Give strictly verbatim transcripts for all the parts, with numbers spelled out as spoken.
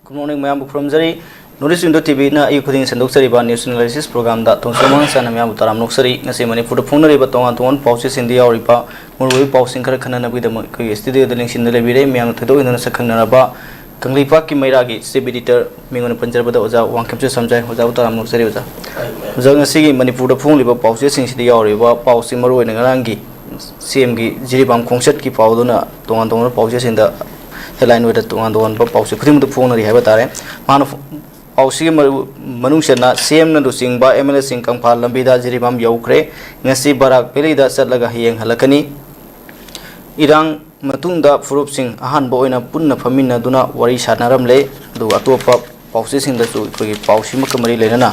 Good morning, ꯃꯌꯥꯝꯕꯨ ꯈꯨꯔꯨꯝꯖꯔꯤ꯫ North East Window T V-ꯅ ꯑꯌꯨꯛ ꯈꯨꯗꯤꯡ ꯁꯟꯗꯣꯛꯆꯔꯤꯕ news analysis program-ꯗ ꯊꯣꯡꯁꯣꯝ ꯃꯉꯥꯡꯆꯥꯅ ꯃꯌꯥꯝꯕꯨ ꯇꯔꯥꯝꯅ ꯑꯣꯛꯆꯔꯤ꯫ ꯉꯁꯤ ꯃꯅꯤꯄꯨꯔꯗ ꯐꯣꯡꯅꯔꯤꯕ ꯇꯣꯉꯥꯟ ꯇꯣꯉꯥꯟꯕ ꯄꯥꯎꯆꯦꯁꯤꯡꯗ ꯌꯥꯎꯔꯤꯕ ꯃꯔꯨꯑꯣꯏꯕ ꯄꯥꯎꯁꯤꯡ ꯈꯔ ꯈꯟꯅꯅꯕꯒꯤꯗꯃꯛ ꯑꯩꯈꯣꯏꯒꯤ studio-ꯗ ꯂꯦꯡꯁꯤꯟꯗꯨꯅ ꯂꯩꯕꯤꯔꯦ꯫ ꯃꯌꯥꯝꯅ ꯊꯣꯏꯗꯣꯛ ꯍꯦꯟꯗꯣꯛꯅ ꯁꯛꯈꯪꯅꯔꯕ ꯀꯪꯂꯩꯄꯥꯛꯀꯤ ꯃꯩꯔꯥꯒꯤ chief editor ꯃꯤꯡ ꯑꯣꯏꯅ ꯄꯟꯖꯔꯕꯗ ꯑꯣꯖꯥ ꯋꯥꯡꯈꯦꯝꯆꯠ ꯁꯝꯖꯥꯏ꯫ ꯑꯣꯖꯥꯕꯨ ꯇꯔꯥꯝꯅ ꯑꯣꯛꯆꯔꯤ ꯑꯣꯖꯥ꯫ ꯑꯣꯖꯥ, ꯉꯁꯤꯒꯤ ꯃꯅꯤꯄꯨꯔꯗ ꯐꯣꯡꯂꯤꯕ ꯄꯥꯎꯆꯦꯁꯤꯡꯁꯤꯗ ꯌꯥꯎꯔꯤꯕ ꯄꯥꯎꯁꯤ ꯃꯔꯨꯑꯣꯏꯅ ꯉꯔꯥꯡꯒꯤ ꯁꯤ ꯑꯦꯝꯒꯤ ꯖꯤꯔꯤꯕꯥꯝ ꯈꯣꯡꯆꯠꯀꯤ ꯄꯥꯎꯗꯨꯅ ꯇꯣꯉꯥꯟ ꯇꯣꯉꯥꯟꯕ ꯄꯥꯎꯆꯦꯁꯤꯡꯗ headline ꯑꯣꯏꯅ ꯇꯣꯉꯥꯟ ꯇꯣꯉꯥꯟꯕ ꯄꯥꯎꯆꯦ ꯈꯨꯗꯤꯡꯃꯛꯇ ꯐꯣꯡꯅꯔꯤ ꯍꯥꯏꯕ ꯇꯥꯔꯦ꯫ ꯃꯥꯅ ꯐꯣ-, ꯄꯥꯎꯁꯤꯒꯤ ꯃꯔꯨ-, ꯃꯅꯨꯡ ꯆꯟꯅ ꯁꯤ ꯑꯦꯝꯅ ꯂꯨꯆꯤꯡꯕ ꯑꯦꯝ ꯑꯦꯜ ꯑꯦꯁꯤꯡ ꯀꯪꯐꯥꯜ ꯂꯝꯕꯤꯗ ꯖꯤꯔꯤꯕꯥꯝ ꯌꯧꯈ꯭ꯔꯦ꯫ ꯉꯁꯤ ꯕꯔꯥꯛ ꯚꯦꯂꯤꯗ ꯆꯠꯂꯒ ꯍꯌꯦꯡ ꯍꯜꯂꯛꯀꯅꯤ꯫ ꯏꯔꯥꯡ ꯃꯇꯨꯡꯗ ꯐꯨꯔꯨꯞꯁꯤꯡ ꯑꯍꯥꯟꯕ ꯑꯣꯏꯅ ꯄꯨꯟꯅ ꯐꯝꯃꯤꯟꯅꯗꯨꯅ ꯋꯥꯔꯤ ꯁꯥꯟꯅꯔꯝꯂꯦ꯫ ꯑꯗꯨꯒ ꯑꯇꯣꯞꯄ ꯄꯥꯎꯆꯦꯁꯤꯡꯗꯁꯨ ꯑꯩꯈꯣꯏꯒꯤ ꯄꯥꯎꯁꯤꯃꯛꯀ ꯃꯔꯤ ꯂꯩꯅꯅ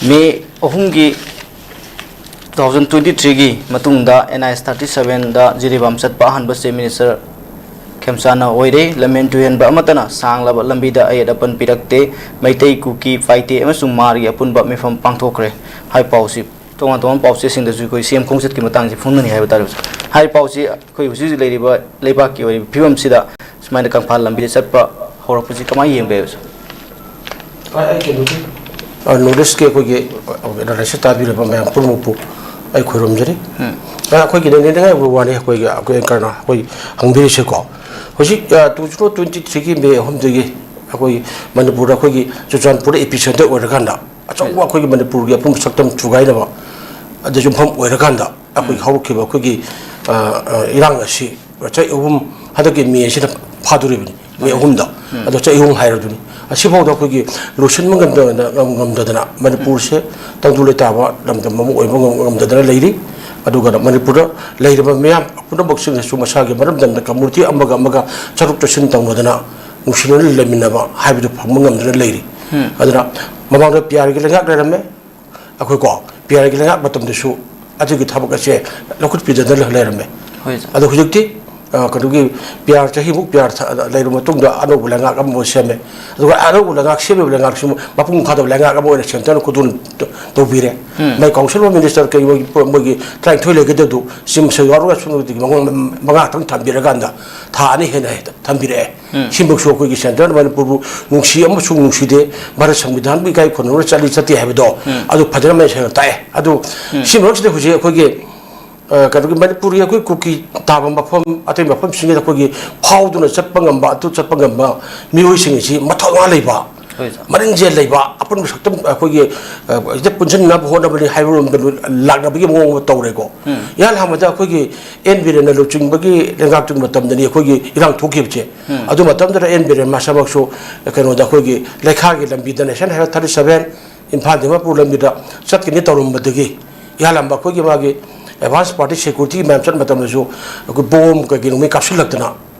ꯃꯦ ꯑꯍꯨꯝꯒꯤ two thousand twenty three-ꯒꯤ ꯃꯇꯨꯡꯗ N H thirty seven-ꯗ ꯖꯤꯔꯤꯕꯥꯝ ꯆꯠꯄ ꯑꯍꯥꯟꯕ Chief Minister ꯈꯦꯝꯆꯥꯟꯅ ꯑꯣꯏꯔꯦ꯫ ꯂꯝꯍꯦꯟ ꯇꯨꯍꯦꯟꯕ ꯑꯃꯠꯇꯅ ꯁꯥꯡꯂꯕ ꯂꯝꯕꯤꯗ ꯑꯌꯦꯠ ꯑꯄꯟ ꯄꯤꯔꯛꯇꯦ꯫ ꯃꯩꯇꯩ, ꯀꯨꯀꯤ, ꯄꯥꯏꯇꯦ ꯑꯃꯁꯨꯡ ꯃꯥꯔꯒꯤ ꯑꯄꯨꯟꯕ ꯃꯤꯐꯝ ꯄꯥꯡꯊꯣꯛꯈ꯭ꯔꯦ꯫ ꯍꯥꯏ ꯄꯥꯎꯁꯤ ꯇꯣꯉꯥꯟ ꯇꯣꯉꯥꯟꯕ ꯄꯥꯎꯆꯦꯁꯤꯡꯗꯁꯨ ꯑꯩꯈꯣꯏ ꯁꯤ ꯑꯦꯝ ꯈꯣꯡꯆꯠꯀꯤ ꯃꯇꯥꯡꯁꯤ ꯐꯣꯡꯅꯅꯤ ꯍꯥꯏꯕ ꯇꯥꯔꯦ ꯑꯣꯖꯥ꯫ ꯍꯥꯏꯔꯤꯕ ꯄꯥꯎꯁꯤ ꯑꯩꯈꯣꯏ ꯍꯧꯖꯤꯛ ꯍꯧꯖꯤꯛ ꯂꯩꯔꯤꯕ ꯂꯩꯕꯥꯛꯀꯤ ꯑꯣꯏꯔꯤꯕ ꯐꯤꯕꯝꯁꯤꯗ ꯁꯨꯃꯥꯏꯅ ꯀꯪꯐꯥꯜ ꯂꯝꯕꯤꯗ ꯆꯠꯄ ꯍꯧꯔꯛꯄꯁꯤ ꯀꯃꯥꯏꯅ ꯌꯦꯡꯕ ꯌꯥꯏ ꯑꯣꯖꯥ? ꯑ, ꯀꯩꯅꯣꯒꯤ, ꯑ, North East-ꯀꯤ ꯑꯩꯈꯣꯏꯒꯤ, ꯑ, analysis ꯇꯥꯕꯤꯔꯕ ꯃꯌꯥꯝ ꯄꯨꯝꯅꯃꯛꯄꯨ ꯑꯩ ꯈꯨꯔꯨꯝꯖꯔꯤ꯫ ꯎꯝ꯫ ꯑ, ꯑꯩꯈꯣꯏꯒꯤ ꯅꯤꯡꯁꯤꯡꯅꯤꯡꯉꯥꯏ ꯑꯣꯏꯕ ꯋꯥꯅꯤ, ꯑꯩꯈꯣꯏꯒꯤ, ꯑꯩꯈꯣꯏ anchor-ꯅ ꯑꯩꯈꯣꯏ ꯍꯪꯕꯤꯔꯤꯁꯦꯀꯣ꯫ ꯍꯧꯖꯤꯛ, ꯑ, two zero twenty three-ꯒꯤ ꯃꯦ ꯑꯍꯨꯝꯗꯒꯤ ꯑꯩꯈꯣꯏ ꯃꯅꯤꯄꯨꯔꯗ ꯑꯩꯈꯣꯏꯒꯤ ꯆꯨꯔꯆꯥꯟꯄꯨꯔꯗ epicenter ꯑꯣꯏꯔꯀꯥꯟꯗ, ꯑꯆꯧꯕ ꯑꯩꯈꯣꯏꯒꯤ ꯃꯅꯤꯄꯨꯔꯒꯤ ꯑꯄꯨꯟꯕ ꯁꯛꯇꯝ ꯊꯨꯒꯥꯏꯅꯕ ꯑꯗ ꯌꯨꯝꯐꯝ ꯑꯣꯏꯔꯀꯥꯟꯗ ꯑꯩꯈꯣꯏꯒꯤ ꯎꯝ꯫ ꯍꯧꯔꯛꯈꯤꯕ ꯑꯩꯈꯣꯏꯒꯤ, ꯑ, ꯑ, ꯏꯔꯥꯡ ꯑꯁꯤ ꯆꯍꯤ ꯑꯍꯨꯝ, ꯍꯟꯗꯛꯀꯤ ꯃꯦ ꯑꯁꯤꯗ ꯐꯥꯗꯣꯔꯤꯕꯅꯤ, ꯃꯦ ꯎꯝ꯫ ꯑꯍꯨꯝꯗ꯫ ꯎꯝ꯫ ꯑꯗꯣ ꯆꯍꯤ ꯑꯍꯨꯝ ꯍꯥꯏꯔꯗꯨꯅꯤ꯫ ꯑꯁꯤꯐꯥꯎꯗ ꯑꯩꯈꯣꯏꯒꯤ ꯂꯣꯏꯁꯤꯟꯕ ꯉꯝꯗ-, ꯉꯝꯗꯗꯅ ꯃꯅꯤꯄꯨꯔꯁꯦ ꯇꯪꯗꯨ ꯂꯩꯇꯥꯕ ꯂꯝꯗꯝ ꯑꯃ ꯑꯣꯏꯕ ꯉꯝ-, ꯉꯝꯗꯗꯅ ꯂꯩꯔꯤ꯫ ꯑꯗꯨꯒ ꯃꯅꯤꯄꯨꯔꯗ ꯂꯩꯔꯤꯕ ꯃꯤꯌꯥꯝ ꯄꯨꯝꯅꯃꯛꯁꯤꯡꯅꯁꯨ ꯃꯁꯥꯒꯤ ꯃꯔꯝꯗꯝꯗ community ꯑꯃꯒ ꯑꯃꯒ ꯆꯠꯊꯣꯛ ꯆꯠꯁꯤꯟ ꯇꯧꯅꯗꯅ ꯅꯨꯡꯁꯤꯅꯅ ꯂꯩꯃꯤꯟꯅꯕ ꯍꯥꯏꯕꯗꯨ ꯐꯪꯕ ꯉꯝꯗꯅ ꯂꯩꯔꯤ꯫ ꯎꯝ꯫ ꯑꯗꯨꯅ ꯃꯃꯥꯡꯗ ꯄꯤꯌꯥꯔꯒꯤ ꯂꯩꯉꯥꯛ ꯂꯩꯔꯝꯃꯦ꯫ ꯑꯩꯈꯣꯏꯀꯣ, ꯄꯤꯌꯥꯔꯒꯤ ꯂꯩꯉꯥꯛ ꯃꯇꯝꯗꯁꯨ ꯑꯗꯨꯒꯤ ꯊꯕꯛ ꯑꯁꯦ ꯂꯧꯈꯠꯄꯤꯗꯅ ꯂꯩꯔꯝꯃꯦ꯫ ꯍꯣꯏ, ꯁꯥꯔ꯫ ꯑꯗꯣ ꯍꯧꯖꯤꯛꯇꯤ ꯑ, ꯀꯩꯅꯣꯒꯤ ꯄꯤ ꯑꯥꯔ, ꯆꯍꯤꯃꯨꯛ ꯄꯤ ꯑꯥꯔ ꯊ-, ꯂꯩꯔꯕ ꯃꯇꯨꯡꯗ ꯑꯅꯧꯕ ꯂꯩꯉꯥꯛ ꯑꯃ ꯁꯦꯝꯃꯦ꯫ ꯑꯗꯨꯒ ꯑꯅꯧꯕ ꯂꯩꯉꯥꯛ ꯁꯦꯝꯃꯤꯕ ꯂꯩꯉꯥꯛꯁꯤ ꯃꯄꯨꯡ ꯐꯥꯗꯕ ꯂꯩꯉꯥꯛ ꯑꯃ ꯑꯣꯏꯅ ꯁꯦꯟꯇꯔꯅ ꯈꯨꯗꯣꯜ ꯇ-, ꯇꯧꯕꯤꯔꯦ꯫ ꯎꯝ꯫ ꯃꯥꯏ council of minister ꯀꯩ ꯃꯣꯏꯒꯤ, ꯃꯣꯏꯒꯤ ꯇꯔꯥꯅꯤꯊꯣꯏ ꯂꯩꯒꯗꯕꯗꯨ ꯁꯤꯝꯁ ꯌꯥꯎꯔꯒ ꯁꯨꯞꯅꯒꯤ ꯃꯉꯥ, ꯃꯉꯥ ꯈꯛꯇꯪ ꯊꯝꯕꯤꯔꯀꯥꯟꯗ ꯊꯥ ꯑꯅꯤ ꯍꯦꯟꯅ ꯍꯦꯟꯅ ꯊꯝꯕꯤꯔꯛꯑꯦ꯫ ꯎꯝ꯫ ꯁꯤꯃꯛꯁꯨ ꯑꯩꯈꯣꯏꯒꯤ ꯁꯦꯟꯇꯔꯅ ꯃꯅꯤꯄꯨꯔꯕꯨ ꯅꯨꯡꯁꯤ ꯑꯃꯁꯨꯡ ꯅꯨꯡꯁꯤꯗꯦ, ꯚꯥꯔꯠ ꯁꯪꯕꯤꯙꯥꯟꯕꯨ ꯏꯀꯥꯏ ꯈꯨꯝꯅꯅ ꯆꯠꯂꯤ ꯆꯠꯇꯦ ꯍꯥꯏꯕꯗꯣ ꯎꯝ꯫ ꯑꯗꯨ ꯐꯖꯅ ꯃꯌꯦꯛ ꯁꯦꯡꯅ ꯇꯥꯛꯑꯦ꯫ ꯑꯗꯨ ꯎꯝ꯫ ꯁꯤ ꯃꯔꯛꯁꯤꯗ ꯍꯧꯖꯤꯛ ꯑꯩꯈꯣꯏꯒꯤ ꯑ, ꯀꯩꯅꯣꯒꯤ ꯃꯅꯤꯄꯨꯔꯒꯤ ꯑꯩꯈꯣꯏ ꯀꯨꯀꯤ ꯇꯥꯕ ꯃꯐꯝ, ꯑꯇꯩ ꯃꯐꯝꯁꯤꯡꯁꯤꯗ ꯑꯩꯈꯣꯏꯒꯤ ꯐꯥꯎꯗꯨꯅ ꯆꯠꯄ ꯉꯝꯕ, ꯑꯗꯨ ꯆꯠꯄ ꯉꯝꯕ ꯃꯤꯑꯣꯏꯁꯤꯡ ꯑꯁꯤ ꯃꯊꯧꯅꯥ ꯂꯩꯕ, ꯍꯣꯏ, ꯁꯥꯔ꯫ ꯃꯔꯤꯡꯖꯦꯜ ꯂꯩꯕ, ꯑꯄꯨꯟꯕ ꯁꯛꯇꯝ ꯑꯩꯈꯣꯏꯒꯤ, ꯑ, ꯍꯦꯛꯇ ꯄꯨꯟꯁꯤꯟꯅꯕ ꯍꯣꯠꯅꯕꯅꯤ ꯍꯥꯏꯕ ꯃꯑꯣꯡꯗ ꯂꯥꯛꯅꯕꯒꯤ ꯃꯑꯣꯡ ꯑꯃ ꯇꯧꯔꯦꯀꯣ꯫ ꯎꯝ꯫ ꯏꯍꯥꯟ ꯍꯥꯟꯕꯗ ꯑꯩꯈꯣꯏꯒꯤ ꯑꯦꯟ ꯕꯤꯔꯦꯟꯅ ꯂꯨꯆꯤꯡꯕꯒꯤ ꯂꯩꯉꯥꯛꯇꯨꯒꯤ ꯃꯇꯝꯗꯅꯤ ꯑꯩꯈꯣꯏꯒꯤ ꯏꯔꯥꯡ ꯊꯣꯛꯈꯤꯕꯁꯦ꯫ ꯎꯝ꯫ ꯑꯗꯨ ꯃꯇꯝꯗꯨꯗ ꯑꯦꯟ ꯕꯤꯔꯦꯟ ꯃꯁꯥꯃꯛꯁꯨ ꯀꯩꯅꯣꯗ ꯑꯩꯈꯣꯏꯒꯤ ꯂꯩꯈꯥꯒꯤ ꯂꯝꯕꯤꯗ National Highway thirty seven Imphal Dimapur ꯂꯝꯕꯤꯗ ꯆꯠꯀꯅꯤ ꯇꯧꯔꯝꯕꯗꯒꯤ ꯏꯍꯥꯟ ꯍꯥꯟꯕ ꯑꯩꯈꯣꯏꯒꯤ ꯃꯥꯒꯤ advance party security ꯃꯌꯥꯝ ꯆꯠꯄ ꯃꯇꯝꯗꯁꯨ ꯑꯩꯈꯣꯏ ꯕꯣꯝ ꯀꯩꯀꯩ ꯅꯣꯡꯃꯩ ꯀꯥꯞꯁꯤꯜꯂꯛꯇꯅ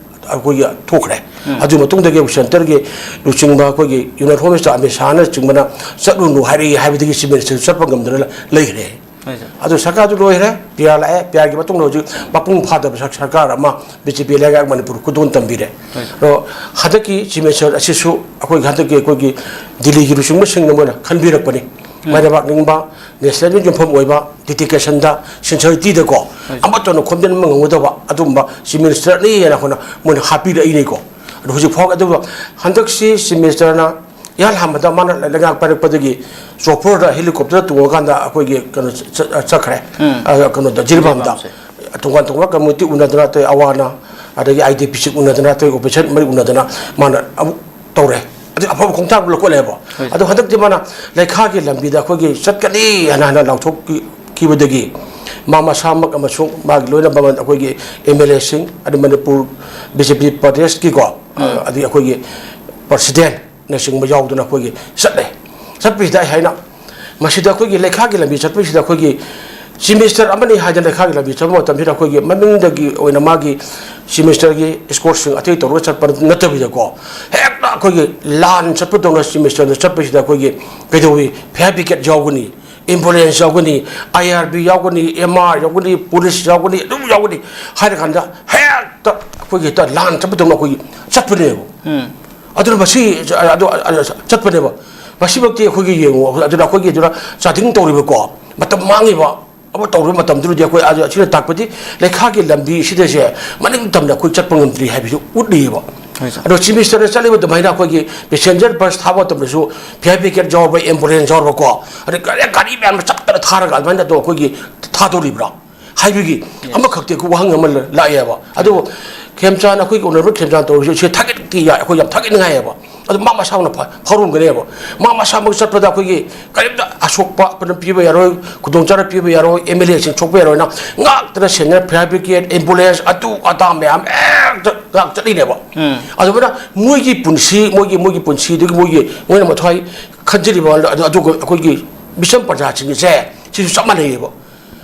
ꯑꯩꯈꯣꯏꯒꯤ ꯊꯣꯛꯈ꯭ꯔꯦ꯫ ꯎꯝ꯫ ꯑꯗꯨꯒꯤ ꯃꯇꯨꯡꯗꯒꯤ ꯑꯃꯨꯛ ꯁꯦꯟꯇꯔꯒꯤ ꯂꯨꯆꯤꯡꯕ ꯑꯩꯈꯣꯏꯒꯤ Union Home Minister ꯑꯃꯤꯠ ꯁꯥꯍꯅ ꯆꯤꯡꯕꯅ ꯆꯠꯂꯨꯅꯨ ꯍꯥꯏꯔꯛꯏ ꯍꯥꯏꯕꯗꯒꯤ ꯆꯤꯐ ꯃꯤꯅꯤꯁꯇꯔꯁꯨ ꯆꯠꯄ ꯉꯝꯗꯅ ꯂꯩꯈ꯭ꯔꯦ꯫ ꯍꯣꯏ, ꯁꯥꯔ꯫ ꯑꯗꯨ ꯁꯔꯀꯥꯔꯗꯨ ꯂꯣꯏꯈ꯭ꯔꯦ, ꯄꯤ ꯑꯥꯔ ꯂꯥꯛꯑꯦ, ꯄꯤ ꯑꯥꯔꯒꯤ ꯃꯇꯨꯡꯗ ꯍꯧꯖꯤꯛ ꯃꯄꯨꯡ ꯐꯥꯗꯕ ꯁꯔ-, ꯁꯔꯀꯥꯔ ꯑꯃ ꯕꯤ ꯖꯦ ꯄꯤ ꯂꯩꯉꯥꯛ ꯃꯅꯤꯄꯨꯔ ꯈꯨꯗꯣꯟ ꯇꯝꯕꯤꯔꯦ꯫ ꯍꯣꯏ, ꯁꯥꯔ꯫ ꯑꯗꯣ ꯍꯟꯗꯛꯀꯤ ꯆꯤꯐ ꯃꯤꯅꯤꯁꯇꯔ ꯑꯁꯤꯁꯨ ꯑꯩꯈꯣꯏꯒꯤ ꯍꯟꯗꯛꯀꯤ ꯑꯩꯈꯣꯏꯒꯤ ꯗꯤꯜꯂꯤꯒꯤ ꯂꯨꯆꯤꯡꯕꯁꯤꯡꯅ ꯃꯣꯏꯅ ꯈꯟꯕꯤꯔꯛꯄꯅꯤ꯫ ꯎꯝ꯫ ꯃꯥꯏ ꯂꯩꯕꯥꯛ ꯅꯤꯡꯕ, ꯅꯦꯁꯅꯦꯜꯒꯤ ꯌꯨꯝꯐꯝ ꯑꯣꯏꯕ, ꯗꯤꯗꯤꯀꯦꯁꯟꯗ, ꯁꯤꯟꯁꯔꯤꯇꯤꯗꯀꯣ ꯍꯣꯏ, ꯁꯥꯔ꯫ ꯑꯃꯠꯇꯅ ꯈꯣꯝꯖꯤꯟꯕ ꯉꯝꯒꯗꯕ ꯑꯗꯨꯒꯨꯝꯕ ꯆꯤꯐ ꯃꯤꯅꯤꯁꯇꯔꯅꯤ ꯍꯥꯏꯅ ꯑꯩꯈꯣꯏꯅ ꯃꯣꯏꯅ ꯍꯥꯞꯄꯤꯔꯛꯏꯅꯤꯀꯣ꯫ ꯑꯗꯣ ꯍꯧꯖꯤꯛ ꯐꯥꯎ ꯑꯗꯨꯒ ꯍꯟꯗꯛꯁꯤ ꯆꯤꯐ ꯃꯤꯅꯤꯁꯇꯔꯅ ꯏꯍꯥꯟ ꯍꯥꯟꯕꯗ ꯃꯥꯅ ꯂꯩꯉꯥꯛ ꯄꯥꯏꯔꯛꯄꯗꯒꯤ ꯆꯣꯄꯔꯗ, ꯍꯦꯂꯤꯀꯣꯞꯇꯔꯗ ꯇꯣꯡꯉꯀꯥꯟꯗ ꯑꯩꯈꯣꯏꯒꯤ ꯀꯩꯅꯣ ꯆꯠ-, ꯆꯠ-, ꯆꯠꯈ꯭ꯔꯦ꯫ ꯎꯝ꯫ ꯑ, ꯀꯩꯅꯣꯗ, ꯖꯤꯔꯤꯕꯥꯝꯗ꯫ ꯖꯤꯔꯤꯕꯥꯝꯁꯦ꯫ ꯇꯣꯉꯥꯟ ꯇꯣꯉꯥꯟꯕ ꯀꯝꯃꯨꯅꯤꯇꯤ ꯎꯅꯗꯅ, ꯑꯇꯩ ꯑꯋꯥꯅ, ꯑꯗꯒꯤ ꯑꯥꯏ ꯗꯤ ꯄꯤ ꯁꯤ ꯎꯅꯗꯅ, ꯑꯇꯩ ꯑꯣꯄꯔꯦꯁꯟ ꯃꯔꯤ ꯎꯅꯗꯅ ꯃꯥꯅ ꯑꯃꯨꯛ ꯇꯧꯔꯦ꯫ ꯑꯗꯨ ꯑꯐꯕ ꯈꯣꯡꯊꯥꯡ ꯂꯧꯈꯠꯂꯦꯕ꯫ ꯍꯣꯏ꯫ ꯑꯗꯣ ꯍꯟꯗꯛꯇꯤ ꯃꯥꯅ ꯂꯩꯈꯥꯒꯤ ꯂꯝꯕꯤꯗ ꯑꯩꯈꯣꯏꯒꯤ ꯆꯠꯀꯅꯤ ꯍꯥꯏꯅ ꯍꯥꯟꯅ ꯂꯥꯎꯊꯣꯛꯈꯤꯕꯗꯒꯤ ꯃꯥ ꯃꯁꯥꯃꯛ ꯑꯃꯁꯨꯡ ꯃꯥꯒꯤ ꯂꯣꯏꯅ ꯃꯃꯜ ꯑꯩꯈꯣꯏꯒꯤ ꯑꯦꯝ ꯑꯦꯜ ꯑꯦꯁꯤꯡ, ꯑꯗꯩ ꯃꯅꯤꯄꯨꯔ ꯕꯤ ꯖꯦ ꯄꯤ ꯄ꯭ꯔꯗꯦꯁꯀꯤꯀꯣ, ꯎꯝ꯫ ꯑꯗꯒꯤ ꯑꯩꯈꯣꯏꯒꯤ ꯄ꯭ꯔꯁꯤꯗꯦꯟ ꯅꯆꯤꯡꯕ ꯌꯥꯎꯗꯅ ꯑꯩꯈꯣꯏꯒꯤ ꯆꯠꯂꯦ꯫ ꯆꯠꯄꯁꯤꯗ ꯑꯩ ꯍꯥꯏꯅ ꯃꯁꯤꯗ ꯑꯩꯈꯣꯏꯒꯤ ꯂꯩꯈꯥꯒꯤ ꯂꯝꯕꯤ ꯆꯠꯄꯁꯤꯗ ꯑꯩꯈꯣꯏꯒꯤ ꯆꯤꯐ ꯃꯤꯅꯤꯁꯇꯔ ꯑꯃꯅꯤ ꯍꯥꯏꯗꯅ ꯂꯩꯈꯥꯒꯤ ꯂꯝꯕꯤ ꯆꯠꯄ ꯃꯇꯝꯁꯤꯗ ꯑꯩꯈꯣꯏꯒꯤ ꯃꯃꯤꯡꯗꯒꯤ ꯑꯣꯏꯅ ꯃꯥꯒꯤ ꯆꯤꯐ ꯃꯤꯅꯤꯁꯇꯔꯒꯤ ꯏꯁꯀꯣꯔꯠꯁꯤꯡ ꯑꯇꯩ ꯇꯧꯔꯒ ꯆꯠꯄ ꯅꯠꯇꯕꯤꯗꯀꯣ, ꯍꯦꯛꯇ ꯑꯩꯈꯣꯏꯒꯤ ꯂꯥꯟ ꯆꯠꯄꯗꯧꯅ ꯆꯤꯐ ꯃꯤꯅꯤꯁꯇꯔꯅ ꯆꯠꯄꯁꯤꯗ ꯑꯩꯈꯣꯏꯒꯤ ꯀꯩꯗꯧꯏ, ꯐꯌꯔ ꯕ꯭ꯔꯤꯒꯦꯗ ꯌꯥꯎꯒꯅꯤ, ꯑꯦꯝꯕꯨꯂꯦꯟꯁ ꯌꯥꯎꯒꯅꯤ, ꯑꯥꯏ ꯑꯥꯔ ꯕꯤ ꯌꯥꯎꯒꯅꯤ, ꯑꯦꯝ ꯑꯥꯔ ꯌꯥꯎꯒꯅꯤ, ꯄꯨꯂꯤꯁ ꯌꯥꯎꯒꯅꯤ, ꯑꯗꯨꯝ ꯌꯥꯎꯒꯅꯤ ꯍꯥꯏꯔ ꯀꯥꯟꯗ ꯍꯦꯛ ꯇ-, ꯑꯩꯈꯣꯏꯒꯤ ꯇ-, ꯂꯥꯟ ꯆꯠꯄꯗꯧꯅ ꯑꯩꯈꯣꯏꯒꯤ ꯆꯠꯄꯅꯦꯕ꯫ ꯎꯝ꯫ ꯑꯗꯨꯅ ꯃꯁꯤ, ꯑꯗꯨ, ꯑꯗꯨ ꯆꯠꯄꯅꯦꯕ꯫ ꯃꯁꯤꯃꯛꯇꯤ ꯑꯩꯈꯣꯏꯒꯤ ꯌꯦꯡꯉꯨ, ꯑꯗꯨꯅ ꯑꯩꯈꯣꯏꯒꯤ ꯑꯗꯨꯅ ꯆꯥꯗꯤꯡ ꯇꯧꯔꯤꯕꯀꯣ, ꯃꯇꯝ ꯃꯥꯡꯉꯤꯕ, ꯑꯃ ꯇꯧꯔꯤꯕ ꯃꯇꯝꯗꯨꯗꯗꯤ ꯑꯩꯈꯣꯏ ꯑꯗꯨ, ꯑꯁꯤꯅ ꯇꯥꯛꯄꯗꯤ ꯂꯩꯈꯥꯒꯤ ꯂꯝꯕꯤ ꯁꯤꯗꯁꯦ ꯃꯅꯤꯡ ꯇꯝꯅ ꯑꯩꯈꯣꯏ ꯆꯠꯄ ꯉꯝꯗ꯭ꯔꯤ ꯍꯥꯏꯕꯁꯨ ꯎꯠꯂꯤꯕ꯫ ꯍꯣꯏ, ꯁꯥꯔ꯫ ꯑꯗꯣ ꯆꯤꯐ ꯃꯤꯅꯤꯁꯇꯔꯅ ꯆꯠꯂꯤꯕ ꯑꯗꯨꯃꯥꯏꯅ ꯑꯩꯈꯣꯏꯒꯤ ꯄꯦꯁꯦꯟꯖꯔ ꯕꯁ ꯊꯥꯕ ꯃꯇꯝꯗꯁꯨ ꯐꯤꯌꯥꯔ ꯕ꯭ꯔꯤꯒꯦꯗ ꯌꯥꯎꯔꯕ, ꯑꯦꯝꯕꯨꯂꯦꯟꯁ ꯌꯥꯎꯔꯕꯀꯣ, ꯑꯗꯩ ꯒꯥꯔꯤ, ꯒꯥꯔꯤ ꯃꯌꯥꯝꯅ ꯆꯞꯇꯅ ꯊꯥꯔꯒ ꯑꯗꯨꯃꯥꯏꯅ ꯑꯗꯣ ꯑꯩꯈꯣꯏꯒꯤ ꯊꯥꯗꯣꯔꯤꯕ꯭ꯔꯥ ꯍꯥꯏꯕꯒꯤ ꯑꯃꯈꯛꯇꯤ ꯑꯩꯈꯣꯏ ꯋꯥꯍꯪ ꯑꯃ ꯂꯥꯛꯑꯦꯕ꯫ ꯑꯗꯨꯕꯨ ꯈꯦꯝꯆꯥꯟ, ꯑꯩꯈꯣꯏꯒꯤ ꯑꯣꯅꯔꯦꯕꯜ ꯈꯦꯝꯆꯥꯟ ꯇꯧꯔꯤꯁꯦ, ꯁꯤ ꯊꯥꯒꯠꯇꯤ ꯌꯥꯏ, ꯑꯩꯈꯣꯏ ꯌꯥꯝ ꯊꯥꯒꯠꯅꯤꯡꯉꯥꯏꯑꯕ꯫ ꯑꯗꯨ ꯃꯥ ꯃꯁꯥꯃꯛꯅ ꯐ-, ꯐꯥꯎꯔꯝꯒꯅꯦꯕ꯫ ꯃꯥ ꯃꯁꯥꯃꯛ ꯆꯠꯄꯗ ꯑꯩꯈꯣꯏꯒꯤ ꯀꯔꯤꯝꯇ ꯑꯁꯣꯛꯄ ꯑꯩꯈꯣꯏꯅ ꯄꯤꯕ ꯌꯥꯔꯣꯏ, ꯈꯨꯗꯣꯡꯆꯥꯗꯕ ꯄꯤꯕ ꯌꯥꯔꯣꯏ, ꯑꯦꯝ ꯑꯦꯜ ꯑꯦꯁꯤꯡ ꯁꯣꯛꯄ ꯌꯥꯔꯣꯏꯅ ꯉꯥꯛꯇꯅ ꯁꯦꯟꯅꯔ ꯐꯤꯌꯥꯔ ꯕ꯭ꯔꯤꯒꯦꯗ, ꯑꯦꯝꯕꯨꯂꯦꯟꯁ, ꯑꯗꯨ ꯑꯗꯥ ꯃꯌꯥꯝ ꯍꯦꯛꯇ ꯉꯥꯛ ꯆꯠꯂꯤꯅꯦꯕ꯫ ꯎꯝ꯫ ꯑꯗꯨꯃꯥꯏꯅ ꯃꯣꯏꯒꯤ ꯄꯨꯟꯁꯤ, ꯃꯣꯏꯒꯤ, ꯃꯣꯏꯒꯤ ꯄꯨꯟꯁꯤꯗꯨꯒꯤ ꯃꯣꯏꯒꯤ, ꯃꯣꯏꯅ ꯃꯊ꯭ꯋꯥꯏ ꯈꯟꯖꯔꯤꯕ, ꯑꯗꯨꯒ ꯑꯩꯈꯣꯏꯒꯤ ꯃꯤꯆꯝ ꯄ꯭ꯔꯖꯥꯁꯤꯡꯒꯤꯁꯦ ꯁꯤꯁꯨ ꯆꯞ ꯃꯥꯟꯅꯩꯌꯦꯕ꯫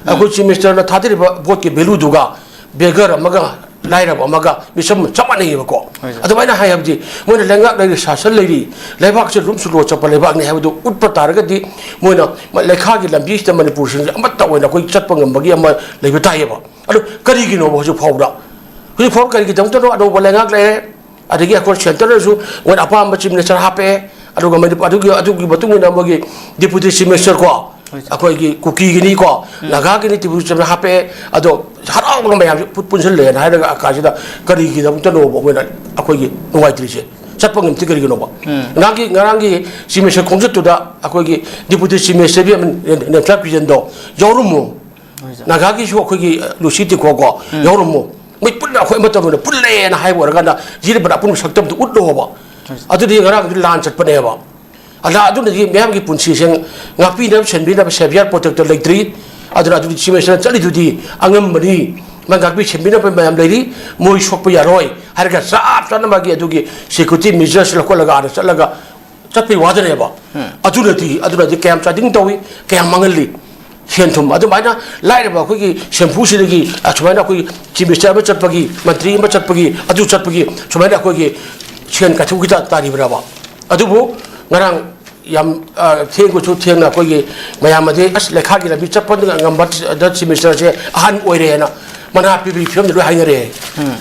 ꯑꯩꯈꯣꯏ ꯆꯤꯐ ꯃꯤꯅꯤꯁꯇꯔꯅ ꯊꯥꯗꯔꯤꯕ ꯚꯣꯠꯀꯤ ꯚꯦꯂꯨꯗꯨꯒ ꯕꯦꯒꯔ ꯑꯃꯒ ꯂꯥꯏꯔꯕ ꯑꯃꯒ ꯃꯤꯆꯝ ꯆꯞ ꯃꯥꯟꯅꯩꯌꯦꯕꯀꯣ꯫ ꯍꯣꯏ, ꯁꯥꯔ꯫ ꯑꯗꯨꯃꯥꯏꯅ ꯍꯥꯏ ꯍꯥꯏꯕꯗꯤ ꯃꯣꯏꯅ ꯂꯩꯉꯥꯛ ꯂꯩꯔꯤ, ꯁꯥꯁꯟ ꯂꯩꯔꯤ, ꯂꯩꯕꯥꯛꯁꯦ ꯂꯨꯝꯁꯨ ꯂꯣ ꯆꯠꯄ ꯂꯩꯕꯥꯛꯅꯤ ꯍꯥꯏꯕꯗꯨ ꯎꯠꯄ ꯇꯥꯔꯒꯗꯤ ꯃꯣꯏꯅ ꯂꯩꯈꯥꯒꯤ ꯂꯝꯕꯤꯁꯤꯗ ꯃꯅꯤꯄꯨꯔꯁꯤꯡꯁꯦ ꯑꯃꯠꯇ ꯑꯣꯏꯅ ꯑꯩꯈꯣꯏ ꯆꯠꯄ ꯉꯝꯕꯒꯤ ꯑꯃ ꯂꯩꯕ ꯇꯥꯏꯌꯦꯕ꯫ ꯑꯗꯨ ꯀꯔꯤꯒꯤꯅꯣꯕ ꯍꯧꯖꯤꯛ ꯐꯥꯎꯕꯗ? ꯍꯧꯖꯤꯛ ꯐꯥꯎꯕ ꯀꯔꯤꯒꯤꯗꯃꯛꯇꯅꯣ? ꯑꯅꯧꯕ ꯂꯩꯉꯥꯛ ꯂꯩꯔꯦ, ꯑꯗꯒꯤ ꯑꯩꯈꯣꯏ ꯁꯦꯟꯇꯔꯗꯁꯨ ꯃꯣꯏꯅ ꯑꯄꯥꯝꯕ ꯆꯤꯐ ꯃꯤꯅꯤꯁꯇꯔ ꯍꯥꯞꯄꯛꯑꯦ, ꯑꯗꯨꯒ ꯃꯅꯤꯄꯨꯔ ꯑꯗꯨꯒꯤ, ꯑꯗꯨꯒꯤ ꯃꯇꯨꯡ ꯏꯟꯅ ꯃꯣꯏꯒꯤ ꯗꯤꯄꯨꯇꯤ ꯆꯤꯐ ꯃꯤꯅꯤꯁꯇꯔ ꯀꯣ, ꯍꯣꯏ, ꯁꯥꯔ꯫ ꯑꯩꯈꯣꯏꯒꯤ ꯀꯨꯀꯤꯒꯤꯅꯤꯀꯣ, ꯎꯝ꯫ ꯅꯥꯒꯥꯒꯤꯅꯤ, ꯗꯤꯄꯨꯇꯤ ꯆꯤꯐ ꯃꯤꯅꯤꯁꯇꯔ ꯍꯥꯞꯄꯛꯑꯦ꯫ ꯑꯗꯣ ꯍꯔꯥꯎꯅ ꯃꯌꯥꯝꯁꯦ ꯄꯨ-, ꯄꯨꯟꯁꯤꯜꯂꯦꯅ ꯍꯥꯏꯔꯒ ꯑꯀꯥꯁꯤꯗ ꯀꯔꯤꯒꯤꯗꯃꯛꯇꯅꯣꯕ ꯃꯣꯏꯅ ꯑꯩꯈꯣꯏꯒꯤ ꯅꯨꯡꯉꯥꯏꯇ꯭ꯔꯤꯁꯦ? ꯆꯠꯄ ꯉꯝꯗ꯭ꯔꯤ ꯀꯔꯤꯒꯤꯅꯣꯕ? ꯎꯝ꯫ ꯉꯔꯥꯡꯒꯤ, ꯉꯔꯥꯡꯒꯤ ꯆꯤꯐ ꯃꯤꯅꯤꯁꯇꯔ ꯈꯣꯡꯆꯠꯇꯨꯗ ꯑꯩꯈꯣꯏꯒꯤ ꯗꯤꯄꯨꯇꯤ ꯆꯤꯐ ꯃꯤꯅꯤꯁꯇꯔ ꯅꯦꯝꯆꯥ ꯀꯤꯔꯟꯗꯣ ꯌꯥꯎꯔꯝꯃꯣ꯫ ꯍꯣꯏ, ꯁꯥꯔ꯫ ꯅꯥꯒꯥꯒꯤꯁꯨ ꯑꯩꯈꯣꯏꯒꯤ ꯂꯨꯁꯤ ꯇꯤꯈꯣ ꯀꯣ, ꯎꯝ꯫ ꯌꯥꯎꯔꯝꯃꯣ꯫ ꯃꯣꯏ ꯄꯨꯟꯅ ꯑꯩꯈꯣꯏ ꯑꯃꯠꯇ ꯑꯣꯏꯅ ꯄꯨꯜꯂꯦꯅ ꯍꯥꯏꯕ ꯑꯣꯏꯔꯀꯥꯟꯗ ꯖꯤꯔꯤꯕꯅ ꯑꯄꯨꯟꯕ ꯁꯛꯇꯝꯗꯨ ꯎꯠꯂꯣꯕ꯫ ꯍꯣꯏ, ꯁꯥꯔ꯫ ꯑꯗꯨꯗꯤ ꯉꯔꯥꯡꯗꯨ ꯂꯥꯟ ꯆꯠꯄꯅꯦꯕ꯫ ꯑꯗ ꯑꯗꯨꯅꯗꯤ ꯃꯤꯌꯥꯝꯒꯤ ꯄꯨꯟꯁꯤꯁꯦ ꯉꯥꯛꯄꯤꯅꯕ, ꯁꯦꯟꯕꯤꯅꯕ savior protector ꯂꯩꯇ꯭ꯔꯤ꯫ ꯑꯗꯨꯅ ꯑꯗꯨꯗꯤ ꯆꯤꯐ ꯃꯤꯅꯤꯁꯇꯔꯅ ꯆꯠꯂꯤꯗꯨꯗꯤ ꯑꯉꯝꯕꯅꯤ꯫ ꯃꯥ ꯉꯥꯛꯄꯤ ꯁꯦꯟꯕꯤꯅꯕ ꯃꯌꯥꯝ ꯂꯩꯔꯤ, ꯃꯣꯏ ꯁꯣꯛꯄ ꯌꯥꯔꯣꯏ ꯍꯥꯏꯔꯒ ꯆꯞ ꯆꯥꯅ ꯃꯥꯒꯤ ꯑꯗꯨꯒꯤ security measures ꯂꯧꯈꯠꯂꯒ ꯑꯥꯗ ꯆꯠꯂꯒ ꯆꯠꯄꯩ ꯋꯥꯗꯅꯦꯕ꯫ ꯎꯝ꯫ ꯑꯗꯨꯅꯗꯤ, ꯑꯗꯨꯅꯗꯤ ꯀꯌꯥꯝ ꯆꯥꯗꯤꯡ ꯇꯧꯏ, ꯀꯌꯥꯝ ꯃꯥꯡꯍꯜꯂꯤ꯫ ꯁꯦꯟ ꯊꯨꯝ ꯑꯗꯨꯃꯥꯏꯅ ꯂꯥꯏꯔꯕ ꯑꯩꯈꯣꯏꯒꯤ ꯁꯦꯝꯐꯨꯁꯤꯗꯒꯤ ꯑꯁꯨꯃꯥꯏꯅ ꯑꯩꯈꯣꯏ ꯆꯤꯐ ꯃꯤꯅꯤꯁꯇꯔ ꯑꯃ ꯆꯠꯄꯒꯤ, ꯃꯟꯇ꯭ꯔꯤ ꯑꯃ ꯆꯠꯄꯒꯤ, ꯑꯗꯨ ꯆꯠꯄꯒꯤ ꯁꯨꯃꯥꯏꯅ ꯑꯩꯈꯣꯏꯒꯤ ꯁꯦꯟ ꯀꯥꯏꯊꯣꯛꯈꯤ ꯇꯥ-, ꯇꯥꯔꯤꯕ꯭ꯔꯕ? ꯑꯗꯨꯕꯨ ꯉꯔꯥꯡ ꯌꯥꯝ, ꯑ, ꯊꯦꯡꯕꯁꯨ ꯊꯦꯡꯅ ꯑꯩꯈꯣꯏꯒꯤ ꯃꯌꯥꯝ ꯑꯗꯤ, "ꯑꯁ, ꯂꯩꯈꯥꯒꯤ ꯂꯝꯕꯤ ꯆꯠꯄ ꯉꯝꯕ ꯆꯤꯐ ꯃꯤꯅꯤꯁꯇꯔꯁꯦ ꯑꯍꯟ ꯑꯣꯏꯔꯦꯅ" ꯃꯅꯥ ꯄꯤꯕꯒꯤ ꯐꯤꯕꯝꯗ ꯂꯣꯏ ꯍꯥꯏꯅꯔꯦ꯫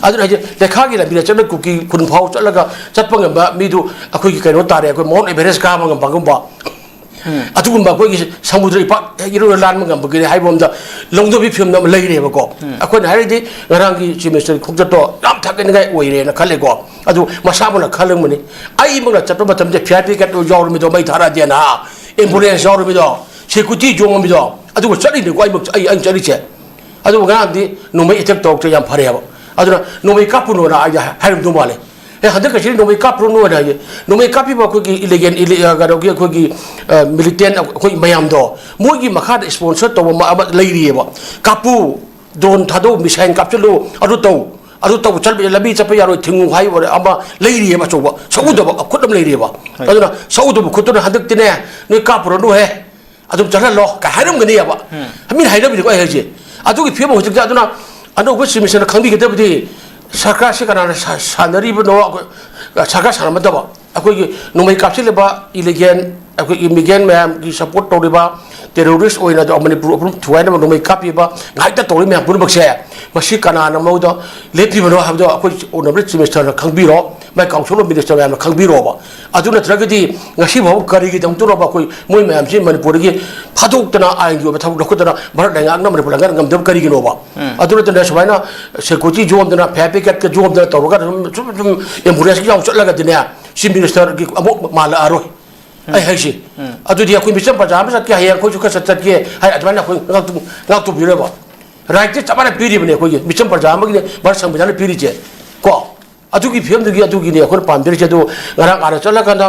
ꯑꯗꯨꯅ ꯍꯥꯏꯁꯦ, ꯂꯩꯈꯥꯒꯤ ꯂꯝꯕꯤꯗ ꯆꯠꯂꯒ ꯀꯨꯀꯤ ꯈꯨꯟ ꯐꯥꯎ ꯆꯠꯂꯒ ꯆꯠꯄ ꯉꯝꯕ ꯃꯤꯗꯨ ꯑꯩꯈꯣꯏꯒꯤ ꯀꯩꯅꯣ ꯇꯥꯔꯦ, ꯑꯩꯈꯣꯏ ꯃꯥꯎꯟ ꯑꯦꯚꯔꯦꯁ ꯀꯥꯕ ꯉꯝꯕꯒꯨꯝꯕ꯫ ꯑꯗꯨꯒꯨꯝꯕ ꯑꯩꯈꯣꯏꯒꯤ ꯁꯃꯨꯗ꯭ꯔ ꯏꯄꯥꯛ ꯍꯦꯛ ꯏꯔꯣꯏꯔ ꯂꯥꯟꯕ ꯉꯝꯕꯒꯤꯅꯦ ꯍꯥꯏꯕ ꯑꯃꯗ ꯂꯧꯅꯕꯒꯤ ꯐꯤꯕꯝꯗ ꯑꯃ ꯂꯩꯔꯦꯕꯀꯣ꯫ ꯑꯩꯈꯣꯏꯅ ꯍꯥꯏꯔꯗꯤ ꯉꯔꯥꯡꯒꯤ ꯆꯤꯐ ꯃꯤꯅꯤꯁꯇꯔꯒꯤ ꯈꯣꯡꯆꯠꯇꯣ ꯌꯥꯝ ꯊꯥꯒꯠꯅꯤꯡꯉꯥꯏ ꯑꯣꯏꯔꯦꯅ ꯈꯜꯂꯦꯀꯣ꯫ ꯑꯗꯨ ꯃꯁꯥꯃꯛꯅ ꯈꯜꯂꯝꯒꯅꯤ, ꯑꯩꯃꯛꯅ ꯆꯠꯄ ꯃꯇꯝꯗ ꯐꯤ ꯑꯥꯏ ꯄꯤ ꯀꯥꯔꯗ ꯌꯥꯎꯔꯝꯃꯤꯗꯣ, ꯃꯩ ꯊꯥꯔꯛꯑꯗꯤꯅ, ꯑꯦꯝꯕꯨꯂꯦꯟꯁ ꯌꯥꯎꯔꯝꯃꯤꯗꯣ, ꯁꯦꯀ꯭ꯌꯨꯔꯤꯇꯤ ꯌꯣꯡꯉꯝꯃꯤꯗꯣ, ꯑꯗꯨꯒ ꯆꯠꯂꯤꯅꯤꯀꯣ ꯑꯩꯃꯛ, ꯑꯩ, ꯑꯩꯅ ꯆꯠꯂꯤꯁꯦ꯫ ꯑꯗꯨꯕꯨ ꯉꯔꯥꯡꯗꯤ ꯅꯣꯡꯃꯩ ꯑꯦꯇꯦꯛ ꯇꯧꯔꯛꯇ꯭ꯔꯦ, ꯌꯥꯝ ꯐꯔꯦꯕ꯫ ꯑꯗꯨꯅ ꯅꯣꯡꯃꯩ ꯀꯥꯞꯄꯨꯅꯣꯅ ꯑꯩ ꯍꯥꯏꯔꯝꯗꯧ ꯃꯥꯜꯂꯦ꯫ ꯑꯦ, ꯍꯟꯗꯛ ꯀꯩꯁꯤꯗꯤ ꯅꯣꯡꯃꯩ ꯀꯥꯞꯄꯨꯔꯅꯨ ꯍꯥꯏꯅ ꯍꯥꯏꯌꯦ꯫ ꯅꯣꯡꯃꯩ ꯀꯥꯞꯄꯤꯕ ꯑꯩꯈꯣꯏꯒꯤ ꯏꯂꯤꯒꯦꯟ, ꯏꯂꯤ-, ꯑ, ꯀꯩꯅꯣꯒꯤ ꯑꯩꯈꯣꯏꯒꯤ, ꯑ, ꯃꯤꯂꯤꯇꯦꯟ ꯑꯩꯈꯣꯏ ꯃꯌꯥꯝꯗꯣ, ꯃꯣꯏꯒꯤ ꯃꯈꯥꯗ ꯏꯁꯄꯣꯟꯁꯔ ꯇꯧꯕ ꯑꯃ, ꯑꯃ ꯂꯩꯔꯤꯑꯕ꯫ ꯀꯥꯞꯄꯨ, ꯗ꯭ꯔꯣꯟ ꯊꯥꯗꯧ, ꯃꯤꯁꯥꯏꯜ ꯀꯥꯞꯆꯤꯜꯂꯨ, ꯑꯗꯨ ꯇꯧ, ꯑꯗꯨ ꯇꯧ, ꯆꯠ-, ꯂꯝꯕꯤ ꯆꯠꯄ ꯌꯥꯔꯣꯏ, ꯊꯤꯡꯉꯨ ꯍꯥꯏꯕ ꯑꯃ ꯂꯩꯔꯤꯑꯕ, ꯑꯆꯧꯕ ꯁꯛꯎꯗꯕ ꯈꯨꯠ ꯑꯃ ꯂꯩꯔꯤꯑꯕ꯫ ꯍꯣꯏ꯫ ꯑꯗꯨꯅ ꯁꯛꯎꯗꯕ ꯈꯨꯠꯇꯨꯅ ꯍꯟꯗꯛꯇꯤꯅꯦ, ꯅꯣꯏ ꯀꯥꯞꯄꯨꯔꯅꯨꯍꯦ, ꯑꯗꯨꯝ ꯆꯠꯍꯜꯂꯣ ꯀꯥꯏ ꯍꯥꯏꯔꯝꯒꯅꯤꯕ꯫ ꯃꯤꯅ ꯍꯥꯏꯅꯕꯤꯅꯤꯀꯣ ꯑꯩ ꯍꯥꯏꯁꯦ꯫ ꯑꯗꯨꯒꯤ ꯐꯤꯕꯝ ꯍꯧꯖꯤꯛꯇꯤ꯫ ꯑꯗꯨꯅ ꯑꯅꯧꯕ ꯆꯤꯐ ꯃꯤꯅꯤꯁꯇꯔꯅ ꯈꯪꯕꯤꯒꯗꯕꯗꯤ, ꯁꯔꯀꯥꯔꯁꯤ ꯀꯅꯥꯅ ꯁꯥ-, ꯁꯥꯟꯅꯔꯤꯕꯅꯣ? ꯑꯩꯈꯣꯏ ꯁꯔꯀꯥꯔ ꯁꯥꯟꯅꯕ ꯅꯠꯇꯕ, ꯑꯩꯈꯣꯏꯒꯤ ꯅꯣꯡꯃꯩ ꯀꯥꯞꯁꯤꯜꯂꯤꯕ ꯏꯂꯤꯒꯦꯟ, ꯑꯩꯈꯣꯏ ꯏꯃꯤꯒꯦꯟ ꯃꯌꯥꯝꯒꯤ ꯁꯄꯣꯔꯠ ꯇꯧꯔꯤꯕ, ꯇꯦꯔꯣꯔꯤꯁ ꯑꯣꯏꯅ ꯑꯗꯣ ꯃꯅꯤꯄꯨꯔ ꯄꯨꯝ ꯊꯨꯒꯥꯏꯅꯕ ꯅꯣꯡꯃꯩ ꯀꯥꯞꯄꯤꯕ, ꯉꯥꯏꯇ ꯇꯧꯔꯤ ꯃꯌꯥꯝ ꯄꯨꯝꯅꯃꯛꯁꯦ, ꯃꯁꯤ ꯀꯅꯥꯅ ꯃꯣꯏꯗ ꯂꯦꯞꯄꯤꯕꯅꯣ ꯍꯥꯏꯕꯗꯣ ꯑꯩꯈꯣꯏ ꯑꯣꯅꯔꯦꯕꯜ ꯆꯤꯐ ꯃꯤꯅꯤꯁꯇꯔꯅ ꯈꯪꯕꯤꯔꯣ, ꯃꯥꯏ ꯀꯥꯎꯟꯁꯤꯜ ꯑꯣꯐ ꯃꯤꯅꯤꯁꯇꯔ ꯃꯌꯥꯝꯅ ꯈꯪꯕꯤꯔꯣꯕ꯫ ꯑꯗꯨ ꯅꯠꯇ꯭ꯔꯒꯗꯤ ꯉꯁꯤ ꯐꯥꯎꯕ ꯀꯔꯤꯒꯤꯗꯃꯛꯇꯅꯣꯕ ꯑꯩꯈꯣꯏ ꯃꯣꯏ ꯃꯌꯥꯝꯁꯤ ꯃꯅꯤꯄꯨꯔꯗꯒꯤ ꯐꯥꯗꯣꯛꯇꯅ ꯑꯥꯏꯟꯒꯤ ꯑꯣꯏꯕ ꯊꯕꯛ ꯂꯧꯈꯠꯇꯅ ꯚꯥꯔꯠ ꯂꯩꯉꯥꯛꯅ ꯃꯅꯤꯄꯨꯔ ꯂꯩꯉꯥꯛꯅ ꯉꯝꯗꯕ ꯀꯔꯤꯒꯤꯅꯣꯕ? ꯑꯗꯨ ꯅꯠꯇꯅ ꯁꯨꯃꯥꯏꯅ ꯁꯦꯀ꯭ꯌꯨꯔꯤꯇꯤ ꯌꯣꯝꯗꯅ, ꯐꯤ ꯑꯥꯏ ꯄꯤ ꯀꯥꯔꯠꯀ ꯌꯣꯝꯗꯅ ꯇꯧꯔꯒ ꯑꯗꯨꯝ ꯁꯨꯝ, ꯁꯨꯝ ꯑꯦꯝꯕꯨꯂꯦꯟꯁꯀꯤ ꯌꯥꯎ ꯆꯠꯂꯒꯗꯤꯅꯦ, ꯆꯤꯐ ꯃꯤꯅꯤꯁꯇꯔꯒꯤ ꯑꯃꯨꯛ ꯃꯥꯜꯂꯛꯑꯔꯣꯏ꯫ ꯑꯩ ꯍꯥꯏꯁꯤ꯫ ꯑꯗꯨꯗꯤ ꯑꯩꯈꯣꯏ ꯃꯤꯆꯝ ꯄ꯭ꯔꯖꯥ ꯑꯃ ꯆꯠꯀꯦ, ꯍꯌꯦꯡ ꯑꯩꯈꯣꯏꯁꯨ ꯈꯔ ꯆꯠ-, ꯆꯠꯀꯦ ꯍꯥꯏ, ꯑꯗꯨꯃꯥꯏꯅ ꯑꯩꯈꯣꯏ ꯉꯥꯛꯇꯨ-, ꯉꯥꯛꯇꯨꯕꯤꯔꯣꯏꯕ꯫ ꯔꯥꯏꯠꯇꯤ ꯆꯞ ꯃꯥꯟꯅ ꯄꯤꯔꯤꯕꯅꯦ ꯑꯩꯈꯣꯏꯒꯤ ꯃꯤꯆꯝ ꯄ꯭ꯔꯖꯥ ꯑꯃꯒꯤꯅꯦ ꯚꯥꯔꯠ ꯁꯪꯕꯤꯙꯥꯟꯅ ꯄꯤꯔꯤꯁꯦ꯫ ꯀꯣ? ꯑꯗꯨꯒꯤ ꯐꯤꯕꯝꯗꯨꯒꯤ ꯑꯗꯨꯒꯤꯅꯦ ꯑꯩꯈꯣꯏꯅ ꯄꯥꯝꯖꯔꯤꯁꯦ꯫ ꯑꯗꯨ ꯉꯔꯥꯡ ꯑꯥꯗ ꯆꯠꯂꯀꯥꯟꯗ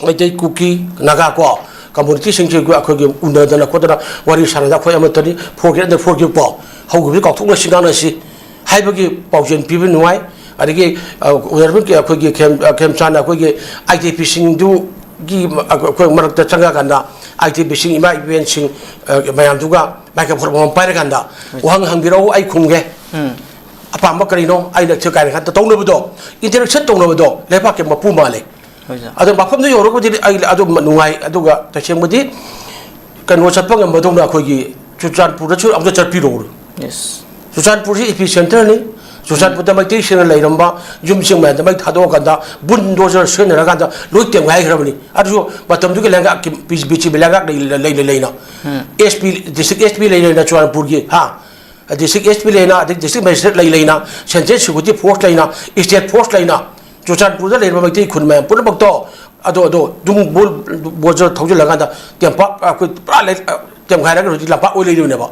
ꯃꯩꯇꯩ, ꯀꯨꯀꯤ, ꯅꯥꯒꯥ ꯀꯣ, ꯀꯝꯃꯨꯅꯤꯇꯤꯁꯤꯡꯁꯦ ꯑꯩꯈꯣꯏ, ꯑꯩꯈꯣꯏꯒꯤ ꯎꯅꯗꯅ ꯈꯣꯠꯇꯅ ꯋꯥꯔꯤ ꯁꯥꯟꯅꯗꯅ ꯑꯩꯈꯣꯏ ꯑꯃꯠꯇꯅꯤ, ꯐꯣꯔ ꯒꯦꯠ ꯑꯟꯗꯔ ꯐꯣꯔ ꯒꯦꯠ ꯀꯣ, ꯍꯧꯈꯤꯕꯗꯤ ꯀꯥꯎꯊꯣꯛꯅꯁꯤ ꯉꯥꯡꯅꯁꯤ ꯍꯥꯏꯕꯒꯤ ꯄꯥꯎꯖꯦꯜ ꯄꯤꯕ ꯅꯨꯡꯉꯥꯏ꯫ ꯑꯗꯒꯤ, ꯑ, ꯑꯣꯅꯔꯦꯕꯜ ꯑꯩꯈꯣꯏꯒꯤ ꯈꯦꯝ-, ꯑ, ꯈꯦꯝꯆꯥꯟꯅ ꯑꯩꯈꯣꯏꯒꯤ ꯑꯥꯏ ꯇꯤ ꯄꯤꯁꯤꯡꯗꯨꯒꯤ ꯃ-, ꯑꯩꯈꯣꯏ ꯃꯔꯛꯇ ꯆꯪꯉꯀꯥꯟꯗ ꯑꯥꯏ ꯇꯤ ꯄꯤꯁꯤꯡ, ꯏꯃꯥ ꯏꯕꯦꯟꯁꯤꯡ, ꯑ, ꯃꯌꯥꯝꯗꯨꯒ ꯃꯥꯏꯀ꯭ꯔꯣꯐꯣꯟ ꯑꯃꯃꯝ ꯄꯥꯏꯔꯀꯥꯟꯗ ꯋꯥꯍꯪ ꯍꯪꯕꯤꯔꯛꯎ, ꯑꯩ ꯈꯨꯝꯒꯦ꯫ ꯑꯄꯥꯝꯕ ꯀꯔꯤꯅꯣ? ꯑꯩꯅ ꯁꯤ ꯀꯥꯏꯅ ꯈꯟ-, ꯇꯧꯅꯕꯗꯣ, ꯏꯟꯇꯔꯦꯛꯁꯟ ꯇꯧꯅꯕꯗꯣ ꯂꯩꯕꯥꯛꯀꯤ ꯃꯄꯨ ꯃꯥꯜꯂꯦ꯫ ꯍꯣꯏ, ꯁꯥꯔ꯫ ꯑꯗꯣ ꯃꯐꯝꯗꯨ ꯌꯧꯔꯒꯗꯤ ꯑꯩ ꯑꯗꯨꯝ ꯅꯨꯡꯉꯥꯏ꯫ ꯑꯗꯨꯒ ꯇꯁꯦꯡꯕꯗꯤ ꯀꯩꯅꯣ ꯆꯠꯄ ꯉꯝꯕꯗꯧꯅ ꯑꯩꯈꯣꯏꯒꯤ ꯆꯨꯔꯆꯥꯟꯄꯨꯔꯗꯁꯨ ꯑꯃꯨꯛꯇ ꯆꯠꯄꯤꯔꯛꯎ꯫ ꯌꯦꯁ꯫ ꯆꯨꯔꯆꯥꯟꯄꯨꯔꯁꯤ ꯏꯄꯤ ꯁꯦꯟꯇꯔꯅꯤ꯫ ꯆꯨꯔꯆꯥꯟꯄꯨꯔꯗ ꯃꯩꯇꯩꯁꯤꯡꯅ ꯂꯩꯔꯝꯕ ꯌꯨꯝꯁꯤꯡ ꯃꯌꯥꯝꯗ ꯃꯩ ꯊꯥꯗꯣꯛꯑꯀꯥꯟꯗ ꯕꯨꯟꯗꯣꯖꯔ ꯁꯤꯖꯤꯟꯅꯔꯀꯥꯟꯗ ꯂꯣꯏ ꯇꯦꯝꯒꯥꯏꯈ꯭ꯔꯕꯅꯤ꯫ ꯑꯗꯨꯁꯨ ꯃꯇꯝꯗꯨꯒꯤ ꯂꯩꯉꯥꯛꯀꯤ ꯕꯤ ꯖꯦ ꯄꯤ ꯂꯩꯉꯥꯛ ꯂꯩ ꯂꯩ ꯂꯩꯅ, S P, district S P ꯂꯩ ꯂꯩꯅ ꯆꯨꯔꯆꯥꯟꯄꯨꯔꯒꯤ, ꯍꯥ, ꯗꯤꯁꯇ꯭ꯔꯤꯛ ꯑꯦꯁ ꯄꯤ ꯂꯩꯅ, ꯑꯗꯩ ꯗꯤꯁꯇ꯭ꯔꯤꯛ ꯃꯦꯖꯤꯁꯇ꯭ꯔꯦꯠ ꯂꯩ ꯂꯩꯅ, ꯁꯦꯟꯇ꯭ꯔꯦꯜ ꯁꯦꯀ꯭ꯌꯨꯔꯤꯇꯤ ꯐꯣꯔꯁ ꯂꯩꯅ, ꯁ꯭ꯇꯦꯠ ꯐꯣꯔꯁ ꯂꯩꯅ ꯆꯨꯔꯆꯥꯟꯄꯨꯔꯗ ꯂꯩꯔꯤꯕ ꯃꯩꯇꯩ ꯈꯨꯟ ꯃꯌꯥꯝ ꯄꯨꯝꯅꯃꯛꯇꯣ ꯑꯗꯣ ꯑꯗꯣ ꯗꯨꯝ ꯕꯣꯜ ꯕꯣꯜꯖꯔ ꯊꯧꯖꯤꯜꯂꯀꯥꯟꯗ ꯇꯦꯝꯄꯥꯛ ꯑꯩꯈꯣꯏ ꯄꯨꯔꯥ ꯂꯩ-, ꯇꯦꯝꯈꯥꯏꯔꯒ ꯍꯧꯖꯤꯛ ꯂꯝꯄꯥꯛ ꯑꯣꯏ ꯂꯩꯔꯤꯕꯅꯦꯕ꯫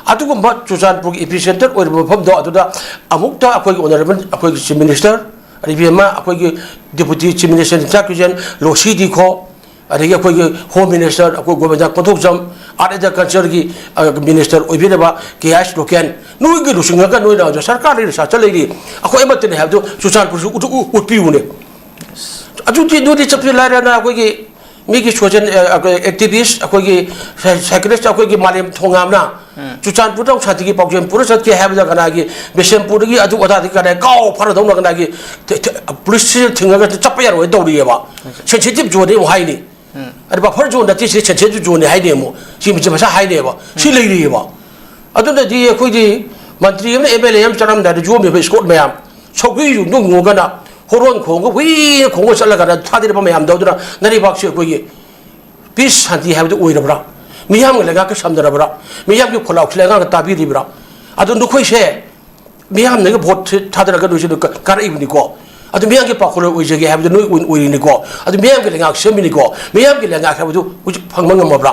ꯑꯗꯨꯒꯨꯝꯕ ꯆꯨꯔꯆꯥꯟꯄꯨꯔꯒꯤ ꯏꯄꯤ ꯁꯦꯟꯇꯔ ꯑꯣꯏꯔꯤꯕ ꯃꯐꯝꯗꯣ ꯑꯗꯨꯗ ꯑꯃꯨꯛꯇ ꯑꯩꯈꯣꯏꯒꯤ ꯑꯣꯅꯔꯦꯕꯜ ꯑꯩꯈꯣꯏꯒꯤ ꯆꯤꯐ ꯃꯤꯅꯤꯁꯇꯔ, ꯑꯗꯒꯤ ꯑꯃ ꯑꯩꯈꯣꯏꯒꯤ deputy chief minister in-charge cuisine ꯂꯣꯁꯤ ꯗꯤꯈꯣ, ꯑꯗꯒꯤ ꯑꯩꯈꯣꯏꯒꯤ ꯍꯣꯝ ꯃꯤꯅꯤꯁꯇꯔ ꯑꯩꯈꯣꯏ ꯒꯣꯕꯤꯟꯗ ꯀꯣꯟꯊꯧꯖꯝ, ꯑꯥꯔꯠ ꯑꯦꯟ ꯀꯜꯆꯔꯒꯤ, ꯑ, ꯃꯤꯅꯤꯁꯇꯔ ꯑꯣꯏꯕꯤꯔꯕ ꯀꯦ ꯑꯥꯏ ꯑꯦꯁ ꯂꯣꯀꯦꯟ, ꯅꯣꯏꯒꯤ ꯂꯨꯆꯤꯡꯉꯒ ꯅꯣꯏꯅ ꯍꯧꯖꯤꯛ ꯁꯔꯀꯥꯔ ꯂꯩꯔꯤ, ꯁꯥꯁꯟ ꯂꯩꯔꯤ, ꯑꯩꯈꯣꯏ ꯑꯃꯠꯇꯅꯤ ꯍꯥꯏꯕꯗꯨ ꯆꯨꯔꯆꯥꯟꯄꯨꯔꯁꯨ ꯎꯠ-, ꯎ-, ꯎꯠꯄꯤꯌꯨꯅꯦ꯫ ꯑꯗꯨꯗꯤ ꯅꯣꯏꯗꯤ ꯆꯠꯄꯤ ꯂꯥꯏꯔꯅ ꯑꯩꯈꯣꯏꯒꯤ ꯃꯤꯒꯤ ꯁꯣꯁꯦꯜ, ꯑ, ꯑ, ꯑꯦꯛꯇꯤꯚꯤꯁ, ꯑꯩꯈꯣꯏꯒꯤ ꯁꯥꯏ-, ꯁꯥꯏꯀ꯭ꯂꯤꯁ, ꯑꯩꯈꯣꯏꯒꯤ ꯃꯥꯂꯦꯝ ꯊꯣꯉꯥꯝꯅ ꯆꯨꯔꯆꯥꯟꯄꯨꯔꯗ ꯑꯃꯨꯛ ꯁꯥꯟꯇꯤꯒꯤ ꯄꯥꯎꯖꯦꯜ ꯄꯨꯔ ꯆꯠꯀꯦ ꯍꯥꯏꯕꯗ ꯀꯅꯥꯒꯤ ꯕꯤꯁꯦꯝꯄꯨꯔꯗꯒꯤ ꯑꯗꯨ ꯑꯗꯥꯗꯒꯤ ꯀꯅꯥ ꯀꯥꯎ ꯐꯔꯗꯧꯅ ꯀꯅꯥꯒꯤ ꯊ-, ꯊ-, ꯄꯨꯂꯤꯁꯁꯤꯅ ꯊꯤꯡꯉꯒ ꯆꯠꯄ ꯌꯥꯔꯣꯏ ꯇꯧꯔꯤꯑꯕ꯫ ꯁꯦꯟꯁꯤꯇꯤꯚ ꯖꯣꯟꯅꯤ ꯑꯃꯨꯛ ꯍꯥꯏꯅꯤ꯫ ꯑꯗ ꯕꯐꯔ ꯖꯣꯟ ꯅꯠꯇꯦ, ꯁꯤꯗꯤ ꯁꯦꯟꯁꯤꯇꯤꯚ ꯖꯣꯟꯅꯤ ꯍꯥꯏꯅꯦ ꯑꯃꯨꯛ꯫ ꯁꯤ ꯃꯁꯤ ꯃꯁꯥ ꯍꯥꯏꯅꯦꯕ꯫ ꯁꯤ ꯂꯩꯔꯤꯑꯕ꯫ ꯑꯗꯨꯅꯗꯤ ꯑꯩꯈꯣꯏꯗꯤ ꯃꯟꯇ꯭ꯔꯤ ꯑꯃꯅ ꯑꯦꯝ ꯑꯦꯜ ꯑꯦ ꯑꯃ ꯆꯠꯂꯝꯗꯥꯏꯗ ꯌꯣꯝꯃꯤꯕ ꯏꯁꯀꯣꯔꯠ ꯃꯌꯥꯝ, ꯁꯧꯒ꯭ꯔꯤ ꯌꯨꯡꯗꯨ ꯉꯨꯒꯅ ꯍꯣꯔꯣꯟ ꯈꯣꯡꯒ ꯍꯨꯏꯅ ꯈꯣꯡꯒ ꯆꯠꯂꯒ ꯊꯥꯗꯔꯤꯕ ꯃꯌꯥꯝꯗꯣ ꯑꯗꯨꯅ ꯅꯔꯩꯕꯥꯛꯁꯤ ꯑꯩꯈꯣꯏꯒꯤ ꯄꯤꯁ ꯁꯥꯟꯇꯤ ꯍꯥꯏꯕꯗꯨ ꯑꯣꯏꯔꯕ꯭ꯔꯥ? ꯃꯤꯌꯥꯝꯒ ꯂꯩꯉꯥꯛꯀ ꯁꯝꯅꯔꯕ꯭ꯔꯥ? ꯃꯤꯌꯥꯝꯒꯤ ꯈꯣꯜꯂꯥꯎꯁꯤ ꯂꯩꯉꯥꯛꯅ ꯇꯥꯕꯤꯔꯤꯕ꯭ꯔꯥ? ꯑꯗꯨ ꯅꯈꯣꯏꯁꯦ ꯃꯤꯌꯥꯝꯅꯒ ꯚꯣꯠ ꯊꯥꯗꯔꯒ ꯅꯣꯏꯁꯦ ꯀꯥꯔꯛꯏꯕꯅꯤꯀꯣ꯫ ꯑꯗꯨ ꯃꯤꯌꯥꯝꯒꯤ ꯄꯥꯎꯈꯣꯜꯂꯣꯏ ꯑꯣꯏꯖꯒꯦ ꯍꯥꯏꯕꯗꯨ ꯅꯣꯏ ꯑꯣꯏ-, ꯑꯣꯏꯔꯤꯅꯤꯀꯣ꯫ ꯑꯗꯨ ꯃꯤꯌꯥꯝꯒꯤ ꯂꯩꯉꯥꯛ ꯁꯦꯝꯃꯤꯅꯤꯀꯣ꯫ ꯃꯤꯌꯥꯝꯒꯤ ꯂꯩꯉꯥꯛ ꯍꯥꯏꯕꯗꯨ ꯍꯧꯖꯤꯛ ꯐꯪꯕ ꯉꯝꯃꯕ꯭ꯔꯥ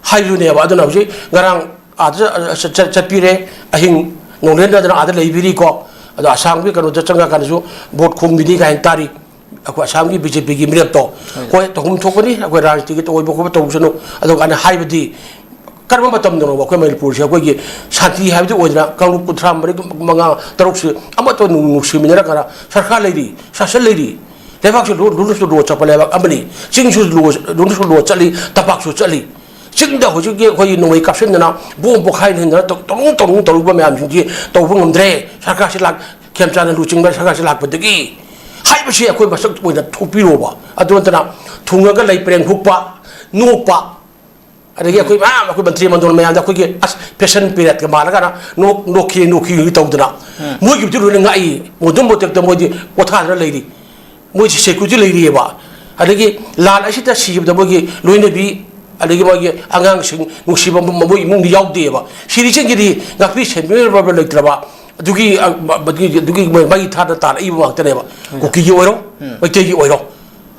ꯍꯥꯏꯕꯗꯨꯅꯦꯕ꯫ ꯑꯗꯨꯅ ꯍꯧꯖꯤꯛ ꯉꯔꯥꯡ ꯑꯥꯗ ꯆ-, ꯆ-, ꯆꯠꯄꯤꯔꯦ, ꯑꯍꯤꯡ ꯅꯣꯡꯂꯦꯟꯗꯗꯅ ꯑꯥꯗ ꯂꯩꯕꯤꯔꯤꯀꯣ꯫ ꯑꯗꯣ ꯑꯁꯥꯝꯒꯤ ꯀꯩꯅꯣꯗ ꯆꯪꯉꯀꯥꯟꯗꯁꯨ ꯚꯣꯠ ꯈꯣꯝꯕꯤꯅꯤ ꯀꯥꯏꯅ ꯇꯥꯔꯤ꯫ ꯑꯩꯈꯣꯏ ꯑꯁꯥꯝꯒꯤ ꯕꯤ ꯖꯦ ꯄꯤꯒꯤ ꯃꯤꯔꯦꯞꯇꯣ꯫ ꯍꯣꯏ, ꯇꯧꯐꯝ ꯊꯣꯛꯄꯅꯤ, ꯑꯩꯈꯣꯏ ꯔꯥꯖꯅꯤꯇꯤꯒꯤ ꯑꯣꯏꯕ ꯈꯣꯠꯄ ꯇꯧꯁꯅꯨ꯫ ꯑꯗꯨꯒ ꯑꯩꯅ ꯍꯥꯏꯕꯗꯤ ꯀꯔꯝꯕ ꯃꯇꯝꯗꯅꯣꯕ ꯑꯩꯈꯣꯏ ꯃꯅꯤꯄꯨꯔꯁꯦ ꯑꯩꯈꯣꯏꯒꯤ ꯁꯥꯟꯇꯤ ꯍꯥꯏꯕꯗꯨ ꯑꯣꯏꯗꯅ ꯀꯥꯡꯂꯨꯞ ꯀꯨꯟꯊ꯭ꯔꯥ ꯃꯔꯤ, ꯃꯉꯥ, ꯇꯔꯨꯛꯁꯤ ꯑꯃꯠꯇ ꯅꯨꯡ-, ꯅꯨꯡꯁꯤꯃꯤꯟꯅꯔꯀꯥꯟꯗ ꯁꯔꯀꯥꯔ ꯂꯩꯔꯤ, ꯁꯥꯁꯟ ꯂꯩꯔꯤ꯫ ꯂꯩꯕꯥꯛꯁꯨ ꯂꯨ-, ꯂꯨꯅꯁꯨ ꯂꯨꯅ ꯆꯠꯄ ꯂꯩꯕꯥꯛ ꯑꯃꯅꯤ꯫ ꯆꯤꯡꯁꯨ ꯂꯨ-, ꯂꯨꯅꯁꯨ ꯂꯨꯅ ꯆꯠꯂꯤ, ꯇꯝꯄꯥꯛꯁꯨ ꯆꯠꯂꯤ꯫ ꯆꯤꯡꯗ ꯍꯧꯖꯤꯛꯀꯤ ꯑꯩꯈꯣꯏꯒꯤ ꯅꯣꯡꯃꯩ ꯀꯥꯞꯁꯤꯟꯗꯅ, ꯕꯣꯝ ꯄꯣꯈꯥꯏꯅꯍꯟꯗꯅ ꯇꯧ-, ꯇꯧꯅꯤꯡ ꯇꯧꯅꯤꯡ ꯇꯧꯔꯨꯕ ꯃꯌꯥꯝꯁꯤꯡꯁꯤ ꯇꯧꯕ ꯉꯝꯗ꯭ꯔꯦ꯫ ꯁꯔꯀꯥꯔꯁꯤ ꯂꯥꯛ-, ꯈꯦꯝꯆꯥꯟꯅ ꯂꯨꯆꯤꯡꯕ ꯁꯔꯀꯥꯔꯁꯤ ꯂꯥꯛꯄꯗꯒꯤ ꯍꯥꯏꯕꯁꯤ ꯑꯩꯈꯣꯏ ꯃꯁꯛ ꯑꯣꯏꯅ ꯊꯣꯛꯄꯤꯔꯣꯕ꯫ ꯑꯗꯨ ꯅꯠꯇꯅ ꯊꯨꯡꯉꯒ ꯂꯩ ꯄꯔꯦꯡ ꯍꯨꯛꯄ, ꯅꯣꯛꯄ, ꯑꯗꯒꯤ ꯑꯩꯈꯣꯏ ꯃꯌꯥꯝ, ꯑꯩꯈꯣꯏ ꯃꯟꯇ꯭ꯔꯤ ꯃꯟꯗꯣꯟ ꯃꯌꯥꯝꯗ ꯑꯩꯈꯣꯏꯒꯤ ꯑꯁ ꯐꯦꯁꯟ ꯄꯦꯔꯦꯠꯀ ꯃꯥꯜꯂꯒꯅ ꯅꯣꯛ ꯅꯣꯛꯈꯤ ꯅꯣꯛꯈꯤ ꯇꯧꯗꯅ, ꯃꯣꯏꯒꯤꯕꯨꯗꯤ ꯂꯣꯏꯅ ꯉꯥꯛꯏ꯫ ꯃꯣꯟꯊꯨꯝ ꯃꯣꯟꯇꯦꯛꯇ ꯃꯣꯏꯗꯤ ꯄꯣꯊꯥꯗꯅ ꯂꯩꯔꯤ꯫ ꯃꯣꯏꯁꯤ ꯁꯦꯀ꯭ꯌꯨꯔꯤꯇꯤ ꯂꯩꯔꯤꯑꯕ꯫ ꯑꯗꯒꯤ ꯂꯥꯟ ꯑꯁꯤꯗ ꯁꯤꯈꯤꯕꯗ ꯃꯣꯏꯒꯤ ꯂꯣꯏꯅꯕꯤ, ꯑꯗꯒꯤ ꯃꯣꯏꯒꯤ ꯑꯉꯥꯡꯁꯤꯡ ꯅꯨꯡꯁꯤꯕ ꯃꯣꯏ ꯏꯃꯨꯡꯗꯤ ꯌꯥꯎꯗꯦꯕ꯫ ꯁꯤꯔꯤꯁꯤꯡꯒꯤꯗꯤ ꯉꯥꯛꯄꯤ ꯁꯦꯟꯕꯤꯅꯕ ꯂꯩꯇ꯭ꯔꯕ, ꯑꯗꯨꯒꯤ, ꯑ, ꯃ-, ꯃꯗꯨꯒꯤ, ꯑꯗꯨꯒꯤ ꯃꯣꯏ ꯃꯩ ꯊꯥꯗ ꯇꯥꯜꯂꯛꯏꯕ ꯉꯥꯛꯇꯅꯦꯕ꯫ ꯀꯨꯀꯤꯒꯤ ꯑꯣꯏꯔꯣ, ꯃꯩꯇꯩꯒꯤ ꯑꯣꯏꯔꯣ꯫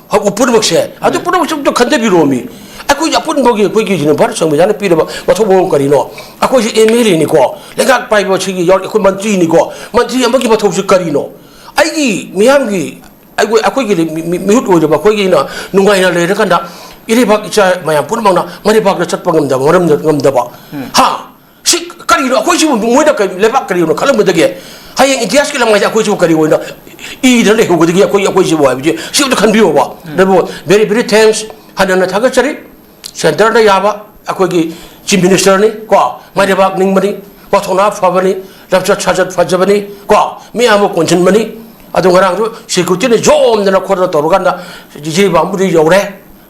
ꯍꯧ-, ꯄꯨꯝꯅꯃꯛꯁꯦ, ꯑꯗꯨ ꯄꯨꯝꯅꯃꯛꯁꯦ ꯑꯝꯇ ꯈꯟꯊꯕꯤꯔꯣꯃꯤ꯫ ꯑꯩꯈꯣꯏꯒꯤ ꯑꯄꯨꯟꯕꯒꯤ, ꯑꯩꯈꯣꯏꯒꯤ ꯁꯤꯅ ꯚꯥꯔꯠ ꯁꯪꯕꯤꯙꯥꯟꯅ ꯄꯤꯔꯕ ꯃꯊꯧ ꯃꯉꯝ ꯀꯔꯤꯅꯣ? ꯑꯩꯈꯣꯏꯁꯦ ꯑꯦꯝ ꯑꯦꯜ ꯑꯦꯅꯤꯀꯣ, ꯂꯩꯉꯥꯛ ꯄꯥꯏꯕꯁꯤꯒꯤ ꯌꯥꯎꯔꯤ, ꯑꯩꯈꯣꯏ ꯃꯟꯇ꯭ꯔꯤꯅꯤꯀꯣ, ꯃꯟꯇ꯭ꯔꯤ ꯑꯃꯒꯤ ꯃꯊꯧꯁꯤ ꯀꯔꯤꯅꯣ? ꯑꯩꯒꯤ ꯃꯤꯌꯥꯝꯒꯤ, ꯑꯩꯈꯣꯏ, ꯑꯩꯈꯣꯏꯒꯤ ꯃꯤ-, ꯃꯤ-, ꯃꯤꯍꯨꯠ ꯑꯣꯏꯔꯕ ꯑꯩꯈꯣꯏꯒꯤꯅ ꯅꯨꯡꯉꯥꯏꯅ ꯂꯩꯔꯀꯥꯟꯗ ꯏꯔꯩꯕꯥꯛ ꯏꯆꯥ ꯃꯌꯥꯝ ꯄꯨꯝꯅꯃꯛꯅ ꯃꯔꯩꯕꯥꯛꯇ ꯆꯠꯄ ꯉꯝꯗꯕ, ꯃꯔꯝ ꯉꯝꯗꯕ꯫ ꯍꯥ? ꯁꯤ ꯀꯔꯤꯅꯣ? ꯑꯩꯈꯣꯏꯁꯤꯕꯨ ꯃꯣꯏꯅ ꯀꯔꯤ, ꯂꯩꯕꯥꯛ ꯀꯔꯤ ꯑꯣꯏꯅ ꯈꯜꯂꯝꯒꯗꯒꯦ? ꯍꯌꯦꯡ ꯏꯇꯤꯍꯥꯁꯀꯤ ꯂꯝꯃꯥꯏꯗ ꯑꯩꯈꯣꯏꯁꯤꯕꯨ ꯀꯔꯤ ꯑꯣꯏꯅ ꯏꯗꯅ ꯂꯩꯍꯧꯒꯗꯒꯦ? ꯑꯩꯈꯣꯏ, ꯑꯩꯈꯣꯏꯁꯤꯕꯨ ꯍꯥꯏꯕꯁꯦ ꯁꯤ ꯑꯝꯇ ꯈꯟꯕꯤꯌꯣꯕ꯫ ꯑꯗꯨꯕꯨ very, very thanks, ꯍꯟꯅ ꯍꯟꯅ ꯊꯥꯒꯠꯆꯔꯤ꯫ ꯁꯦꯟꯇꯔꯗ ꯌꯥꯕ ꯑꯩꯈꯣꯏꯒꯤ ꯆꯤꯐ ꯃꯤꯅꯤꯁꯇꯔꯅꯤ ꯀꯣ, ꯃꯥꯏ ꯂꯩꯕꯥꯛ ꯅꯤꯡꯕꯅꯤ, ꯋꯥꯊꯣꯛꯅ ꯐꯕꯅꯤ, ꯂꯝꯆꯠ ꯁꯥꯖꯠ ꯐꯖꯕꯅꯤ ꯀꯣ, ꯃꯤ ꯑꯃ ꯀꯣꯟꯁꯤꯟꯕꯅꯤ꯫ ꯑꯗꯨ ꯉꯔꯥꯡꯁꯨ ꯁꯦꯀ꯭ꯌꯨꯔꯤꯇꯤꯅ ꯌꯣꯝꯗꯅ ꯈꯣꯠꯇꯅ ꯇꯧꯔꯀꯥꯟꯗ ꯖꯤꯔꯤꯕꯥꯝꯕꯨꯗꯤ ꯌꯧꯔꯦ,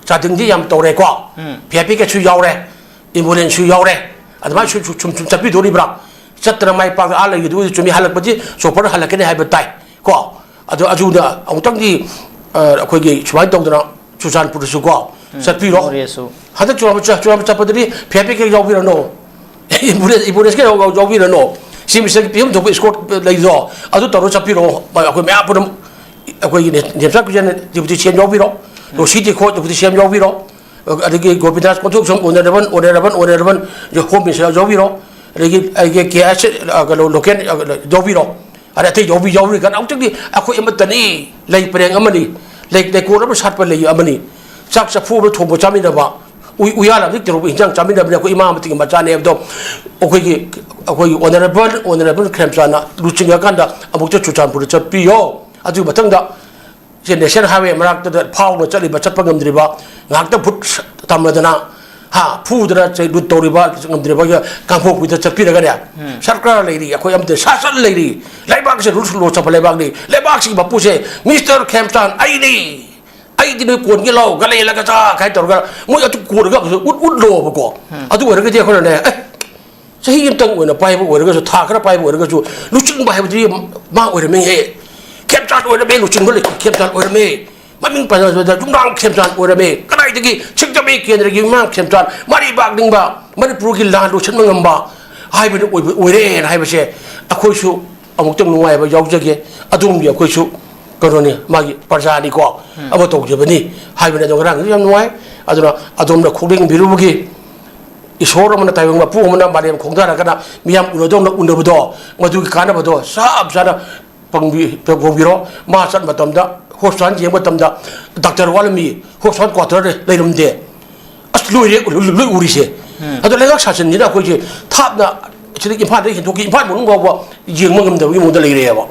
ꯆꯥꯗꯤꯡꯗꯤ ꯌꯥꯝ ꯇꯧꯔꯦ ꯀꯣ, ꯎꯝ꯫ ꯚꯤ ꯑꯥꯏ ꯄꯤ ꯒꯦꯠꯁꯨ ꯌꯥꯎꯔꯦ, ꯑꯦꯝꯕꯨꯂꯦꯟꯁꯁꯨ ꯌꯥꯎꯔꯦ꯫ ꯑꯗꯨꯃꯥꯏꯅ ꯁꯨꯝ, ꯁꯨꯝ, ꯁꯨꯝ, ꯁꯨꯝ ꯆꯠꯄꯤꯗꯣꯔꯤꯕ꯭ꯔꯥ? ꯆꯠꯇꯅ ꯃꯥꯏ ꯄꯥꯛꯅ ꯑꯥ ꯂꯩꯈꯤꯗꯨꯕꯨꯗꯤ ꯆꯨꯝꯃꯤ, ꯍꯜꯂꯛꯄꯗꯤ ꯆꯣꯄꯔ ꯍꯜꯂꯛꯀꯅꯤ ꯍꯥꯏꯕ ꯇꯥꯏ ꯀꯣ꯫ ꯑꯗꯣ ꯑꯗꯨꯅ ꯑꯃꯨꯛꯇꯪꯗꯤ, ꯑ, ꯑꯩꯈꯣꯏꯒꯤ ꯁꯨꯃꯥꯏꯅ ꯇꯧꯗꯅ ꯆꯨꯔꯆꯥꯟꯄꯨꯔꯗꯁꯨ ꯀꯣ ꯆꯠꯄꯤꯔꯣ꯫ ꯃꯣꯔꯦꯁꯨ꯫ ꯍꯟꯗꯛ ꯆꯨꯔꯆꯥꯟꯄꯨꯔ, ꯆꯨꯔꯆꯥꯟꯄꯨꯔ ꯆꯠꯄꯗꯗꯤ ꯚꯤ ꯑꯥꯏ ꯄꯤ ꯀꯦꯛ ꯌꯥꯎꯕꯤꯔꯅꯣ꯫ ꯑꯦꯝꯕꯨꯂꯦꯟꯁ, ꯑꯦꯝꯕꯨꯂꯦꯟꯁꯀ ꯌꯥꯎ-, ꯌꯥꯎꯕꯤꯔꯅꯣ꯫ ꯁꯤ ꯃꯤꯁꯇꯔꯒꯤ ꯄꯤꯐꯝ ꯊꯣꯛꯄ ꯏꯁꯀꯣꯔꯠ ꯂꯩꯗꯣ, ꯑꯗꯨ ꯇꯧꯔ ꯆꯠꯄꯤꯔꯣ꯫ ꯑꯩꯈꯣꯏ ꯃꯌꯥꯝ ꯄꯨꯝꯅꯃꯛ ꯑꯩꯈꯣꯏꯒꯤ ꯅꯦ-, ꯅꯦꯝꯆꯥ ꯀꯨꯏꯖꯥꯅ ꯗꯤꯄꯨꯇꯤ ꯁꯤ ꯑꯦꯝ ꯌꯥꯎꯕꯤꯔꯣ꯫ Losii Dikho deputy C M ꯌꯥꯎꯕꯤꯔꯣ꯫ ꯑꯗꯒꯤ Gopinath Konthoujam honourable, honourable, honourable home minister ꯌꯥꯎꯕꯤꯔꯣ꯫ ꯑꯗꯒꯤ ꯑꯩꯒꯤ ꯀꯦ ꯑꯥꯏ ꯁꯤ, ꯑ, ꯀꯩꯅꯣ, ꯂꯣꯀꯦꯜ, ꯑ, ꯌꯥꯎꯕꯤꯔꯣ꯫ ꯑꯗ ꯑꯇꯩ ꯌꯥꯎꯕꯤ-, ꯌꯥꯎꯔꯤ ꯀꯥꯟꯗ ꯑꯃꯨꯛꯇꯪꯗꯤ ꯑꯩꯈꯣꯏ ꯑꯃꯠꯇꯅꯤ, ꯂꯩ ꯄꯔꯦꯡ ꯑꯃꯅꯤ, ꯂꯩ, ꯂꯩꯀꯣꯜ ꯑꯃ ꯁꯥꯠꯄ ꯂꯩ ꯑꯃꯅꯤ, ꯆꯥꯛ ꯆꯐꯨ ꯑꯃ ꯊꯣꯡꯕ ꯆꯥꯃꯤꯟꯅꯕ, ꯎꯏ-, ꯎꯌꯥꯜ ꯑꯃꯗ ꯇꯧꯔꯒ ꯏꯟꯖꯥꯡ ꯆꯥꯃꯤꯟꯅꯕꯅꯤ, ꯑꯩꯈꯣꯏ ꯏꯃꯥ ꯑꯃꯇꯒꯤ ꯃꯆꯥꯅꯦ ꯍꯥꯏꯕꯗꯣ ꯑꯩꯈꯣꯏꯒꯤ, ꯑꯩꯈꯣꯏꯒꯤ ꯑꯣꯅꯔꯦꯕꯜ, ꯑꯣꯅꯔꯦꯕꯜ ꯈꯦꯝꯆꯥꯟꯅ ꯂꯨꯆꯤꯡꯉꯀꯥꯟꯗ ꯑꯃꯨꯛꯇ ꯆꯨꯔꯆꯥꯟꯄꯨꯔꯗ ꯆꯠꯄꯤꯌꯣ꯫ ꯑꯗꯨꯒꯤ ꯃꯊꯪꯗ ꯁꯤ ꯅꯦꯁꯅꯦꯜ ꯍꯥꯏꯋꯦ ꯃꯅꯥꯛꯇꯨꯗ ꯐꯥꯎꯅ ꯆꯠꯂꯤꯕ, ꯆꯠꯄ ꯉꯝꯗ꯭ꯔꯤꯕ, ꯉꯥꯏꯍꯥꯛꯇ ꯚꯨꯠ ꯇꯝꯂꯗꯅ, ꯍꯥ, ꯐꯨꯗꯅ ꯆꯩ ꯂꯨꯠ ꯇꯧꯔꯤꯕ ꯉꯝꯗ꯭ꯔꯤꯕ ꯀꯥꯡꯄꯣꯛꯄꯤꯗ ꯆꯠꯄꯤꯔꯒꯅꯦ, ꯎꯝ꯫ ꯁꯔꯀꯥꯔ ꯂꯩꯔꯤ, ꯑꯩꯈꯣꯏ ꯑꯃꯗꯤ ꯁꯥꯁꯟ ꯂꯩꯔꯤ, ꯂꯩꯕꯥꯛꯁꯦ ꯔꯨꯜꯁ ꯂꯣ ꯆꯠꯄ ꯂꯩꯕꯥꯛꯅꯤ, ꯂꯩꯕꯥꯛꯁꯤꯒꯤ ꯃꯄꯨꯁꯦ ꯃꯤꯁꯇꯔ ꯈꯦꯝꯆꯥꯟ ꯑꯩꯅꯤ꯫ ꯑꯩꯗꯤ ꯅꯣꯏ ꯀꯣꯟꯒꯦ ꯂꯥꯛꯑꯣ, ꯒꯂꯦ ꯂꯒ ꯆꯥ ꯀꯥꯏꯅ ꯇꯧꯔꯒ ꯃꯣꯏ ꯑꯗꯨ ꯀꯣꯟꯒ ꯑꯃꯁꯨ ꯎꯠ ꯎꯠꯂꯣꯕꯀꯣ꯫ ꯑꯗꯨ ꯑꯣꯏꯔꯒꯗꯤ ꯑꯩꯈꯣꯏꯅꯅꯦ, ꯑꯦ, ꯆꯍꯤ ꯑꯃꯇꯪ ꯑꯣꯏꯅ ꯄꯥꯏꯕ ꯑꯣꯏꯔꯒꯁꯨ, ꯊꯥ ꯈꯔ ꯄꯥꯏꯕ ꯑꯣꯏꯔꯒꯁꯨ, ꯂꯨꯆꯤꯡꯕ ꯍꯥꯏꯕꯗꯨꯗꯤ ꯃꯥ ꯑꯣꯏꯔꯝꯃꯤꯍꯦ꯫ ꯈꯦꯝꯆꯥꯟ ꯑꯣꯏꯔꯝꯃꯦ, ꯂꯨꯆꯤꯡꯕ ꯂꯩ, ꯈꯦꯝꯆꯥꯟ ꯑꯣꯏꯔꯝꯃꯦ꯫ ꯃꯃꯤꯡ ꯄꯟꯕꯗ ꯌꯨꯝꯅꯥꯝ ꯈꯦꯝꯆꯥꯟ ꯑꯣꯏꯔꯝꯃꯦ꯫ ꯀꯗꯥꯏꯗꯒꯤ ꯁꯤꯡꯖꯃꯩ ꯀꯦꯟꯗ꯭ꯔꯒꯤ ꯌꯨꯝꯅꯥꯝ ꯈꯦꯝꯆꯥꯟ, ꯃꯔꯩꯕꯥꯛ ꯅꯤꯡꯕ, ꯃꯅꯤꯄꯨꯔꯒꯤ ꯂꯥꯟ ꯂꯣꯏꯁꯤꯟꯕ ꯉꯝꯕ ꯍꯥꯏꯕꯗꯨ ꯑꯣꯏꯕ, ꯑꯣꯏꯔꯦꯅ ꯍꯥꯏꯕꯁꯦ ꯑꯩꯈꯣꯏꯁꯨ ꯑꯃꯨꯛꯇꯪ ꯅꯨꯡꯉꯥꯏꯕ ꯌꯥꯎꯖꯒꯦ꯫ ꯑꯗꯣꯝꯒꯤ ꯑꯩꯈꯣꯏꯁꯨ ꯀꯩꯅꯣꯅꯤ, ꯃꯥꯒꯤ ꯄ꯭ꯔꯖꯥꯅꯤꯀꯣ, ꯑꯃ ꯇꯧꯖꯕꯅꯤ ꯍꯥꯏꯕꯅꯤ꯫ ꯑꯗꯣ ꯉꯔꯥꯡꯗꯤ ꯌꯥꯝ ꯅꯨꯡꯉꯥꯏ꯫ ꯑꯗꯨꯅ ꯑꯗꯣꯝꯅ ꯈꯣꯡꯗꯤꯡꯕꯤꯔꯨꯕꯒꯤ ꯏꯁꯣꯔ ꯑꯃꯅ, ꯇꯥꯏꯕꯪ ꯃꯄꯨ ꯑꯃꯅ ꯃꯥꯂꯦꯝ ꯈꯣꯡꯗꯥꯔꯒꯅ ꯃꯤꯌꯥꯝ ꯎꯅꯗꯧꯅ ꯎꯅꯕꯗꯣ, ꯃꯗꯨꯒꯤ ꯀꯥꯟꯅꯕꯗꯣ ꯆꯞ ꯆꯥꯅ ꯐꯪꯕꯤ-, ꯐꯪꯕꯤꯔꯣ꯫ ꯃꯥ ꯆꯠ ꯃꯇꯝꯗ, ꯍꯣꯁꯄꯤꯇꯥꯜ ꯌꯦꯡꯕ ꯃꯇꯝꯗ, ꯗꯥꯛꯇꯔ ꯋꯥꯠꯂꯝꯃꯤ, ꯍꯣꯁꯄꯤꯇꯥꯜ ꯀ꯭ꯋꯥꯇꯔꯗ ꯂꯩꯔꯝꯗꯦ꯫ ꯑꯁ, ꯂꯣꯏꯔꯦ, ꯂꯣꯏ, ꯂꯣꯏ ꯎꯔꯤꯁꯦ꯫ ꯑꯗꯣ ꯂꯩꯉꯥꯛ ꯁꯥꯁꯟꯁꯤꯅ ꯑꯩꯈꯣꯏꯁꯦ ꯊꯥꯞꯅ, ꯁꯤꯗ ꯏꯝꯐꯥꯜꯗ ꯍꯦꯟꯗꯣꯛꯈꯤ, ꯏꯝꯐꯥꯜ ꯃꯅꯨꯡ ꯐꯥꯎꯕ ꯌꯦꯡꯕ ꯉꯝꯗꯕꯒꯤ ꯃꯑꯣꯡꯗ ꯂꯩꯔꯦꯕ꯫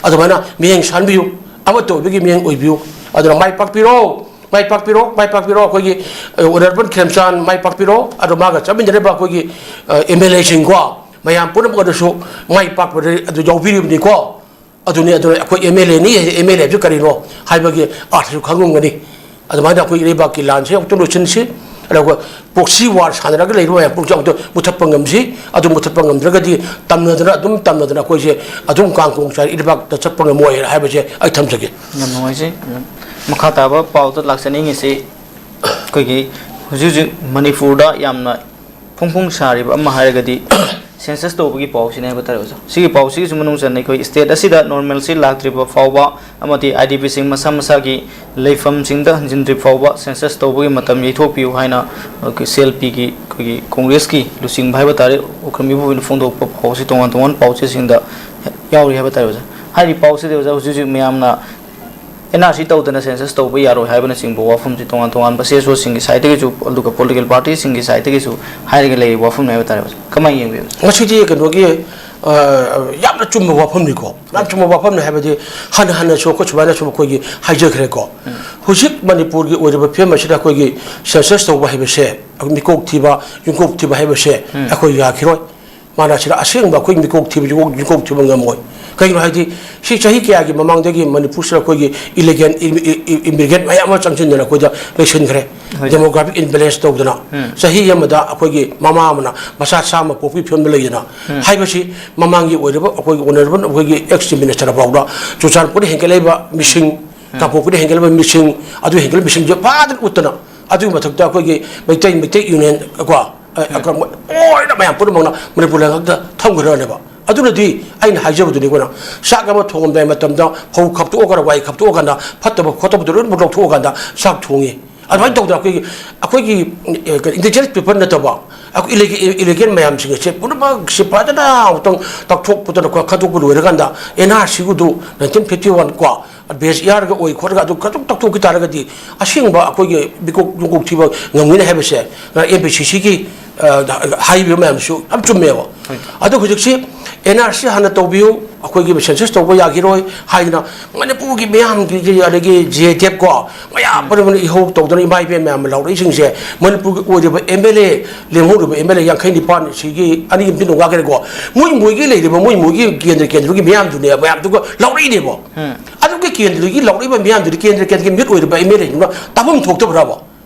ꯑꯗꯨꯃꯥꯏꯅ ꯃꯤꯠꯌꯦꯡ ꯁꯥꯟꯕꯤꯌꯨ, ꯑꯃꯠꯇ ꯑꯣꯏꯕꯒꯤ ꯃꯤꯠꯌꯦꯡ ꯑꯣꯏꯕꯤꯌꯨ꯫ ꯑꯗꯨꯅ ꯃꯥꯏ ꯄꯥꯛꯄꯤꯔꯣ, ꯃꯥꯏ ꯄꯥꯛꯄꯤꯔꯣ, ꯃꯥꯏ ꯄꯥꯛꯄꯤꯔꯣ꯫ ꯑꯩꯈꯣꯏꯒꯤ, ꯑ, ꯑꯣꯅꯔꯦꯕꯜ ꯈꯦꯝꯆꯥꯟ ꯃꯥꯏ ꯄꯥꯛꯄꯤꯔꯣ꯫ ꯑꯗꯣ ꯃꯥꯒ ꯆꯠꯃꯤꯟꯅꯔꯤꯕ ꯑꯩꯈꯣꯏꯒꯤ, ꯑ, ꯑꯦꯝ ꯑꯦꯜ ꯑꯦꯁꯤꯡꯀꯣ, ꯃꯌꯥꯝ ꯄꯨꯝꯅꯃꯛ ꯑꯗꯨꯁꯨ ꯃꯥꯏ ꯄꯥꯛꯄꯗ ꯑꯗꯨ ꯌꯥꯎꯕꯤꯔꯤꯕꯅꯤꯀꯣ꯫ ꯑꯗꯨꯅꯤ, ꯑꯗꯨꯅ ꯑꯩꯈꯣꯏ ꯑꯦꯝ ꯑꯦꯜ ꯑꯦꯅꯤ, ꯑꯦꯝ ꯑꯦꯜ ꯑꯦꯁꯨ ꯀꯔꯤꯅꯣ ꯍꯥꯏꯕꯒꯤ ꯑꯔꯊꯁꯨ ꯈꯪꯉꯝꯒꯅꯤ꯫ ꯑꯗꯨꯃꯥꯏꯅ ꯑꯩꯈꯣꯏ ꯂꯩꯕꯥꯛꯀꯤ ꯂꯥꯟꯁꯦ ꯑꯃꯨꯛꯇ ꯂꯣꯏꯁꯤꯟꯁꯤ꯫ ꯑꯗꯨꯒ ꯄ꯭ꯔꯣꯛꯁꯤ ꯋꯥꯔ ꯁꯥꯟꯅꯔꯒ ꯂꯩꯔꯤꯕ ꯃꯌꯥꯝ ꯄꯨꯝꯅꯃꯛꯁꯦ ꯑꯃꯨꯛꯇ ꯃꯨꯊꯠꯄ ꯉꯝꯁꯤ꯫ ꯑꯗꯨ ꯃꯨꯊꯠꯄ ꯉꯝꯗ꯭ꯔꯒꯗꯤ ꯇꯝꯅꯗꯅ, ꯑꯗꯨꯝ ꯇꯝꯅꯗꯅ ꯑꯩꯈꯣꯏꯁꯦ ꯑꯗꯨꯝ ꯀꯥꯡ ꯈꯣꯡ ꯆꯥꯏ ꯏꯔꯩꯕꯥꯛꯇ ꯆꯠꯄ ꯉꯝꯃꯣꯏ ꯍꯥꯏꯕꯁꯦ ꯑꯩ ꯊꯝꯖꯒꯦ꯫ ꯌꯥꯝ ꯅꯨꯡꯉꯥꯏꯖꯩ꯫ ꯃꯈꯥ ꯇꯥꯕ ꯄꯥꯎꯗ ꯂꯥꯛꯆꯅꯤꯡꯉꯤꯁꯤ ꯑꯩꯈꯣꯏꯒꯤ ꯍꯧꯖꯤꯛ ꯍꯧꯖꯤꯛ ꯃꯅꯤꯄꯨꯔꯗ ꯌꯥꯝꯅ ꯐꯣꯡ ꯐꯣꯡ ꯁꯥꯔꯤꯕ ꯑꯃ ꯍꯥꯏꯔꯒꯗꯤ ꯁꯦꯟꯁꯁ ꯇꯧꯕꯒꯤ ꯄꯥꯎꯁꯤꯅꯦ ꯍꯥꯏꯕ ꯇꯥꯔꯦ ꯑꯣꯖꯥ꯫ ꯁꯤꯒꯤ ꯄꯥꯎꯁꯤꯒꯤꯁꯨ ꯃꯅꯨꯡ ꯆꯟꯅ ꯑꯩꯈꯣꯏ ꯁ꯭ꯇꯦꯠ ꯑꯁꯤꯗ ꯅꯣꯔꯃꯦꯜꯁꯤ ꯂꯥꯛꯇ꯭ꯔꯤꯕ ꯐꯥꯎꯕ ꯑꯃꯗꯤ ꯑꯥꯏ ꯗꯤ ꯄꯤꯁꯤꯡ ꯃꯁꯥ ꯃꯁꯥꯒꯤ ꯂꯩꯐꯝꯁꯤꯡꯗ ꯍꯟꯖꯤꯟꯗ꯭ꯔꯤ ꯐꯥꯎꯕ ꯁꯦꯟꯁꯁ ꯇꯧꯕꯒꯤ ꯃꯇꯝ ꯌꯩꯊꯣꯛꯄꯤꯌꯨ ꯍꯥꯏꯅ ꯑꯩꯈꯣꯏ ꯁꯤ ꯑꯦꯜ ꯄꯤꯒꯤ ꯑꯩꯈꯣꯏꯒꯤ ꯀꯣꯡꯒ꯭ꯔꯦꯁꯀꯤ ꯂꯨꯆꯤꯡꯕ ꯍꯥꯏꯕ ꯇꯥꯔꯦ, ꯎꯈ꯭ꯔꯨꯜ ꯃꯤꯐꯝꯅ ꯐꯣꯡꯗꯣꯛꯄ ꯄꯥꯎꯁꯤ ꯇꯣꯉꯥꯟ ꯇꯣꯉꯥꯟꯕ ꯄꯥꯎꯆꯦꯁꯤꯡꯗ ꯌꯥꯎꯔꯤ ꯍꯥꯏꯕ ꯇꯥꯔꯦ ꯑꯣꯖꯥ꯫ ꯍꯥꯏꯔꯤꯕ ꯄꯥꯎꯁꯤꯗꯤ ꯑꯣꯖꯥ ꯍꯧꯖꯤꯛ ꯍꯧꯖꯤꯛ ꯃꯌꯥꯝꯅ ꯑꯦꯟ ꯑꯥꯔ ꯁꯤ ꯇꯧꯗꯅ ꯁꯦꯟꯁꯁ ꯇꯧꯕ ꯌꯥꯔꯣꯏ ꯍꯥꯏꯕꯅꯆꯤꯡꯕ ꯋꯥꯐꯝꯁꯤ ꯇꯣꯉꯥꯟ ꯇꯣꯉꯥꯟꯕ ꯁꯤ ꯑꯦꯁ ꯑꯣꯁꯤꯡꯒꯤ ꯁꯥꯏꯠꯇꯒꯤꯁꯨ ꯑꯗꯨꯒ ꯄꯣꯂꯤꯇꯤꯀꯦꯜ ꯄꯥꯔꯇꯤꯁꯤꯡꯒꯤ ꯁꯥꯏꯠꯇꯒꯤꯁꯨ ꯍꯥꯏꯔꯒ ꯂꯩꯔꯤꯕ ꯋꯥꯐꯝꯅꯤ ꯍꯥꯏꯕ ꯇꯥꯔꯦ ꯑꯣꯖꯥ꯫ ꯀꯃꯥꯏꯅ ꯌꯦꯡꯕꯤꯕ? ꯃꯁꯤꯗꯤ ꯀꯩꯅꯣꯒꯤ, ꯑ, ꯌꯥꯝꯅ ꯆꯨꯝꯕ ꯋꯥꯐꯝꯅꯤꯀꯣ꯫ ꯌꯥꯝ ꯆꯨꯝꯕ ꯋꯥꯐꯝꯅꯤ ꯍꯥꯏꯕꯗꯤ ꯍꯟꯅ ꯍꯟꯅꯁꯨ ꯑꯩꯈꯣꯏ ꯁꯨꯃꯥꯏꯅ ꯁꯨꯝ ꯑꯩꯈꯣꯏꯒꯤ ꯍꯥꯏꯖꯈ꯭ꯔꯦꯀꯣ꯫ ꯍꯧꯖꯤꯛ ꯃꯅꯤꯄꯨꯔꯒꯤ ꯑꯣꯏꯔꯤꯕ ꯐꯤꯕꯝ ꯑꯁꯤꯗ ꯑꯩꯈꯣꯏꯒꯤ ꯁꯦꯟꯁꯁ ꯇꯧꯕ ꯍꯥꯏꯕꯁꯦ, ꯃꯤꯀꯣꯛ ꯊꯤꯕ, ꯌꯨꯝꯀꯣꯛ ꯊꯤꯕ ꯍꯥꯏꯕꯁꯦ ꯑꯩꯈꯣꯏ ꯌꯥꯈꯤꯔꯣꯏ꯫ ꯃꯥꯅ ꯁꯤꯗ ꯑꯁꯦꯡꯕ ꯑꯩꯈꯣꯏ ꯃꯤꯀꯣꯛ ꯊꯤꯕꯁꯤ ꯃꯤꯀꯣꯛ ꯊꯤꯕ ꯉꯝꯃꯣꯏ꯫ ꯀꯩꯒꯤꯅꯣ ꯍꯥꯏꯗꯤ, ꯁꯤ ꯆꯍꯤ ꯀꯌꯥꯒꯤ ꯃꯃꯥꯡꯗꯒꯤ ꯃꯅꯤꯄꯨꯔꯁꯤꯗ ꯑꯩꯈꯣꯏꯒꯤ ꯏꯂꯤꯒꯦꯟ ꯏꯃꯤꯒ꯭ꯔꯦꯟ ꯃꯌꯥꯝ ꯑꯃ ꯆꯪꯁꯤꯟꯗꯅ ꯑꯩꯈꯣꯏꯗ ꯂꯩꯁꯤꯟꯈ꯭ꯔꯦ꯫ ꯍꯣꯏ꯫ ꯗꯦꯃꯣꯒ꯭ꯔꯥꯐꯤꯛ ꯏꯝꯕꯦꯂꯦꯟꯁ ꯇꯧꯗꯅ ꯎꯝ꯫ ꯆꯍꯤ ꯑꯃꯗ ꯑꯩꯈꯣꯏꯒꯤ ꯃꯃꯥ ꯑꯃꯅ ꯃꯆꯥ ꯆꯥꯝꯃ ꯄꯣꯛꯄꯤ ꯐꯤꯕꯝꯗ ꯂꯩꯗꯅ ꯎꯝ꯫ ꯍꯥꯏꯕꯁꯤ ꯃꯃꯥꯡꯒꯤ ꯑꯣꯏꯔꯤꯕ ꯑꯩꯈꯣꯏꯒꯤ ꯑꯣꯅꯔꯦꯕꯜ ꯑꯩꯈꯣꯏꯒꯤ ꯑꯦꯛꯁ ꯆꯤꯐ ꯃꯤꯅꯤꯁꯇꯔ ꯐꯥꯎꯗ ꯆꯨꯔꯆꯥꯟꯄꯨꯔꯗ ꯍꯦꯟꯒꯠꯂꯛꯏꯕ ꯃꯤꯁꯤꯡ, ꯎꯝ꯫ ꯀꯥꯡꯄꯣꯛꯄꯤꯗ ꯍꯦꯟꯒꯠꯂꯛꯏꯕ ꯃꯤꯁꯤꯡ, ꯑꯗꯨ ꯍꯦꯟꯒꯠꯂꯛꯏꯕ ꯃꯤꯁꯤꯡꯁꯦ ꯐꯥꯗꯅ ꯎꯠꯇꯅ, ꯑꯗꯨꯒꯤ ꯃꯊꯛꯇ ꯑꯩꯈꯣꯏꯒꯤ ꯃꯩꯇꯩ, ꯃꯩꯇꯩ ꯌꯨꯅꯤꯌꯟ ꯀꯣ, ꯑ, ꯎꯝ꯫ ꯑ, ꯂꯣꯏꯅ ꯃꯌꯥꯝ ꯄꯨꯝꯅꯃꯛꯅ ꯃꯅꯤꯄꯨꯔ ꯂꯩꯉꯥꯛꯇ ꯊꯝꯈ꯭ꯔꯅꯦꯕ꯫ ꯑꯗꯨꯅꯗꯤ ꯑꯩꯅ ꯍꯥꯏꯖꯕꯗꯨꯅꯤ, ꯑꯩꯈꯣꯏꯅ ꯆꯥꯛ ꯑꯃ ꯊꯣꯡꯉꯝꯗꯥꯏ ꯃꯇꯝꯗ ꯐꯧ ꯈꯞꯇꯣꯛꯑꯒ, ꯋꯥꯏ ꯈꯞꯇꯣꯛꯑꯀꯥꯟꯗ ꯐꯠꯇꯕ ꯈꯣꯠꯇꯕꯗꯨ ꯂꯣꯏꯅꯃꯛ ꯂꯧꯊꯣꯛꯑꯀꯥꯟꯗ ꯆꯥꯛ ꯊꯣꯡꯉꯤ꯫ ꯑꯗꯨꯃꯥꯏꯅ ꯇꯧꯗꯅ ꯑꯩꯈꯣꯏꯒꯤ, ꯑꯩꯈꯣꯏꯒꯤ, ꯑꯦ, ꯀꯩꯅꯣ, ꯏꯟꯗꯤꯖꯤꯅꯁ ꯄꯤꯄꯜ ꯅꯠꯇꯕ, ꯑꯩꯈꯣꯏ ꯏꯂꯤꯒꯦ-, ꯏꯂꯤꯒꯦꯟ ꯃꯌꯥꯝꯁꯤꯡ ꯑꯁꯦ ꯄꯨꯝꯅꯃꯛꯁꯦ ꯐꯖꯅ ꯑꯃꯨꯛꯇꯪ ꯇꯛꯊꯣꯛꯄꯗꯅ ꯈꯣ-, ꯈꯟꯗꯣꯛꯄ ꯂꯣꯏꯔꯀꯥꯟꯗ ꯑꯦꯟ ꯑꯥꯔ ꯁꯤꯒꯗꯨ ꯅꯥꯏꯟꯇꯤꯟ ꯐꯤꯐꯇꯤ ꯋꯥꯟ ꯀꯣ, ꯕꯦꯁ ꯏꯌꯥꯔꯒ ꯑꯣꯏ ꯈꯣꯠꯂꯒ ꯑꯗꯨ ꯈꯇꯪ ꯇꯛꯊꯣꯛꯈꯤ ꯇꯥꯔꯒꯗꯤ ꯑꯁꯦꯡꯕ ꯑꯩꯈꯣꯏꯒꯤ ꯃꯤꯀꯣꯛ ꯃꯀꯣꯛ ꯊꯤꯕ ꯉꯝꯒꯅꯤ ꯍꯥꯏꯕꯁꯦ ꯑꯦꯝ ꯄꯤ ꯁꯤ ꯁꯤꯒꯤ, ꯑ, ꯍꯥꯏꯔꯤꯕ ꯃꯌꯥꯝꯁꯨ ꯌꯥꯝ ꯆꯨꯝꯃꯦꯕ꯫ ꯍꯣꯏ꯫ ꯑꯗꯣ ꯍꯧꯖꯤꯛꯁꯤ ꯑꯦꯟ ꯑꯥꯔ ꯁꯤ ꯍꯥꯟꯅ ꯇꯧꯕꯤꯌꯨ, ꯑꯩꯈꯣꯏꯒꯤ ꯁꯦꯟꯁꯁ ꯇꯧꯕ ꯌꯥꯈꯤꯔꯣꯏ ꯍꯥꯏꯗꯅ ꯃꯅꯤꯄꯨꯔꯒꯤ ꯃꯤꯌꯥꯝꯒꯤ, ꯑꯗꯒꯤ ꯖꯦ ꯑꯦ ꯇꯤ ꯑꯦꯐ ꯀꯣ, ꯃꯌꯥꯝ ꯎꯝ꯫ ꯄꯨꯝꯅꯃꯛꯅ ꯏꯍꯧ ꯇꯧꯗꯅ ꯏꯃꯥ ꯏꯕꯦꯟ ꯃꯌꯥꯝ ꯑꯃ ꯂꯥꯎꯔꯛꯏꯁꯤꯡꯁꯦ, ꯃꯅꯤꯄꯨꯔꯒꯤ ꯑꯣꯏꯔꯤꯕ ꯑꯦꯝ ꯑꯦꯜ ꯑꯦ, ꯂꯦꯝꯍꯧꯔꯤꯕ ꯑꯦꯝ ꯑꯦꯜ ꯑꯦ ꯌꯥꯡꯈꯩ ꯅꯤꯄꯥꯟ ꯁꯤꯒꯤ ꯑꯅꯤ ꯑꯃ ꯄꯤꯅ ꯉꯥꯛꯈ꯭ꯔꯦꯀꯣ, ꯃꯣꯏ ꯃꯣꯏꯒꯤ ꯂꯩꯔꯤꯕ ꯃꯣꯏ ꯃꯣꯏꯒꯤ ꯀꯦꯟꯗ꯭ꯔ ꯀꯦꯟꯗ꯭ꯔꯒꯤ ꯃꯤꯌꯥꯝꯗꯨꯅꯦ, ꯃꯌꯥꯝꯗꯨꯒ ꯂꯥꯎꯔꯛꯏꯅꯦꯕ꯫ ꯎꯝ꯫ ꯑꯗꯨꯒꯤ ꯀꯦꯟꯗ꯭ꯔꯒꯤ ꯂꯥꯎꯔꯛꯏꯕ ꯃꯤꯌꯥꯝꯗꯨꯗꯤ ꯀꯦꯟꯗ꯭ꯔ ꯀꯦꯟꯗ꯭ꯔꯒꯤ ꯃꯤꯍꯨꯠ ꯑꯣꯏꯔꯤꯕ ꯑꯦꯝ ꯑꯦꯜ ꯑꯦꯗꯨꯅ ꯇꯥꯐꯝ ꯊꯣꯛꯇꯕ꯭ꯔꯕ?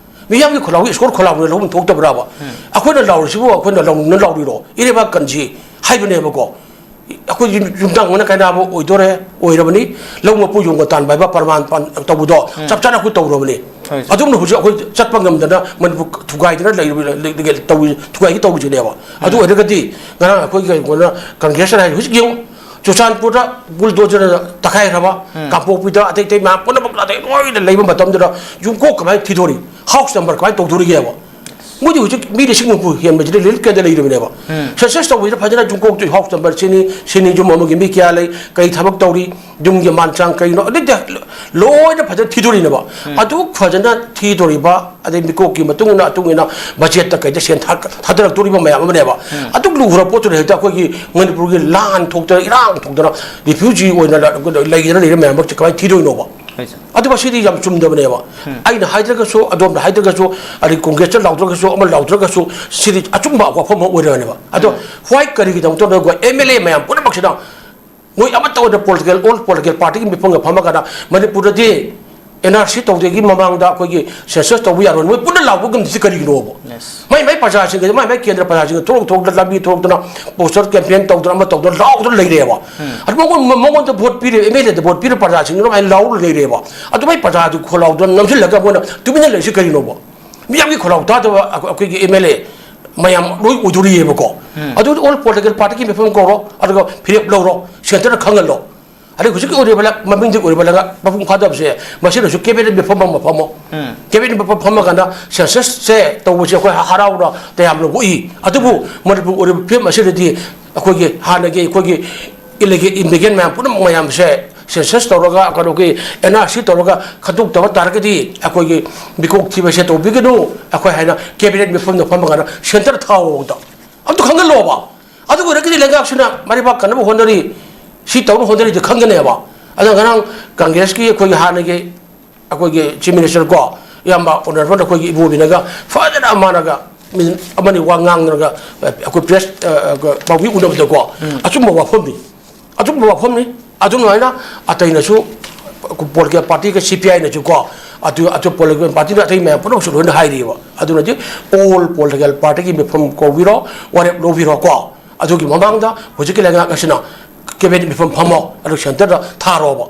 ꯃꯤꯌꯥꯝꯒꯤ ꯈꯣꯜꯂꯥꯎ, ꯏꯁꯣꯔ ꯈꯣꯜꯂꯥꯎꯅ ꯂꯧꯐꯝ ꯊꯣꯛꯇꯕ꯭ꯔꯕ? ꯎꯝ꯫ ꯑꯩꯈꯣꯏꯅ ꯂꯥꯎꯔꯤꯁꯤꯕꯨ ꯑꯩꯈꯣꯏꯅ ꯂꯥꯎꯅꯤꯡꯅ ꯂꯥꯎꯔꯤꯔꯣ? ꯏꯔꯩꯕꯥꯛ ꯀꯟꯁꯤ ꯍꯥꯏꯕꯅꯦꯕꯀꯣ꯫ ꯑꯩꯈꯣꯏ ꯌꯨꯝ-, ꯌꯨꯝꯊꯪꯅꯕꯅ ꯀꯥꯏꯅꯕ ꯑꯣꯏꯗꯣꯔꯦ, ꯑꯣꯏꯔꯕꯅꯤ꯫ ꯂꯧ ꯃꯄꯨ ꯌꯣꯡꯒ ꯇꯥꯟꯕ ꯍꯥꯏꯕ ꯄ꯭ꯔꯃꯥꯟ ꯄꯥꯟ-, ꯇꯧꯕꯗꯣ ꯎꯝ꯫ ꯆꯞ ꯆꯥꯅ ꯑꯩꯈꯣꯏ ꯇꯧꯔꯕꯅꯤ꯫ ꯍꯣꯏ, ꯁꯥꯔ꯫ ꯑꯗꯨꯝꯅ ꯍꯧꯖꯤꯛ ꯑꯩꯈꯣꯏ ꯆꯠꯄ ꯉꯝꯗꯅ ꯃꯅꯤꯄꯨꯔ ꯊꯨꯒꯥꯏꯗꯅ ꯂꯩꯔꯕ-, ꯂꯩ-, ꯂꯩ-, ꯇꯧꯔꯤ-, ꯊꯨꯒꯥꯏꯒꯦ ꯇꯧꯔꯤꯁꯤꯅꯦꯕ꯫ ꯑꯗꯨ ꯎꯝ꯫ ꯑꯣꯏꯔꯒꯗꯤ ꯉꯔꯥꯡ ꯑꯩꯈꯣꯏ ꯀꯩꯅꯣꯅ ꯀꯪꯒ꯭ꯔꯦꯁꯅ ꯍꯥꯏ, ꯍꯧꯖꯤꯛ ꯌꯦꯡꯉꯨ, ꯆꯨꯔꯆꯥꯟꯄꯨꯔꯗ ꯕꯨꯜꯗꯣꯖꯔꯅ ꯇꯛꯈꯥꯏꯈ꯭ꯔꯕ, ꯎꯝ꯫ ꯀꯥꯡꯄꯣꯛꯄꯤꯗ ꯑꯇꯩ ꯑꯇꯩ ꯃꯌꯥꯝ ꯄꯨꯝꯅꯃꯛ ꯑꯇꯩ ꯂꯣꯏꯅ ꯂꯩꯕ ꯃꯇꯝꯗꯨꯗ ꯌꯨꯝꯀꯣꯛ ꯀꯃꯥꯏꯅ ꯊꯤꯗꯣꯔꯤ? ꯍꯥꯎꯁ ꯅꯝꯕꯔ ꯀꯃꯥꯏꯅ ꯇꯧꯗꯣꯔꯤꯒꯦꯕ? ꯃꯣꯏꯗꯤ ꯍꯧꯖꯤꯛ ꯃꯤ ꯂꯤꯁꯤꯡ ꯍꯨꯝꯐꯨ ꯍꯦꯟꯕꯁꯤꯗ ꯔꯤꯂꯤꯐ ꯀꯦꯝꯗ ꯂꯩꯔꯤꯕꯅꯦꯕ꯫ ꯎꯝ꯫ ꯁꯦꯟꯁꯁ ꯇꯧꯕꯁꯤꯗ ꯐꯖꯅ ꯌꯨꯝꯀꯣꯛꯇꯨ ꯍꯥꯎꯁ ꯅꯝꯕꯔ ꯁꯤꯅꯤ, ꯁꯤꯅꯤ, ꯌꯨꯝ ꯑꯃꯒꯤ ꯃꯤ ꯀꯌꯥ ꯂꯩ, ꯀꯔꯤ ꯊꯕꯛ ꯇꯧꯔꯤ, ꯌꯨꯝꯒꯤ ꯃꯥꯟ ꯆꯥꯡ ꯀꯔꯤꯅꯣ, ꯑꯗꯩꯗꯤ ꯂꯣꯏꯅ ꯐꯖꯅ ꯊꯤꯗꯣꯔꯤꯅꯦꯕ꯫ ꯎꯝ꯫ ꯑꯗꯨ ꯐꯖꯅ ꯊꯤꯗꯣꯔꯤꯕ, ꯑꯗꯩ ꯃꯤꯀꯣꯛꯀꯤ ꯃꯇꯨꯡ ꯏꯟꯅ, ꯃꯇꯨꯡ ꯏꯟꯅ ꯕꯖꯦꯠꯇ ꯀꯩꯗ ꯁꯦꯟ ꯊꯥ-, ꯊꯥꯗꯔꯛꯇꯣꯔꯤꯕ ꯃꯌꯥꯝ ꯑꯃꯅꯦꯕ꯫ ꯎꯝ꯫ ꯑꯗꯨꯛ ꯂꯨꯈ꯭ꯔ ꯄꯣꯠꯇꯨꯗ ꯍꯦꯛꯇ ꯑꯩꯈꯣꯏꯒꯤ ꯃꯅꯤꯄꯨꯔꯒꯤ ꯂꯥꯟ ꯊꯣꯛꯇꯅ, ꯏꯔꯥꯡ ꯊꯣꯛꯇꯅ, ꯔꯤꯐ꯭ꯌꯨꯖꯤ ꯑꯣꯏꯅ ꯂꯩꯗꯅ ꯂꯩꯔꯤꯕ ꯃꯌꯥꯝ ꯃꯔꯛꯁꯦ ꯀꯃꯥꯏꯅ ꯊꯤꯗꯣꯏꯅꯣꯕ? ꯍꯣꯏ, ꯁꯥꯔ꯫ ꯑꯗꯨ ꯃꯁꯤꯗꯤ ꯌꯥꯝ ꯆꯨꯝꯗꯕꯅꯦꯕ꯫ ꯎꯝ꯫ ꯑꯩꯅ ꯍꯥꯏꯗ꯭ꯔꯒꯁꯨ, ꯑꯗꯣꯝꯅ ꯍꯥꯏꯗ꯭ꯔꯒꯁꯨ, ꯑꯗꯩ ꯀꯣꯡꯒ꯭ꯔꯦꯁꯇ ꯂꯥꯎꯗ꯭ꯔꯒꯁꯨ, ꯑꯃ ꯂꯥꯎꯗ꯭ꯔꯒꯁꯨ, ꯁꯤꯗꯤ ꯑꯆꯨꯝꯕ ꯋꯥꯐꯝ ꯑꯃ ꯑꯣꯏꯔꯕꯅꯦꯕ꯫ ꯑꯗꯣ ꯎꯝ꯫ ꯍ꯭ꯋꯥꯏ ꯀꯔꯤꯒꯤꯗꯃꯛꯇ ꯑꯩꯈꯣꯏ ꯑꯦꯝ ꯑꯦꯜ ꯑꯦ ꯃꯌꯥꯝ ꯄꯨꯝꯅꯃꯛꯁꯤꯅ ꯃꯣꯏ ꯑꯃꯠꯇ ꯑꯣꯏꯅ ꯄꯣꯂꯤꯇꯤꯀꯦꯜ, ꯑꯣꯜ ꯄꯣꯂꯤꯇꯤꯀꯦꯜ ꯄꯥꯔꯇꯤꯒꯤ ꯃꯤꯐꯝꯒ ꯐꯝꯃꯀꯥꯟꯗ ꯃꯅꯤꯄꯨꯔꯗꯗꯤ ꯑꯦꯟ ꯑꯥꯔ ꯁꯤ ꯇꯧꯗ꯭ꯔꯤꯉꯩꯒꯤ ꯃꯃꯥꯡꯗ ꯑꯩꯈꯣꯏꯒꯤ ꯁꯦꯟꯁꯁ ꯇꯧꯕ ꯌꯥꯔꯣꯏ, ꯃꯣꯏ ꯄꯨꯟꯅ ꯂꯥꯎꯕ ꯉꯝꯗ꯭ꯔꯤꯁꯤ ꯀꯔꯤꯒꯤꯅꯣꯕ? ꯃꯥꯏ ꯃꯥꯏ ꯄ꯭ꯔꯖꯥꯁꯤꯡꯒꯤ, ꯃꯥꯏ ꯃꯥꯏ ꯀꯦꯟꯗ꯭ꯔ ꯄ꯭ꯔꯖꯥꯁꯤꯡꯒꯤ ꯊꯣꯛꯂꯛ ꯊꯣꯛꯂꯛꯇꯅ, ꯂꯝꯕꯤ ꯊꯣꯛꯂꯛꯇꯅ, ꯄꯣꯁꯇꯔ ꯀꯦꯝꯄꯦꯟ ꯇꯧꯗꯅ, ꯑꯃ ꯇꯧꯗꯅ ꯂꯥꯎꯗꯅ ꯂꯩꯔꯦꯕ꯫ ꯑꯗꯨ ꯃꯉꯣꯟ-, ꯃꯉꯣꯟꯗ ꯚꯣꯠ ꯄꯤꯔꯤꯕ ꯑꯦꯝ ꯑꯦꯜ ꯑꯦꯗ ꯚꯣꯠ ꯄꯤꯔꯤꯕ ꯄ꯭ꯔꯖꯥꯁꯤꯡꯗꯨꯅ ꯃꯥꯏ ꯂꯥꯎꯔ ꯂꯩꯔꯦꯕ꯫ ꯑꯗꯨ ꯃꯥꯏ ꯄ꯭ꯔꯖꯥꯗꯨ ꯈꯣꯜꯂꯥꯎꯗꯅ ꯅꯝꯁꯤꯜꯂꯒ ꯃꯣꯏꯅ ꯇꯨꯃꯤꯟꯅ ꯂꯩꯔꯤꯁꯤ ꯀꯔꯤꯅꯣꯕ? ꯃꯤꯌꯥꯝꯒꯤ ꯈꯣꯜꯂꯥꯎ ꯇꯥꯗꯕ ꯑꯩꯈꯣꯏ-, ꯑꯩꯈꯣꯏꯒꯤ ꯑꯦꯝ ꯑꯦꯜ ꯑꯦ ꯃꯌꯥꯝ ꯂꯣꯏ ꯑꯣꯏꯗꯣꯔꯤꯑꯕꯀꯣ꯫ ꯑꯗꯨ ꯑꯣꯜ ꯄꯣꯂꯤꯇꯤꯀꯦꯜ ꯄꯥꯔꯇꯤꯒꯤ ꯃꯤꯐꯝ ꯀꯧꯔꯣ, ꯑꯗꯨꯒ ꯐꯤꯔꯦꯞ ꯂꯧꯔꯣ, ꯁꯦꯟꯇꯔꯗ ꯈꯪꯍꯜꯂꯣ꯫ ꯑꯗꯩ ꯍꯧꯖꯤꯛꯀꯤ ꯑꯣꯏꯔꯤꯕ ꯂ-, ꯃꯃꯤꯡꯗꯤ ꯑꯣꯏꯔꯤꯕ ꯂꯩꯉꯥꯛ ꯃꯄꯨꯡ ꯐꯥꯗꯕꯁꯦ, ꯃꯁꯤꯗꯁꯨ ꯀꯦꯕꯤꯅꯦꯠ ꯃꯤꯐꯝ ꯑꯃ ꯐꯝꯃꯣ꯫ ꯀꯦꯕꯤꯅꯦꯠ ꯃꯤꯐꯝ ꯐꯝꯃꯀꯥꯟꯗ ꯁꯦꯟꯁꯁꯁꯦ ꯇꯧꯕꯁꯦ ꯑꯩꯈꯣꯏ ꯍ-, ꯍꯔꯥꯎꯅ ꯇꯌꯥꯝꯅ ꯑꯣꯛꯏ꯫ ꯑꯗꯨꯕꯨ ꯃꯅꯤꯄꯨꯔ ꯑꯣꯏꯔꯤꯕ ꯐꯤꯕꯝ ꯑꯁꯤꯗꯗꯤ ꯑꯩꯈꯣꯏꯒꯤ ꯍꯥꯟꯅꯒꯤ ꯑꯩꯈꯣꯏꯒꯤ ꯏꯂꯤꯒꯦꯜ ꯏꯃꯤꯒ꯭ꯔꯦꯟ ꯃꯌꯥꯝ ꯄꯨꯝꯅꯃꯛ ꯃꯌꯥꯝꯁꯦ ꯁꯦꯟꯁꯁ ꯇꯧꯔꯒ, ꯀꯩꯅꯣꯒꯤ ꯑꯦꯟ ꯑꯥꯔ ꯁꯤ ꯇꯧꯔꯒ ꯈꯟꯗꯣꯛꯇꯕ ꯇꯥꯔꯒꯗꯤ ꯑꯩꯈꯣꯏꯒꯤ ꯃꯤꯀꯣꯛ ꯊꯤꯕꯁꯦ ꯇꯧꯕꯤꯒꯅꯨ꯫ ꯑꯩꯈꯣꯏ ꯍꯥꯏꯅ ꯀꯦꯕꯤꯅꯦꯠ ꯃꯤꯐꯝꯗ ꯐꯝꯃꯀꯥꯟꯗ ꯁꯦꯟꯇꯔ ꯊꯥꯎꯗ ꯑꯝꯇ ꯈꯪꯍꯜꯂꯣꯕ꯫ ꯑꯗꯨ ꯑꯣꯏꯔꯒꯗꯤ ꯂꯩꯉꯥꯛꯁꯤꯅ ꯃꯥꯏ ꯄꯥꯛꯀꯅꯕ ꯍꯣꯠꯅꯔꯤ, ꯁꯤ ꯇꯧꯅꯕ ꯍꯣꯠꯅꯔꯤꯗꯨ ꯈꯪꯒꯅꯦꯕ꯫ ꯑꯗ ꯉꯔꯥꯡ ꯀꯪꯒ꯭ꯔꯦꯁꯀꯤ ꯑꯩꯈꯣꯏꯒꯤ ꯍꯥꯟꯅꯒꯤ ꯑꯩꯈꯣꯏꯒꯤ ꯆꯤꯐ ꯃꯤꯅꯤꯁꯇꯔ ꯀꯣ, ꯏꯌꯥꯝꯕ ꯑꯣꯅꯔꯦꯕꯜ ꯑꯩꯈꯣꯏꯒꯤ ꯏꯕꯣꯕꯤꯅꯒ ꯐꯖꯅ ꯃꯥꯅꯒ ꯃꯤꯅꯤꯠ ꯑꯃꯅꯤ ꯋꯥ ꯉꯥꯡꯗꯅꯒ ꯑꯩꯈꯣꯏ ꯄ꯭ꯔꯦꯁ, ꯑ, ꯑ, ꯄꯥꯎꯃꯤ ꯎꯅꯕꯗꯀꯣ, ꯎꯝ꯫ ꯑꯆꯨꯝꯕ ꯋꯥꯐꯝꯅꯤ, ꯑꯆꯨꯝꯕ ꯋꯥꯐꯝꯅꯤ꯫ ꯑꯗꯨꯃꯥꯏꯅ ꯑꯇꯩꯅꯁꯨ, ꯄꯣꯂꯤꯇꯤꯀꯦꯜ ꯄꯥꯔꯇꯤꯒ ꯁꯤ ꯄꯤ ꯑꯥꯏꯅꯁꯨ ꯀꯣ, ꯑꯗꯨ, ꯑꯗꯨ ꯄꯣꯂꯤꯇꯤꯀꯦꯜ ꯄꯥꯔꯇꯤꯅ ꯑꯇꯩ ꯃꯌꯥꯝ ꯄꯨꯝꯅꯃꯛꯁꯨ ꯂꯣꯏꯅ ꯍꯥꯏꯔꯤꯕ꯫ ꯑꯗꯨꯅꯗꯤ ꯑꯣꯜ ꯄꯣꯂꯤꯇꯤꯀꯦꯜ ꯄꯥꯔꯇꯤꯒꯤ ꯃꯤꯐꯝ ꯀꯧꯕꯤꯔꯣ, ꯋꯥꯔꯦꯞ ꯂꯧꯕꯤꯔꯣ ꯀꯣ꯫ ꯑꯗꯨꯒꯤ ꯃꯃꯥꯡꯗ ꯍꯧꯖꯤꯛꯀꯤ ꯂꯩꯉꯥꯛ ꯑꯁꯤꯅ ꯀꯦꯕꯤꯅꯦꯠ ꯃꯤꯐꯝ ꯐꯝꯃꯣ, ꯑꯗꯨ ꯁꯦꯟꯇꯔꯗ ꯊꯥꯔꯣꯕ꯫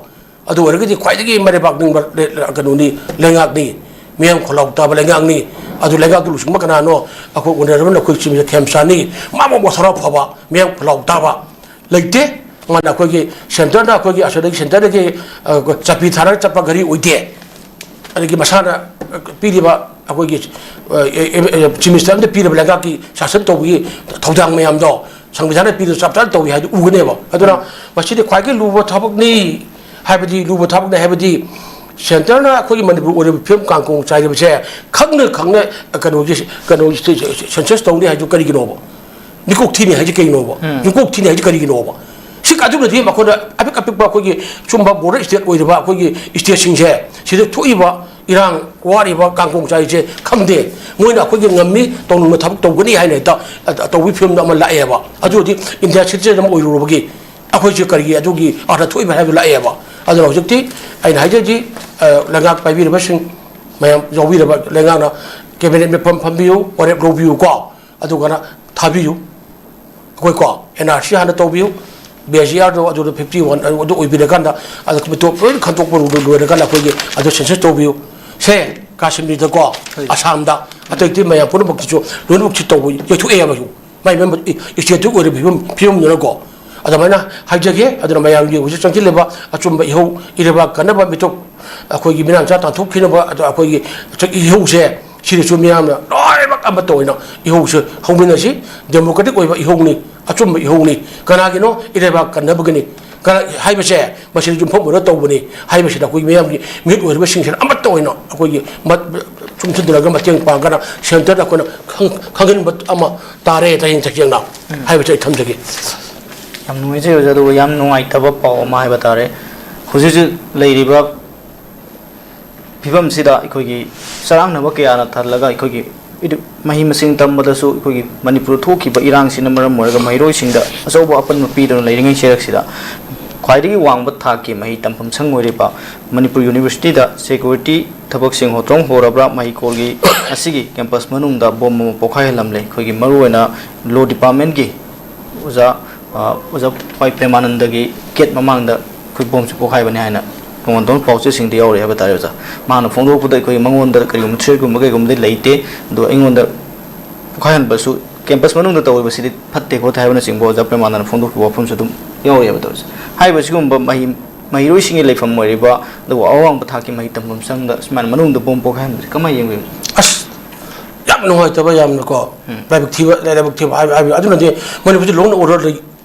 ꯑꯗꯨ ꯑꯣꯏꯔꯒꯗꯤ ꯈ꯭ꯋꯥꯏꯗꯒꯤ ꯃꯔꯩꯕꯥꯛ ꯅꯤꯡꯕ ꯂꯩ-, ꯀꯩꯅꯣꯅꯤ, ꯂꯩꯉꯥꯛꯅꯤ꯫ ꯃꯤꯌꯥꯝ ꯈꯣꯜꯂꯥꯎ ꯇꯥꯕ ꯂꯩꯉꯥꯛꯅꯤ꯫ ꯑꯗꯨ ꯂꯩꯉꯥꯛꯇꯨ ꯂꯨꯆꯤꯡꯕ ꯀꯅꯥꯅꯣ? ꯑꯩꯈꯣꯏ ꯑꯣꯅꯔꯦꯕꯜ ꯑꯩꯈꯣꯏ ꯆꯤꯐ ꯃꯤꯅꯤꯁꯇꯔ ꯈꯦꯝꯆꯥꯟꯅꯤ꯫ ꯃꯥꯕꯨ ꯃꯊꯧꯅꯥ ꯐꯕ, ꯃꯤꯌꯥꯝ ꯈꯣꯜꯂꯥꯎ ꯇꯥꯕ ꯂꯩꯇꯦ꯫ ꯃꯥꯅ ꯑꯩꯈꯣꯏꯒꯤ ꯁꯦꯟꯇꯔꯅ ꯑꯩꯈꯣꯏꯒꯤ ꯑꯁꯣꯝꯗꯒꯤ ꯁꯦꯟꯇꯔꯗꯒꯤ, ꯑ, ꯆꯠꯄꯤ ꯊꯥꯔꯒ ꯆꯠꯄ ꯒꯥꯔꯤ ꯑꯣꯏꯗꯦ꯫ ꯑꯗꯒꯤ ꯃꯁꯥꯅ ꯄꯤꯔꯤꯕ ꯑꯩꯈꯣꯏꯒꯤ, ꯑ, ꯑꯦ, ꯑꯦ, ꯑꯦ, ꯆꯤꯐ ꯃꯤꯅꯤꯁꯇꯔ ꯑꯃꯗ ꯄꯤꯔꯤꯕ ꯂꯩꯉꯥꯛꯀꯤ ꯁꯥꯁꯟ ꯇꯧꯕꯒꯤ ꯊꯧꯗꯥꯡ ꯃꯌꯥꯝꯗꯣ ꯁꯪꯕꯤꯙꯥꯟꯅ ꯄꯤꯗꯨꯅ ꯆꯞ ꯆꯥꯅ ꯇꯧꯏ ꯍꯥꯏꯗꯨ ꯎꯒꯅꯦꯕ꯫ ꯑꯗꯨꯅ ꯃꯁꯤꯗꯤ ꯈ꯭ꯋꯥꯏꯗꯒꯤ ꯂꯨꯕ ꯊꯕꯛꯅꯤ ꯍꯥꯏꯕꯗꯤ, ꯂꯨꯕ ꯊꯕꯛꯅꯤ ꯍꯥꯏꯕꯗꯤ, ꯁꯦꯟꯇꯔꯅ ꯑꯩꯈꯣꯏꯒꯤ ꯃꯅꯤꯄꯨꯔ ꯑꯣꯏꯔꯤꯕ ꯐꯤꯕꯝ ꯀꯥꯡꯈꯣꯡ ꯆꯥꯏꯔꯤꯕꯁꯦ ꯈꯪꯅ ꯈꯪꯅ ꯀꯩꯅꯣꯒꯤ, ꯀꯩꯅꯣꯒꯤ ꯁꯦꯟꯁꯁ ꯇꯧꯅꯤ ꯍꯥꯏꯗꯨ ꯀꯔꯤꯒꯤꯅꯣꯕ? ꯃꯤꯀꯣꯛ ꯊꯤꯅꯤ ꯍꯥꯏꯁꯤ ꯀꯔꯤꯒꯤꯅꯣꯕ? ꯎꯝ꯫ ꯃꯤꯀꯣꯛ ꯊꯤꯅꯤ ꯍꯥꯏꯁꯤ ꯀꯔꯤꯒꯤꯅꯣꯕ? ꯁꯤ ꯑꯗꯨꯅꯗꯤ ꯃꯈꯣꯏꯅ ꯑꯄꯤꯛ ꯑꯄꯤꯛꯄ ꯑꯩꯈꯣꯏꯒꯤ ꯁꯨꯝꯕ ꯕꯣꯔꯗꯔ ꯁ꯭ꯇꯦꯠ ꯑꯣꯏꯔꯤꯕ ꯑꯩꯈꯣꯏꯒꯤ ꯁ꯭ꯇꯦꯠꯁꯤꯡꯁꯦ, ꯁꯤꯗ ꯊꯣꯛꯏꯕ ꯏꯔꯥꯡ ꯋꯥꯔꯤꯕ ꯀꯥꯡꯈꯣꯡ ꯆꯥꯏꯁꯦ ꯈꯪꯗꯦ꯫ ꯃꯣꯏꯅ ꯑꯩꯈꯣꯏꯒꯤ ꯉꯝꯃꯤ, ꯇꯧꯅꯤꯡꯕ ꯊꯕꯛ ꯇꯧꯒꯅꯤ ꯍꯥꯏꯅ ꯍꯦꯛꯇ, ꯑ, ꯇꯧꯕꯒꯤ ꯐꯤꯕꯝꯗ ꯑꯃ ꯂꯥꯛꯑꯦꯕ꯫ ꯑꯗꯨ ꯑꯣꯏꯔꯗꯤ ꯏꯟꯗꯤꯌꯥ ꯁꯤꯇꯤꯖꯦꯟ ꯑꯃ ꯑꯣꯏꯔꯨꯔꯕꯒꯤ ꯑꯩꯈꯣꯏꯁꯦ ꯀꯔꯤꯒꯤ ꯑꯗꯨꯒꯤ ꯑꯥꯔꯊ ꯊꯣꯛꯏꯕ ꯍꯥꯏꯕꯗꯨ ꯂꯥꯛꯑꯦꯕ꯫ ꯑꯗꯨꯅ ꯍꯧꯖꯤꯛꯇꯤ ꯑꯩꯅ ꯍꯥꯏꯖꯔꯤꯁꯤ, ꯑ, ꯂꯩꯉꯥꯛ ꯄꯥꯏꯕꯤꯔꯤꯕꯁꯤꯡ ꯃꯌꯥꯝ ꯌꯥꯎꯕꯤꯔꯕ ꯂꯩꯉꯥꯛꯅ cabinet ꯃꯤꯐꯝ ꯐꯝꯕꯤꯌꯨ, ꯋꯥꯔꯦꯞ ꯂꯧꯕꯤꯌꯨꯀꯣ꯫ ꯑꯗꯨꯒꯅ ꯊꯥꯕꯤꯌꯨ꯫ ꯑꯩꯈꯣꯏ ꯀꯣ, NRC ꯍꯥꯟꯅ ꯇꯧꯕꯤꯌꯨ, BSERꯗꯣ ꯑꯗꯨꯗ fifty one ꯑꯗꯨ ꯑꯣꯏꯕꯤꯔꯀꯥꯟꯗ, ꯑꯗꯨ ꯃꯤꯇꯣꯞ ꯂꯣꯏꯅ ꯈꯟꯗꯣꯛꯄ ꯂꯣꯏꯔꯀꯥꯟꯗ ꯑꯩꯈꯣꯏꯒꯤ ꯑꯗꯨ census ꯇꯧꯕꯤꯌꯨ꯫ ꯁꯦ, ꯀꯥꯁꯃꯤꯔꯗꯀꯣ, ꯑꯁꯥꯝꯗ, ꯑꯇꯩ ꯑꯇꯩ ꯃꯌꯥꯝ ꯄꯨꯝꯅꯃꯛꯀꯤꯁꯨ ꯂꯣꯏꯅꯃꯛꯁꯨ ꯇꯧꯕ ꯌꯩꯊꯣꯛꯑꯦꯕ꯫ ꯃꯥꯏ ꯃꯥꯏ stateꯇꯨꯒꯤ ꯑꯣꯏꯔꯤꯕ ꯐꯤꯕꯝ, ꯐꯤꯕꯝꯗꯨꯅꯀꯣ꯫ ꯑꯗꯨꯃꯥꯏꯅ ꯍꯥꯏꯖꯒꯦ꯫ ꯑꯗꯨꯅ ꯃꯌꯥꯝꯒꯤ ꯍꯧꯖꯤꯛ ꯆꯪꯁꯤꯜꯂꯤꯕ ꯑꯆꯨꯝꯕ ꯏꯍꯧ, ꯏꯔꯩꯕꯥꯛ ꯀꯟꯅꯕ ꯃꯤꯇꯣꯞ, ꯑꯩꯈꯣꯏꯒꯤ ꯃꯤꯅꯥ ꯃꯆꯥ ꯇꯥꯟꯊꯣꯛꯈꯤꯅꯕ, ꯑꯗꯣ ꯑꯩꯈꯣꯏꯒꯤ ꯏꯍꯧꯁꯦ, ꯁꯤꯗꯁꯨ ꯃꯤꯌꯥꯝꯅ ꯂꯣꯏꯅꯃꯛ ꯑꯃꯠꯇ ꯑꯣꯏꯅ ꯏꯍꯧꯁꯦ ꯍꯧꯃꯤꯟꯅꯁꯤ꯫ Democratic ꯑꯣꯏꯕ ꯏꯍꯧꯅꯤ, ꯑꯆꯨꯝꯕ ꯏꯍꯧꯅꯤ꯫ ꯀꯅꯥꯒꯤꯅꯣ? ꯏꯔꯩꯕꯥꯛ ꯀꯟꯅꯕꯒꯤꯅꯤ꯫ ꯀꯅꯥ ꯍꯥꯏꯕꯁꯦ ꯃꯁꯤꯗ ꯌꯨꯝꯐꯝ ꯑꯣꯏꯔꯒ ꯇꯧꯕꯅꯤ ꯍꯥꯏꯕꯁꯤꯗ ꯑꯩꯈꯣꯏ ꯃꯤꯌꯥꯝꯒꯤ ꯃꯤꯍꯨꯠ ꯑꯣꯏꯔꯤꯕꯁꯤꯡꯁꯤꯅ ꯑꯃꯠꯇ ꯑꯣꯏꯅ ꯑꯩꯈꯣꯏꯒꯤ ꯃ-, ꯆꯨꯝꯁꯤꯟꯗꯨꯅꯒ ꯃꯇꯦꯡ ꯄꯥꯡꯒꯅ centreꯗ ꯑꯩꯈꯣꯏꯅ ꯈꯪ-, ꯈꯪꯍꯟꯕ ꯑꯃ ꯇꯥꯔꯦ, ꯇꯁꯦꯡ ꯇꯁꯦꯡꯅ ꯍꯥꯏꯕꯁꯦ ꯑꯩ ꯊꯝꯖꯒꯦ꯫ ꯌꯥꯝ ꯅꯨꯡꯉꯥꯏꯖꯩ ꯑꯣꯖꯥ꯫ ꯑꯗꯨꯒ ꯌꯥꯝ ꯅꯨꯡꯉꯥꯏꯇꯕ ꯄꯥꯎ ꯑꯃ ꯍꯥꯏꯕ ꯇꯥꯔꯦ, ꯍꯧꯖꯤꯛ ꯍꯧꯖꯤꯛ ꯂꯩꯔꯤꯕ ꯐꯤꯕꯝꯁꯤꯗ ꯑꯩꯈꯣꯏꯒꯤ ꯆꯔꯥꯡꯅꯕ ꯀꯌꯥꯅ ꯊꯜꯂꯒ ꯑꯩꯈꯣꯏꯒꯤ ꯏꯗꯨ-, ꯃꯍꯩ ꯃꯁꯤꯡ ꯇꯝꯕꯗꯁꯨ ꯑꯩꯈꯣꯏꯒꯤ ꯃꯅꯤꯄꯨꯔꯗ ꯊꯣꯛꯈꯤꯕ ꯏꯔꯥꯡꯁꯤꯅ ꯃꯔꯝ ꯑꯣꯏꯔꯒ ꯃꯍꯩꯔꯣꯏꯁꯤꯡꯗ ꯑꯆꯧꯕ ꯑꯄꯟꯕ ꯄꯤꯗꯨꯅ ꯂꯩꯔꯤꯉꯩ ꯆꯩꯔꯛꯁꯤꯗ ꯈ꯭ꯋꯥꯏꯗꯒꯤ ꯋꯥꯡꯕ ꯊꯥꯛꯀꯤ ꯃꯍꯩ ꯇꯝꯐꯝ ꯁꯪ ꯑꯣꯏꯔꯤꯕ ꯃꯅꯤꯄꯨꯔ Universityꯗ security ꯊꯕꯛꯁꯤꯡ ꯍꯣꯇ꯭ꯔꯣꯡ ꯍꯣꯔꯕ꯭ꯔꯥ ꯃꯍꯩꯀꯣꯜꯒꯤ ꯑꯁꯤꯒꯤ campus ꯃꯅꯨꯡꯗ bomb ꯑꯃ ꯄꯣꯈꯥꯏꯍꯜꯂꯝꯂꯦ꯫ ꯑꯩꯈꯣꯏꯒꯤ ꯃꯔꯨꯑꯣꯏꯅ law departmentꯀꯤ ꯑꯣꯖꯥ, ꯑ, ꯑꯣꯖꯥ ꯄ꯭ꯔꯦꯃꯥꯅꯟꯗꯒꯤ gate ꯃꯃꯥꯡꯗ ꯑꯩꯈꯣꯏ bombꯁꯦ ꯄꯣꯈꯥꯏꯕꯅꯤ ꯍꯥꯏꯅ ꯇꯣꯉꯥꯟ ꯇꯣꯉꯥꯟꯕ ꯄꯥꯎꯆꯦꯁꯤꯡꯗ ꯌꯥꯎꯔꯤ ꯍꯥꯏꯕ ꯇꯥꯔꯦ ꯑꯣꯖꯥ꯫ ꯃꯥꯅ ꯐꯣꯡꯗꯣꯔꯛꯄꯗ ꯑꯩꯈꯣꯏꯒꯤ ꯃꯉꯣꯟꯗ ꯀꯔꯤꯒꯨꯝꯕ threatꯀꯨꯝꯕ ꯀꯩꯒꯨꯝꯕꯗꯤ ꯂꯩꯇꯦ, ꯑꯗꯣ ꯑꯩꯉꯣꯟꯗ ꯄꯣꯈꯥꯏꯍꯟꯕꯁꯨ campus ꯃꯅꯨꯡꯗ ꯇꯧꯔꯤꯕꯁꯤꯗꯤ ꯐꯠꯇꯦ ꯈꯣꯠꯇꯦ ꯍꯥꯏꯕꯅꯆꯤꯡꯕ ꯑꯣꯖꯥ ꯄ꯭ꯔꯦꯃꯥꯅꯟꯗ ꯐꯣꯡꯗꯣꯛꯈꯤꯕ ꯋꯥꯐꯝꯁꯨ ꯑꯗꯨꯝ ꯌꯥꯎꯔꯤꯑꯕ ꯇꯧꯔꯤꯁꯦ꯫ ꯍꯥꯏꯔꯤꯕ ꯁꯤꯒꯨꯝꯕ ꯃꯍꯩ, ꯃꯍꯩꯔꯣꯏꯁꯤꯡꯒꯤ ꯂꯩꯐꯝ ꯑꯣꯏꯔꯤꯕ, ꯑꯗꯨꯒ ꯑꯋꯥꯡꯕ ꯊꯥꯛꯀꯤ ꯃꯍꯩ ꯇꯝꯐꯝ ꯁꯪꯗ ꯁꯨꯃꯥꯏꯅ ꯃꯅꯨꯡꯗ bomb ꯄꯣꯈꯥꯏꯍꯟꯕꯁꯤ ꯀꯃꯥꯏꯅ ꯌꯦꯡꯕꯤꯕ? ꯑꯁ, ꯌꯥꯝ ꯅꯨꯡꯉꯥꯏꯇꯕ, ꯌꯥꯝꯅꯀꯣ, ꯎꯝ꯫ ꯂꯥꯏꯕꯛ ꯊꯤꯕ, ꯂꯥꯏꯕꯛ ꯊꯤꯕ ꯍꯥꯏꯕ, ꯍꯥꯏꯕ ꯑꯗꯨꯅꯗꯤ ꯃꯅꯤꯄꯨꯔꯁꯤ law and order ꯂꯩ,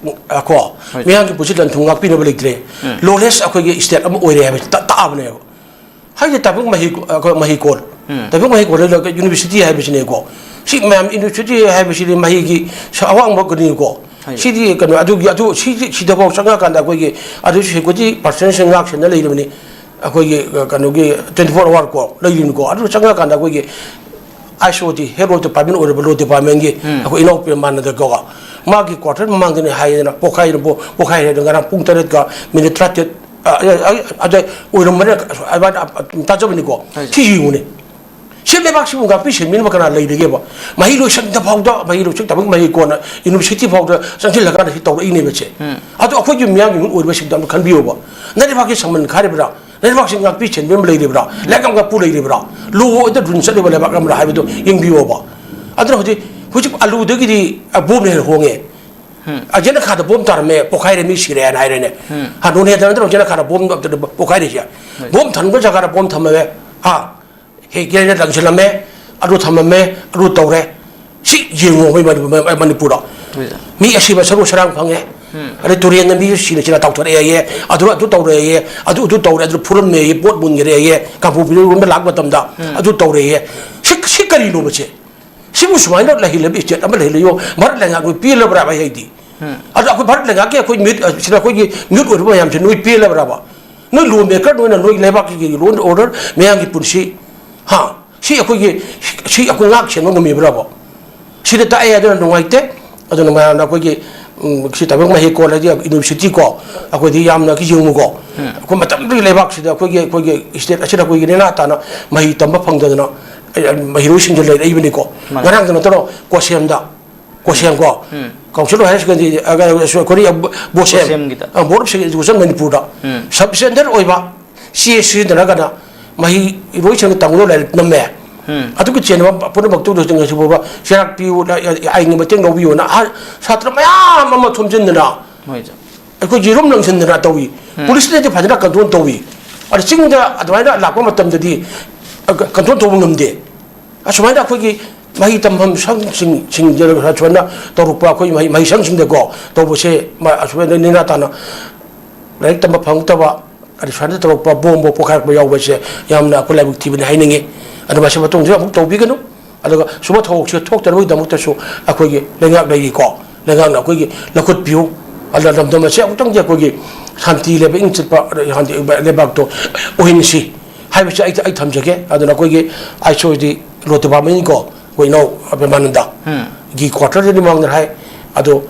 ꯑ, ꯀꯣ, ꯍꯣꯏ꯫ ꯃꯤꯌꯥꯝꯒꯤ ꯄꯨꯟꯁꯤ ꯂꯟ ꯊꯨꯝ ꯉꯥꯛꯄꯤꯅꯕ ꯂꯩꯇ꯭ꯔꯦ꯫ ꯎꯝ꯫ Lawless ꯑꯩꯈꯣꯏꯒꯤ state ꯑꯃ ꯑꯣꯏꯔꯦ ꯍꯥꯏꯕꯁꯤ ꯇ-, ꯇꯥꯛꯑꯕꯅꯦꯕ꯫ ꯍꯥꯏꯗꯤ ꯇꯥꯕꯨꯡ ꯃꯍꯩ, ꯑꯩꯈꯣꯏ ꯃꯍꯩꯀꯣꯜ, ꯎꯝ꯫ ꯇꯥꯕꯨꯡ ꯃꯍꯩꯀꯣꯜ ꯍꯥꯏꯔꯒ university ꯍꯥꯏꯕꯁꯤꯅꯦꯀꯣ꯫ ꯁꯤ ꯃꯌꯥꯝ university ꯍꯥꯏꯕꯁꯤꯗꯤ ꯃꯍꯩꯒꯤ ꯁ-, ꯑꯋꯥꯡꯕ ꯀꯩꯅꯣꯅꯤꯀꯣ꯫ ꯍꯥꯏ꯫ ꯁꯤꯗꯤ ꯀꯩꯅꯣ, ꯑꯗꯨꯒꯤ, ꯑꯗꯨ ꯁꯤꯗꯤ, ꯁꯤꯗꯐꯥꯎ ꯆꯪꯉꯀꯥꯟꯗ ꯑꯩꯈꯣꯏꯒꯤ ꯑꯗꯨ security personnelꯁꯤꯡ ꯉꯥꯛ ꯁꯦꯟꯅ ꯂꯩꯔꯕꯅꯤ꯫ ꯑꯩꯈꯣꯏꯒꯤ, ꯑ, ꯀꯩꯅꯣꯒꯤ twenty four hour ꯀꯣ ꯂꯩꯔꯤꯅꯤꯀꯣ꯫ ꯑꯗꯨ ꯆꯪꯉꯀꯥꯟꯗ ꯑꯩꯈꯣꯏꯒꯤ ISOD, Head of Department ꯑꯣꯏꯔꯕ law departmentꯀꯤ ꯎꯝ꯫ ꯑꯩꯈꯣꯏ ꯏꯅꯥꯎ ꯄ꯭ꯔꯦꯃꯥꯅꯟꯗ ꯀꯧꯕ, ꯃꯥꯒꯤ ꯀ꯭ꯋꯥꯇꯔ ꯃꯃꯥꯡꯗꯅꯦ ꯍꯥꯏꯗꯅ ꯄꯣꯈꯥꯏꯔꯕꯣ, ꯄꯣꯈꯥꯏꯔꯦ꯫ ꯑꯗꯣ ꯉꯔꯥꯡ ꯄꯨꯡ ꯇꯔꯦꯠꯀ ꯃꯤꯅꯤꯠ ꯇꯔꯥꯇꯔꯦꯠ, ꯑ, ꯑ, ꯑ, ꯑꯗ ꯑꯣꯏꯔꯝꯕꯅꯦ꯫ ꯑꯗꯨꯃꯥꯏꯅ ꯇꯥꯖꯕꯅꯤꯀꯣ꯫ ꯍꯣꯏ꯫ ꯁꯤ ꯌꯦꯡꯉꯨꯅꯦ꯫ ꯁꯤ ꯂꯩꯕꯥꯛꯁꯤꯕꯨ ꯉꯥꯛꯄꯤ ꯁꯦꯟꯕꯤꯅꯕ ꯀꯅꯥ ꯂꯩꯔꯤꯒꯦꯕ? ꯃꯍꯩ ꯂꯣꯏꯁꯪꯗ ꯐꯥꯎꯗ, ꯃꯍꯩ ꯂꯣꯏꯁꯪ ꯇꯝꯕ ꯃꯍꯩ ꯀꯣꯟꯅ ꯌꯨꯅꯤꯚꯔꯁꯤꯇꯤ ꯐꯥꯎꯗ ꯆꯪꯁꯤꯜꯂꯀꯥꯟꯗ ꯁꯤ ꯇꯧꯔꯛꯏꯅꯦꯕ ꯁꯦ꯫ ꯎꯝ꯫ ꯑꯗꯣ ꯑꯩꯈꯣꯏꯒꯤ ꯃꯤꯌꯥꯝꯒꯤ ꯃꯤꯍꯨꯠ ꯑꯣꯏꯔꯤꯕꯁꯤꯡꯗꯣ ꯑꯝꯇ ꯈꯟꯕꯤꯌꯣꯕ꯫ ꯅꯪ ꯂꯩꯕꯥꯛꯀꯤ ꯁꯪꯃꯟ ꯈꯥꯔꯤꯕ꯭ꯔꯥ? ꯂꯩꯕꯥꯛꯁꯤ ꯉꯥꯛꯄꯤ ꯁꯦꯟꯕꯤ ꯑꯃ ꯂꯩꯔꯤꯕ꯭ꯔꯥ? ꯂꯩꯉꯥꯛ ꯉꯥꯛꯄꯨ ꯂꯩꯔꯤꯕ꯭ꯔꯥ? ꯂꯣ ꯑꯣꯏꯗ ꯔꯨꯜ ꯆꯠꯂꯤꯕ ꯂꯩꯕꯥꯛ ꯑꯃꯔ ꯍꯥꯏꯕꯗꯨ ꯌꯦꯡꯕꯤꯌꯣꯕ꯫ ꯑꯗꯨꯅ ꯍꯧꯖꯤꯛ, ꯍꯧꯖꯤꯛ ꯑꯂꯨꯗꯒꯤꯗꯤ, ꯑ, ꯕꯣꯝꯅ ꯍꯦꯟꯅ ꯍꯣꯡꯉꯦ꯫ ꯎꯝ꯫ ꯑ, ꯖꯦꯅꯈꯥꯗ ꯕꯣꯝ ꯇꯥꯔꯝꯃꯦ, ꯄꯣꯈꯥꯏꯔꯦ, ꯃꯤ ꯁꯤꯔꯦ ꯍꯥꯏꯅ ꯍꯥꯏꯔꯦꯅꯦ꯫ ꯎꯝ꯫ ꯍꯥ, ꯅꯣꯅꯦꯗ ꯅꯠꯇ꯭ꯔꯣ ꯖꯦꯅꯈꯥꯗ ꯕꯣꯝ ꯄꯣꯈꯥꯏꯔꯤꯁꯦ? ꯍꯣꯏ꯫ ꯕꯣꯝ ꯊꯝꯕ ꯖꯒꯥꯗ ꯕꯣꯝ ꯊꯝꯃꯦ꯫ ꯍꯥ? ꯍꯦꯛ ꯒ꯭ꯔꯦꯅꯦꯗ ꯂꯪꯁꯤꯜꯂꯝꯃꯦ, ꯑꯗꯨ ꯊꯝꯃꯝꯃꯦ, ꯑꯗꯨ ꯇꯧꯔꯦ꯫ ꯁꯤ ꯌꯦꯡꯉꯣ, ꯑꯩꯈꯣꯏ ꯃꯅꯤ-, ꯃꯅꯤꯄꯨꯔꯗ꯫ ꯍꯣꯏ, ꯁꯥꯔ꯫ ꯃꯤ ꯑꯁꯤꯕ ꯁꯔꯨ ꯁꯔꯥꯡ ꯐꯪꯉꯦ꯫ ꯎꯝ꯫ ꯑꯗꯩ ꯇꯨꯔꯦꯟꯗ ꯃꯤꯁꯨ ꯁꯤꯅ ꯁꯤꯅ ꯇꯥꯎꯊꯔꯛꯑꯦ ꯍꯥꯏꯌꯦ, ꯑꯗꯨ, ꯑꯗꯨ ꯇꯧꯔꯦ ꯍꯥꯏꯌꯦ, ꯑꯗꯨ, ꯑꯗꯨ ꯇꯧꯔꯦ, ꯑꯗꯨ ꯐꯨꯔꯝꯃꯦ ꯍꯥꯏꯌꯦ, ꯄꯣꯠ ꯃꯨꯟꯈꯔꯦ ꯍꯥꯏꯌꯦ, ꯀꯥꯡꯄꯣꯛꯄꯤꯔꯣꯝꯗ ꯂꯥꯛꯄ ꯃꯇꯝꯗ꯫ ꯎꯝ꯫ ꯑꯗꯨ ꯇꯧꯔꯦ ꯍꯥꯏꯌꯦ꯫ ꯁꯤ, ꯁꯤ ꯀꯔꯤꯅꯣꯕ ꯁꯦ? ꯁꯤꯕꯨ ꯁꯨꯃꯥꯏꯅ ꯂꯩꯍꯜꯂꯕ ꯁ꯭ꯇꯦꯠ ꯑꯃ ꯂꯩꯍꯜꯂꯤꯌꯣ? ꯚꯥꯔꯠ ꯂꯩꯉꯥꯛꯅ ꯄꯤꯔꯕ꯭ꯔꯥ ꯑꯩ ꯍꯥꯏꯗꯤ? ꯎꯝ꯫ ꯑꯗꯣ ꯑꯩꯈꯣꯏ ꯚꯥꯔꯠ ꯂꯩꯉꯥꯛꯀꯤ ꯑꯩꯈꯣꯏ ꯃꯤꯍꯨꯠ, ꯁꯤꯗ ꯑꯩꯈꯣꯏꯒꯤ ꯃꯤꯍꯨꯠ ꯑꯣꯏꯔꯤꯕ ꯃꯌꯥꯝꯁꯦ ꯅꯣꯏ ꯄꯦꯜꯂꯕ꯭ꯔꯥꯕ? ꯅꯣꯏ ꯂꯣ ꯃꯦꯀꯔ, ꯅꯣꯏꯅ ꯅꯣꯏ ꯂꯩꯕꯥꯛꯀꯤ ꯂꯣ ꯑꯦꯟ ꯑꯣꯔꯗꯔ, ꯃꯌꯥꯝꯒꯤ ꯄꯨꯟꯁꯤ, ꯍꯥ? ꯁꯤ ꯑꯩꯈꯣꯏꯒꯤ, ꯁꯤ ꯑꯩꯈꯣꯏ ꯉꯥꯛ ꯁꯦꯟꯕ ꯉꯝꯃꯤꯕ꯭ꯔꯥꯕ? ꯁꯤꯗ ꯇꯥꯛꯑꯦ, ꯑꯗꯨꯅ ꯅꯨꯡꯉꯥꯏꯇꯦ꯫ ꯑꯗꯨꯅ ꯃꯌꯥꯝꯅ ꯑꯩꯈꯣꯏꯒꯤ, ꯎꯝ, ꯁꯤ ꯇꯥꯏꯕꯪ ꯃꯍꯩꯀꯣꯜ ꯍꯥꯏꯗꯤ ꯌꯨꯅꯤꯚꯔꯁꯤꯇꯤ ꯀꯣ, ꯑꯩꯈꯣꯏꯗꯤ ꯌꯥꯝꯅ ꯌꯦꯡꯉꯨꯀꯣ꯫ ꯎꯝ꯫ ꯑꯩꯈꯣꯏ ꯃꯇꯝꯗꯨꯒꯤ ꯂꯩꯕꯥꯛꯁꯤꯗ ꯑꯩꯈꯣꯏꯒꯤ, ꯑꯩꯈꯣꯏꯒꯤ ꯁ꯭ꯇꯦꯠ ꯑꯁꯤꯗ ꯑꯩꯈꯣꯏꯒꯤ ꯅꯦꯅꯥ ꯇꯥꯅ ꯃꯍꯩ ꯇꯝꯕ ꯐꯪꯗꯗꯅ, ꯑꯩ, ꯃꯍꯩꯔꯣꯏꯁꯤꯡꯁꯦ ꯂꯩꯔꯛꯏꯕꯅꯤꯀꯣ꯫ ꯃꯥꯅꯦ꯫ ꯉꯔꯥꯡꯗ ꯅꯠꯇ꯭ꯔꯣ ꯀꯣꯁꯦꯝꯗ, ꯀꯣꯁꯦꯝ ꯀꯣ, ꯎꯝ꯫ Council of Higher Secondary, ꯑ, sorry, ꯕꯣꯁꯦꯝ, ꯕꯣꯁꯦꯝꯒꯤꯗ꯫ ꯑ, Board of Secondary Education ꯃꯅꯤꯄꯨꯔꯗ ꯎꯝ꯫ Sub standard ꯑꯣꯏꯕ ꯆꯦ ꯁꯤꯖꯤꯟꯅꯔꯒꯅ ꯃꯍꯩꯔꯣꯏꯁꯤꯡꯅ ꯇꯝꯒꯗꯕ ꯂꯥꯏꯔꯤꯛ ꯅꯝꯃꯦ꯫ ꯎꯝ꯫ ꯑꯗꯨꯒꯤ ꯆꯦꯟꯅꯕ ꯄꯨꯝꯅꯃꯛꯇꯨ ꯉꯁꯤ ꯐꯥꯎꯕ ꯆꯩꯔꯥꯛ ꯄꯤꯌꯨ, ꯑꯥꯏꯟꯒꯤ ꯃꯇꯦꯡ ꯂꯧꯕꯤꯌꯨꯅ ꯑꯍ-, ꯁꯥꯇ꯭ꯔ ꯃꯌꯥꯝ ꯑꯃ ꯊꯣꯝꯖꯤꯟꯗꯅ ꯍꯣꯏ, ꯁꯥꯔ꯫ ꯑꯩꯈꯣꯏ ꯌꯦꯔꯨꯝ ꯂꯪꯁꯤꯟꯗꯅ ꯇꯧꯏ꯫ ꯎꯝ꯫ ꯄꯨꯂꯤꯁꯅꯗꯤ ꯐꯖꯅ ꯀꯟꯇ꯭ꯔꯣꯜ ꯇꯧꯏ꯫ ꯑꯗ ꯆꯤꯡꯗ ꯑꯗꯨꯃꯥꯏꯅ ꯂꯥꯛꯄ ꯃꯇꯝꯗꯗꯤ, ꯑ, ꯀꯟꯇ꯭ꯔꯣꯜ ꯇꯧꯕ ꯉꯝꯗꯦ꯫ ꯑꯁꯨꯃꯥꯏꯅ ꯑꯩꯈꯣꯏꯒꯤ ꯃꯍꯩ ꯇꯝꯐꯝ ꯁꯪꯁꯤꯡ, ꯁꯤꯡꯁꯤꯗ ꯁꯨꯃꯥꯏꯅ ꯇꯧꯔꯛꯄ ꯑꯩꯈꯣꯏ ꯃꯍꯩ, ꯃꯍꯩ ꯁꯪꯁꯤꯡꯗꯀꯣ ꯇꯧꯕꯁꯦ, ꯃ-, ꯑꯁꯨꯃꯥꯏꯅ ꯅꯦꯅꯥ ꯇꯥꯅ ꯂꯥꯏꯔꯤꯛ ꯇꯝꯕ ꯐꯪꯉꯛꯇꯕ, ꯑꯗ ꯁꯨꯃꯥꯏꯅ ꯇꯧꯔꯛꯄ, ꯕꯣꯝꯕꯨ ꯄꯣꯈꯥꯏꯔꯛꯄ ꯌꯥꯎꯕꯁꯦ ꯌꯥꯝꯅ ꯑꯩꯈꯣꯏ ꯂꯥꯏꯕꯛ ꯊꯤꯕꯅꯤ ꯍꯥꯏꯅꯤꯡꯉꯤ꯫ ꯑꯗꯣ ꯃꯁꯤ ꯃꯇꯨꯡꯗ ꯑꯃꯨꯛ ꯇꯧꯕꯤꯒꯅꯨ꯫ ꯑꯗꯨꯒ ꯁꯨꯝꯕ ꯊꯧꯗꯣꯛꯁꯦ ꯊꯣꯛꯇꯅꯕꯒꯤꯗꯃꯛꯇꯁꯨ ꯑꯩꯈꯣꯏꯒꯤ ꯂꯩꯉꯥꯛ ꯂꯩꯔꯤꯀꯣ, ꯂꯩꯉꯥꯛꯅ ꯑꯩꯈꯣꯏꯒꯤ ꯂꯧꯈꯠꯄꯤꯌꯨ꯫ ꯑꯗꯨꯅ ꯂꯝꯗꯝ ꯑꯁꯤ ꯑꯃꯨꯛꯇꯪꯗꯤ ꯑꯩꯈꯣꯏꯒꯤ ꯁꯥꯟꯇꯤ ꯂꯩꯕ, ꯏꯪ ꯆꯤꯛꯄ ꯁꯥꯟꯇꯤ ꯂꯩꯕꯥꯛꯇꯣ ꯑꯣꯏꯍꯟꯁꯤ ꯍꯥꯏꯕꯁꯤ ꯑꯩ, ꯑꯩ ꯊꯝꯖꯒꯦ꯫ ꯑꯗꯨꯅ ꯑꯩꯈꯣꯏꯒꯤ ꯑꯥꯏ ꯁꯤ ꯑꯣ ꯗꯤ ꯂꯣ ꯗꯤꯄꯥꯔꯠꯃꯦꯟꯒꯤꯀꯣ, ꯑꯩꯈꯣꯏ ꯏꯅꯥꯎ ꯄ꯭ꯔꯦꯃꯥꯅꯟꯗ ꯎꯝ꯫ ꯒꯤ ꯀ꯭ꯋꯥꯇꯔꯗꯗꯤ ꯃꯃꯥꯡꯗ ꯍꯥꯏ, ꯑꯗꯣ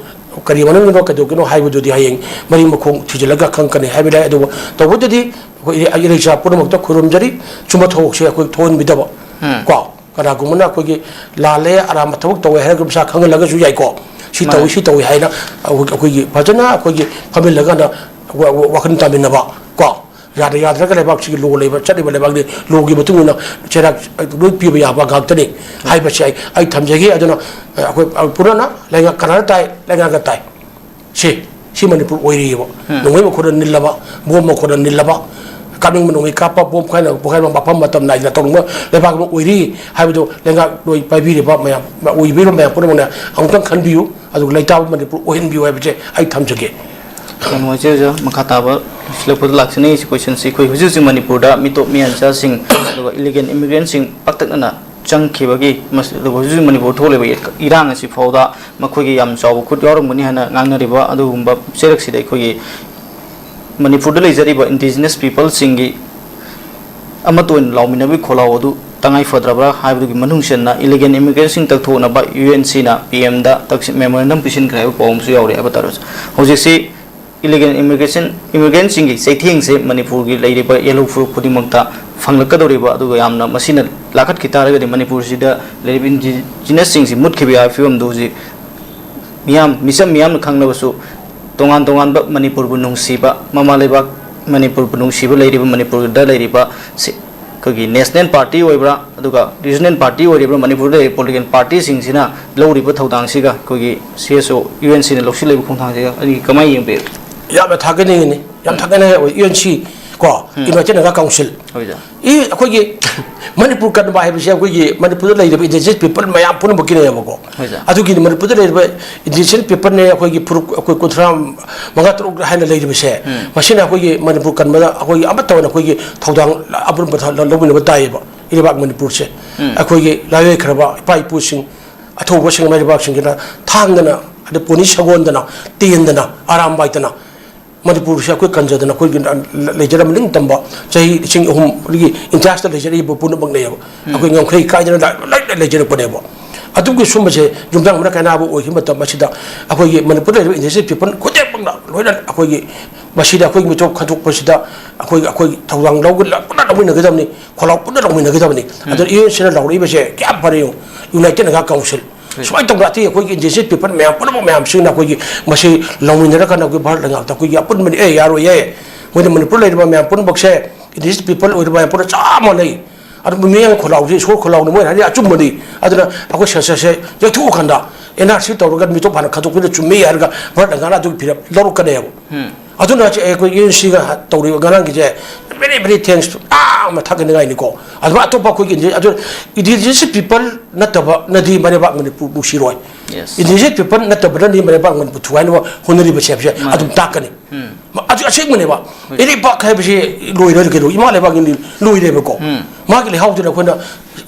ꯀꯔꯤ ꯃꯔꯝꯒꯤꯅꯣ, ꯀꯩꯗꯧꯒꯤꯅꯣ ꯍꯥꯏꯕꯗꯨꯗꯤ ꯍꯌꯦꯡ ꯃꯔꯤ ꯃꯈꯣꯡ ꯊꯤꯖꯤꯜꯂꯒ ꯈꯪꯉꯛꯀꯅꯤ ꯍꯥꯏꯕ ꯂꯩ꯫ ꯑꯗꯨꯕꯨ ꯇꯧꯕꯗꯗꯤ ꯑꯩꯈꯣꯏ ꯏꯔꯩ-, ꯏꯔꯩꯆꯥ ꯄꯨꯝꯅꯃꯛꯇ ꯈꯨꯔꯨꯝꯖꯔꯤ, ꯁꯨꯝꯕ ꯊꯧꯑꯣꯛꯁꯦ ꯑꯩꯈꯣꯏ ꯊꯣꯛꯍꯟꯕꯤꯗꯕ ꯎꯝ꯫ ꯀꯣ꯫ ꯀꯅꯥꯒꯨꯝꯕꯅ ꯑꯩꯈꯣꯏꯒꯤ ꯂꯥꯜꯂꯦ, ꯑꯔꯥꯟꯕ ꯊꯕꯛ ꯇꯧꯋꯦ ꯍꯥꯏꯔꯒ ꯃꯁꯥ ꯈꯪꯍꯜꯂꯒ ꯁꯨ ꯌꯥꯏꯀꯣ꯫ ꯁꯤ ꯇꯧꯏ, ꯃꯥꯅꯦ꯫ ꯁꯤ ꯇꯧꯏ ꯍꯥꯏꯅ ꯑꯩꯈꯣꯏ-, ꯑꯩꯈꯣꯏꯒꯤ ꯐꯖꯅ ꯑꯩꯈꯣꯏꯒꯤ ꯐꯝꯃꯤꯜꯂꯒ ꯋꯥ-, ꯋꯥ-, ꯋꯥꯈꯜ ꯇꯥꯃꯤꯟꯅꯕ ꯀꯣ꯫ ꯌꯥꯗ ꯌꯥꯗ꯭ꯔꯒ ꯂꯩꯕꯥꯛꯁꯤꯒꯤ ꯂꯣ ꯂꯩꯕ, ꯆꯠꯂꯤꯕ ꯂꯩꯕꯥꯛꯅꯤ, ꯂꯣꯒꯤ ꯃꯇꯨꯡ ꯏꯟꯅ ꯆꯩꯔꯥꯛ ꯂꯣꯏ ꯄꯤꯕ ꯌꯥꯕ ꯉꯥꯛꯇꯅꯤ ꯍꯥꯏꯕꯁꯤ ꯑꯩ, ꯑꯩ ꯊꯝꯖꯒꯦ꯫ ꯑꯗꯨꯅ, ꯑ, ꯑꯩꯈꯣꯏ, ꯑ, ꯄꯨꯔꯥꯅ ꯂꯩꯉꯥꯛ ꯀꯅꯥꯗ ꯇꯥꯏ? ꯂꯩꯉꯥꯛꯇ ꯇꯥꯏ꯫ ꯁꯤ, ꯁꯤ ꯃꯅꯤꯄꯨꯔ ꯑꯣꯏꯔꯤꯑꯕ꯫ ꯎꯝ꯫ ꯅꯣꯡꯃꯩ ꯃꯈꯣꯟꯅ ꯅꯤꯜꯂꯕ, ꯕꯣꯝ ꯃꯈꯣꯟꯅ ꯅꯤꯜꯂꯕ, ꯀꯥꯞꯅꯤꯡꯕ ꯅꯣꯡꯃꯩ ꯀꯥꯞꯄ, ꯕꯣꯝ ꯄꯣꯈꯥꯏꯅ, ꯄꯣꯈꯥꯏꯕ ꯃꯐꯝ ꯃꯇꯝ ꯅꯥꯏꯗꯅ ꯇꯧꯅꯤꯡꯕ ꯂꯩꯕꯥꯛ ꯑꯃ ꯑꯣꯏꯔꯤ ꯍꯥꯏꯕꯗꯨ ꯂꯩꯉꯥꯛꯂꯣꯏ ꯄꯥꯏꯕꯤꯔꯤꯕ ꯃꯌꯥꯝ, ꯑꯣꯏꯕꯤꯔꯤꯕ ꯃꯌꯥꯝ ꯄꯨꯝꯅꯃꯛꯅ ꯑꯃꯨꯛꯇꯪ ꯈꯟꯕꯤꯌꯨ, ꯑꯗꯨꯒ ꯂꯩꯇꯥꯕ ꯃꯅꯤꯄꯨꯔ ꯑꯣꯏꯍꯟꯕꯤꯌꯨ ꯍꯥꯏꯕꯁꯦ ꯑꯩ ꯊꯝꯖꯒꯦ꯫ ꯌꯥꯝ ꯅꯨꯡꯉꯥꯏꯖꯩ ꯑꯣꯖꯥ꯫ ꯃꯈꯥ ꯇꯥꯕ ꯂꯣꯏꯁꯤꯜꯂꯛꯄꯗ ꯂꯥꯛꯆꯅꯤꯡꯉꯤꯁꯤ ꯀꯣꯏꯁꯟꯁꯤ ꯑꯩꯈꯣꯏ ꯍꯧꯖꯤꯛ ꯍꯧꯖꯤꯛ ꯃꯅꯤꯄꯨꯔꯗ ꯃꯤꯇꯣꯞ ꯃꯤꯌꯥꯟꯆꯥꯁꯤꯡ ꯑꯗꯨꯒ ꯏꯂꯤꯒꯦꯜ ꯏꯃꯤꯒ꯭ꯔꯦꯟꯁꯤꯡ ꯄꯥꯛꯇꯛꯅꯅ ꯆꯪꯈꯤꯕꯒꯤ ꯃꯁꯤ-, ꯑꯗꯨꯒ ꯍꯧꯖꯤꯛ ꯍꯧꯖꯤꯛ ꯃꯅꯤꯄꯨꯔ ꯊꯣꯛꯂꯤꯕ ꯏꯔꯥꯡ ꯑꯁꯤ ꯐꯥꯎꯗ ꯃꯈꯣꯏꯒꯤ ꯌꯥꯝ ꯆꯥꯎꯕ ꯈꯨꯠ ꯌꯥꯎꯔꯝꯒꯅꯤ ꯍꯥꯏꯅ ꯉꯥꯡꯅꯔꯤꯕ ꯑꯗꯨꯒꯨꯝꯕ ꯆꯩꯔꯛꯁꯤꯗ ꯑꯩꯈꯣꯏꯒꯤ ꯃꯅꯤꯄꯨꯔꯗ ꯂꯩꯖꯔꯤꯕ ꯏꯟꯗꯤꯖꯤꯅꯁ ꯄꯤꯄꯜꯁꯤꯡꯒꯤ ꯑꯃꯠꯇ ꯑꯣꯏꯅ ꯂꯥꯎꯃꯤꯟꯅꯕꯒꯤ ꯈꯣꯜꯂꯥꯎ ꯑꯗꯨ ꯇꯉꯥꯏ ꯐꯗ꯭ꯔꯕ꯭ꯔꯥ ꯍꯥꯏꯕꯗꯨꯒꯤ ꯃꯅꯨꯡ ꯆꯟꯅ ꯏꯂꯤꯒꯦꯜ ꯏꯃꯤꯒ꯭ꯔꯦꯟꯁꯤꯡ ꯇꯛꯊꯣꯛꯅꯕ ꯌꯨ ꯑꯦꯟ ꯁꯤꯅ ꯄꯤ ꯑꯦꯝꯗ ꯃꯦꯃꯣꯔꯦꯟꯗꯝ ꯄꯤꯁꯤꯟꯈ꯭ꯔꯦ ꯍꯥꯏꯕ ꯄꯥꯎ ꯑꯃꯁꯨ ꯌꯥꯎꯔꯤ ꯍꯥꯏꯕ ꯇꯥꯔꯦ꯫ ꯍꯧꯖꯤꯛꯁꯤ ꯏꯂꯤꯒꯦꯜ ꯏꯃꯤꯒ꯭ꯔꯦꯁꯟ, ꯏꯃꯤꯒ꯭ꯔꯦꯟꯁꯤꯡꯒꯤ ꯆꯩꯊꯦꯡꯁꯦ ꯃꯅꯤꯄꯨꯔꯒꯤ ꯂꯩꯔꯤꯕ ꯌꯦꯜꯍꯧ ꯐꯨꯔꯨꯞ ꯈꯨꯗꯤꯡꯃꯛꯇ ꯐꯪꯂꯛꯀꯗꯧꯔꯤꯕ, ꯑꯗꯨꯒ ꯌꯥꯝꯅ ꯃꯁꯤꯅ ꯂꯥꯈꯠꯈꯤ ꯇꯥꯔꯒꯗꯤ ꯃꯅꯤꯄꯨꯔꯁꯤꯗ ꯂꯩꯔꯤꯕ ꯏꯟꯗꯤꯖꯤꯅꯁꯁꯤꯡꯁꯤ ꯃꯨꯠꯈꯤꯕ ꯌꯥꯕꯒꯤ ꯐꯤꯕꯝꯗꯨ ꯍꯧꯖꯤꯛ ꯃꯤꯌꯥꯝ, ꯃꯤꯆꯝ ꯃꯤꯌꯥꯝꯅ ꯈꯪꯅꯕꯁꯨ ꯇꯣꯉꯥꯟ ꯇꯣꯉꯥꯟꯕ ꯃꯅꯤꯄꯨꯔꯕꯨ ꯅꯨꯡꯁꯤꯕ, ꯃꯃꯥ ꯂꯩꯕꯥꯛ ꯃꯅꯤꯄꯨꯔꯕꯨ ꯅꯨꯡꯁꯤꯕ ꯂꯩꯔꯤꯕ ꯃꯅꯤꯄꯨꯔꯗ ꯂꯩꯔꯤꯕ ꯁꯤ-, ꯑꯩꯈꯣꯏꯒꯤ ꯅꯦꯁꯅꯦꯜ ꯄꯥꯔꯇꯤ ꯑꯣꯏꯕ꯭ꯔꯥ, ꯑꯗꯨꯒ ꯔꯤꯖꯅꯦꯜ ꯄꯥꯔꯇꯤ ꯑꯣꯏꯔꯤꯕ꯭ꯔꯥ, ꯃꯅꯤꯄꯨꯔꯗ ꯂꯩꯔꯤꯕ ꯄꯣꯂꯤꯇꯤꯀꯦꯜ ꯄꯥꯔꯇꯤꯁꯤꯡꯁꯤꯅ ꯂꯧꯔꯤꯕ ꯊꯧꯗꯥꯡꯁꯤꯒ ꯑꯩꯈꯣꯏꯒꯤ ꯁꯤ ꯑꯦꯁ ꯑꯣ, ꯌꯨ ꯑꯦꯟ ꯁꯤꯅ ꯂꯧꯁꯤꯜꯂꯤꯕ ꯈꯣꯡꯊꯥꯡꯁꯤꯒ ꯑꯅꯤ ꯀꯃꯥꯏꯅ ꯌꯦꯡꯕꯤꯔꯤ? ꯌꯥꯝꯅ ꯊꯥꯒꯠꯅꯤꯡꯉꯤꯅꯤ, ꯌꯥꯝ ꯊꯥꯒꯠꯅꯤꯡꯉꯤ꯫ ꯌꯨ ꯑꯦꯟ ꯁꯤ ꯀꯣ, ꯎꯝ꯫ United national council. ꯍꯣꯏ, ꯁꯥꯔ꯫ ꯏ, ꯑꯩꯈꯣꯏꯒꯤ ꯃꯅꯤꯄꯨꯔ ꯀꯟꯕ ꯍꯥꯏꯕꯁꯦ ꯑꯩꯈꯣꯏꯒꯤ ꯃꯅꯤꯄꯨꯔꯗ ꯂꯩꯔꯤꯕ ꯏꯟꯗꯤꯖꯤꯅꯁ ꯄꯤꯄꯜ ꯃꯌꯥꯝ ꯄꯨꯝꯅꯃꯛꯀꯤꯅꯦꯕꯀꯣ꯫ ꯍꯣꯏ, ꯁꯥꯔ꯫ ꯑꯗꯨꯒꯤꯗꯤ ꯃꯅꯤꯄꯨꯔꯗ ꯂꯩꯔꯤꯕ ꯏꯟꯗꯤꯖꯤꯅꯁ ꯄꯤꯄꯜꯅꯦ, ꯑꯩꯈꯣꯏꯒꯤ ꯐꯨꯔꯨꯞ, ꯑꯩꯈꯣꯏ ꯀꯨꯟꯊ꯭ꯔꯥ ꯃꯉꯥ ꯇꯔꯨꯛ ꯍꯥꯏꯅ ꯂꯩꯔꯤꯕꯁꯦ, ꯎꯝ꯫ ꯃꯁꯤꯅ ꯑꯩꯈꯣꯏꯒꯤ ꯃꯅꯤꯄꯨꯔ ꯀꯟꯕꯗ ꯑꯩꯈꯣꯏꯒꯤ ꯑꯃꯠꯇ ꯑꯣꯏꯅ ꯑꯩꯈꯣꯏꯒꯤ ꯊꯧꯗꯥꯡ ꯑꯄꯨꯟꯕ ꯊ-, ꯂꯧꯃꯤꯟꯅꯕ ꯇꯥꯏꯌꯦꯕ, ꯏꯔꯩꯕꯥꯛ ꯃꯅꯤꯄꯨꯔꯁꯦ꯫ ꯎꯝ꯫ ꯑꯩꯈꯣꯏꯒꯤ ꯂꯥꯏꯑꯣꯏꯈ꯭ꯔꯕ ꯏꯄꯥ ꯏꯄꯨꯁꯤꯡ, ꯑꯊꯧꯕꯁꯤꯡ ꯃꯩꯔꯩꯕꯥꯛꯁꯤꯡꯁꯤꯅ ꯊꯥꯡꯗꯅ, ꯑꯗꯩ ꯄꯣꯅꯤ ꯁꯒꯣꯟꯗꯅ, ꯇꯦꯟꯗꯅ, ꯑꯔꯥꯝ ꯄꯥꯏꯗꯅ, ꯃꯅꯤꯄꯨꯔꯁꯦ ꯑꯩꯈꯣꯏ ꯀꯟꯖꯗꯅ, ꯑꯩꯈꯣꯏꯒꯤ ꯂꯩꯖꯔꯝꯕ ꯅꯤꯡꯇꯝꯕ ꯆꯍꯤ ꯂꯤꯁꯤꯡ ꯑꯍꯨꯝꯒꯤ ꯏꯟꯆꯥꯔꯖꯇ ꯂꯩꯖꯔꯛꯏꯕ ꯄꯨꯝꯅꯃꯛꯅꯦꯕ꯫ ꯎꯝ꯫ ꯑꯩꯈꯣꯏ ꯉꯝꯈꯩ ꯀꯥꯏꯗꯅ ꯂ-, ꯂ-, ꯂꯩꯖꯔꯛꯄꯅꯦꯕ꯫ ꯑꯗꯨꯒꯤ ꯁꯨꯝꯕꯁꯦ ꯌꯨꯝꯊꯪ ꯑꯃꯅ ꯀꯥꯏꯅꯕ ꯑꯣꯏꯈꯤꯕ ꯃꯇꯝ ꯑꯁꯤꯗ, ꯑꯩꯈꯣꯏꯒꯤ ꯃꯅꯤꯄꯨꯔꯗ ꯂꯩꯔꯤꯕ indigenous people ꯈꯨꯗꯤꯡꯃꯛꯅ ꯂꯣꯏꯅ ꯑꯩꯈꯣꯏꯒꯤ ꯃꯁꯤꯗ ꯑꯩꯈꯣꯏꯒꯤ ꯃꯤꯇꯣꯞ ꯈꯟꯗꯣꯛꯄꯁꯤꯗ ꯑꯩꯈꯣꯏꯒꯤ, ꯑꯩꯈꯣꯏꯒꯤ ꯊꯧꯗꯥꯡ ꯂꯧꯒ-, ꯄꯨꯟꯅ ꯂꯧꯃꯤꯟꯅꯒꯗꯕꯅꯤ, ꯈꯣꯜꯂꯥꯎ ꯄꯨꯟꯅ ꯂꯧꯃꯤꯟꯅꯒꯗꯕꯅꯤ꯫ ꯑꯗꯨꯅ UN ꯁꯤꯅ ꯂꯥꯎꯔꯛꯏꯕꯁꯦ ꯀꯌꯥꯝ ꯐꯔꯦ ꯌꯦꯡꯉꯨ, United Naga Council꯫ ꯁꯨꯃꯥꯏꯅ ꯇꯧꯗꯅ ꯑꯇꯩ ꯑꯩꯈꯣꯏꯒꯤ indigenous people ꯃꯌꯥꯝ ꯄꯨꯝꯅꯃꯛ ꯃꯌꯥꯝꯁꯤꯡꯅ ꯑꯩꯈꯣꯏꯒꯤ ꯃꯁꯤ ꯂꯧꯃꯤꯟꯅꯔꯀꯥꯟꯗ ꯑꯩꯈꯣꯏ ꯚꯥꯔꯠ ꯂꯩꯉꯥꯛꯇ ꯑꯩꯈꯣꯏꯒꯤ ꯑꯄꯨꯟꯕꯅꯤ, ꯑꯦ, ꯌꯥꯔꯣꯏꯌꯦ, ꯃꯣꯏꯅ ꯃꯅꯤꯄꯨꯔ ꯂꯩꯔꯤꯕ ꯃꯌꯥꯝ ꯄꯨꯝꯅꯃꯛꯁꯦ indigenous people ꯑꯣꯏꯔꯤꯕ ꯃꯌꯥꯝ ꯄꯨꯟꯅ ꯆꯞ ꯃꯥꯟꯅꯩ꯫ ꯑꯗꯨ ꯃꯤꯠꯌꯦꯡ ꯈꯣꯜꯂꯥꯎꯁꯤ, ꯏꯁꯣꯔ ꯈꯣꯜꯂꯥꯎꯅꯤ, ꯃꯣꯏꯅ ꯍꯥꯏꯗꯤ ꯑꯆꯨꯝꯕꯅꯤ꯫ ꯑꯗꯨꯅ ꯑꯩꯈꯣꯏ census ꯁꯦ ꯌꯩꯊꯣꯛꯑꯀꯥꯟꯗ NRC ꯇꯧꯔꯒ ꯃꯤꯇꯣꯞ ꯍꯥꯟꯅ ꯈꯟꯗꯣꯛꯄꯤꯅ ꯆꯨꯝꯃꯤ ꯍꯥꯏꯔꯒ ꯚꯥꯔꯠ ꯂꯩꯉꯥꯛꯅ ꯑꯗꯨꯒꯤ ꯐꯤꯔꯦꯞ ꯂꯧꯔꯛꯀꯅꯦꯕ꯫ ꯑꯗꯨꯅ ꯍꯧꯖꯤꯛ ꯑꯩꯈꯣꯏ UNC ꯒ ꯇꯧꯔꯤꯕ ꯉꯔꯥꯡꯒꯤꯁꯦ, very, very thanks, ꯌꯥꯝꯅ ꯊꯥꯒꯠꯅꯤꯡꯉꯥꯏꯅꯤꯀꯣ꯫ ꯑꯗꯨꯃꯥꯏꯅ ꯑꯇꯣꯞꯄ ꯑꯩꯈꯣꯏꯒꯤ indi-, ꯑꯗꯨ indigenous people ꯅꯠꯇꯕꯅꯗꯤ ꯃꯔꯩꯕꯥꯛ Manipur ꯅꯨꯡꯁꯤꯔꯣꯏ꯫ Yes. Indigenous people ꯅꯠꯇꯕꯅꯗꯤ ꯃꯔꯩꯕꯥꯛ Manipur ꯊꯨꯒꯥꯏꯅꯕ ꯍꯣꯠꯅꯔꯤꯕꯁꯦ ꯍꯥꯏꯕꯁꯦ ꯃꯥꯅꯦ꯫ ꯑꯗꯨꯝ ꯇꯥꯛꯀꯅꯤ꯫ ꯎꯝ꯫ ꯃ-, ꯑꯗꯨ ꯑꯁꯦꯡꯕꯅꯦꯕ꯫ ꯍꯣꯏ꯫ ꯏꯔꯩꯄꯥꯛ ꯍꯥꯏꯕꯁꯤ ꯂꯣꯏꯔꯣꯏ ꯀꯩꯅꯣ, ꯏꯃꯥ ꯂꯩꯕꯥꯛꯀꯤꯗꯤ ꯂꯣꯏꯔꯦꯕꯀꯣ꯫ ꯎꯝ꯫ ꯃꯥꯒꯤ ꯂꯩꯍꯥꯎꯗꯨꯅ ꯑꯩꯈꯣꯏꯅ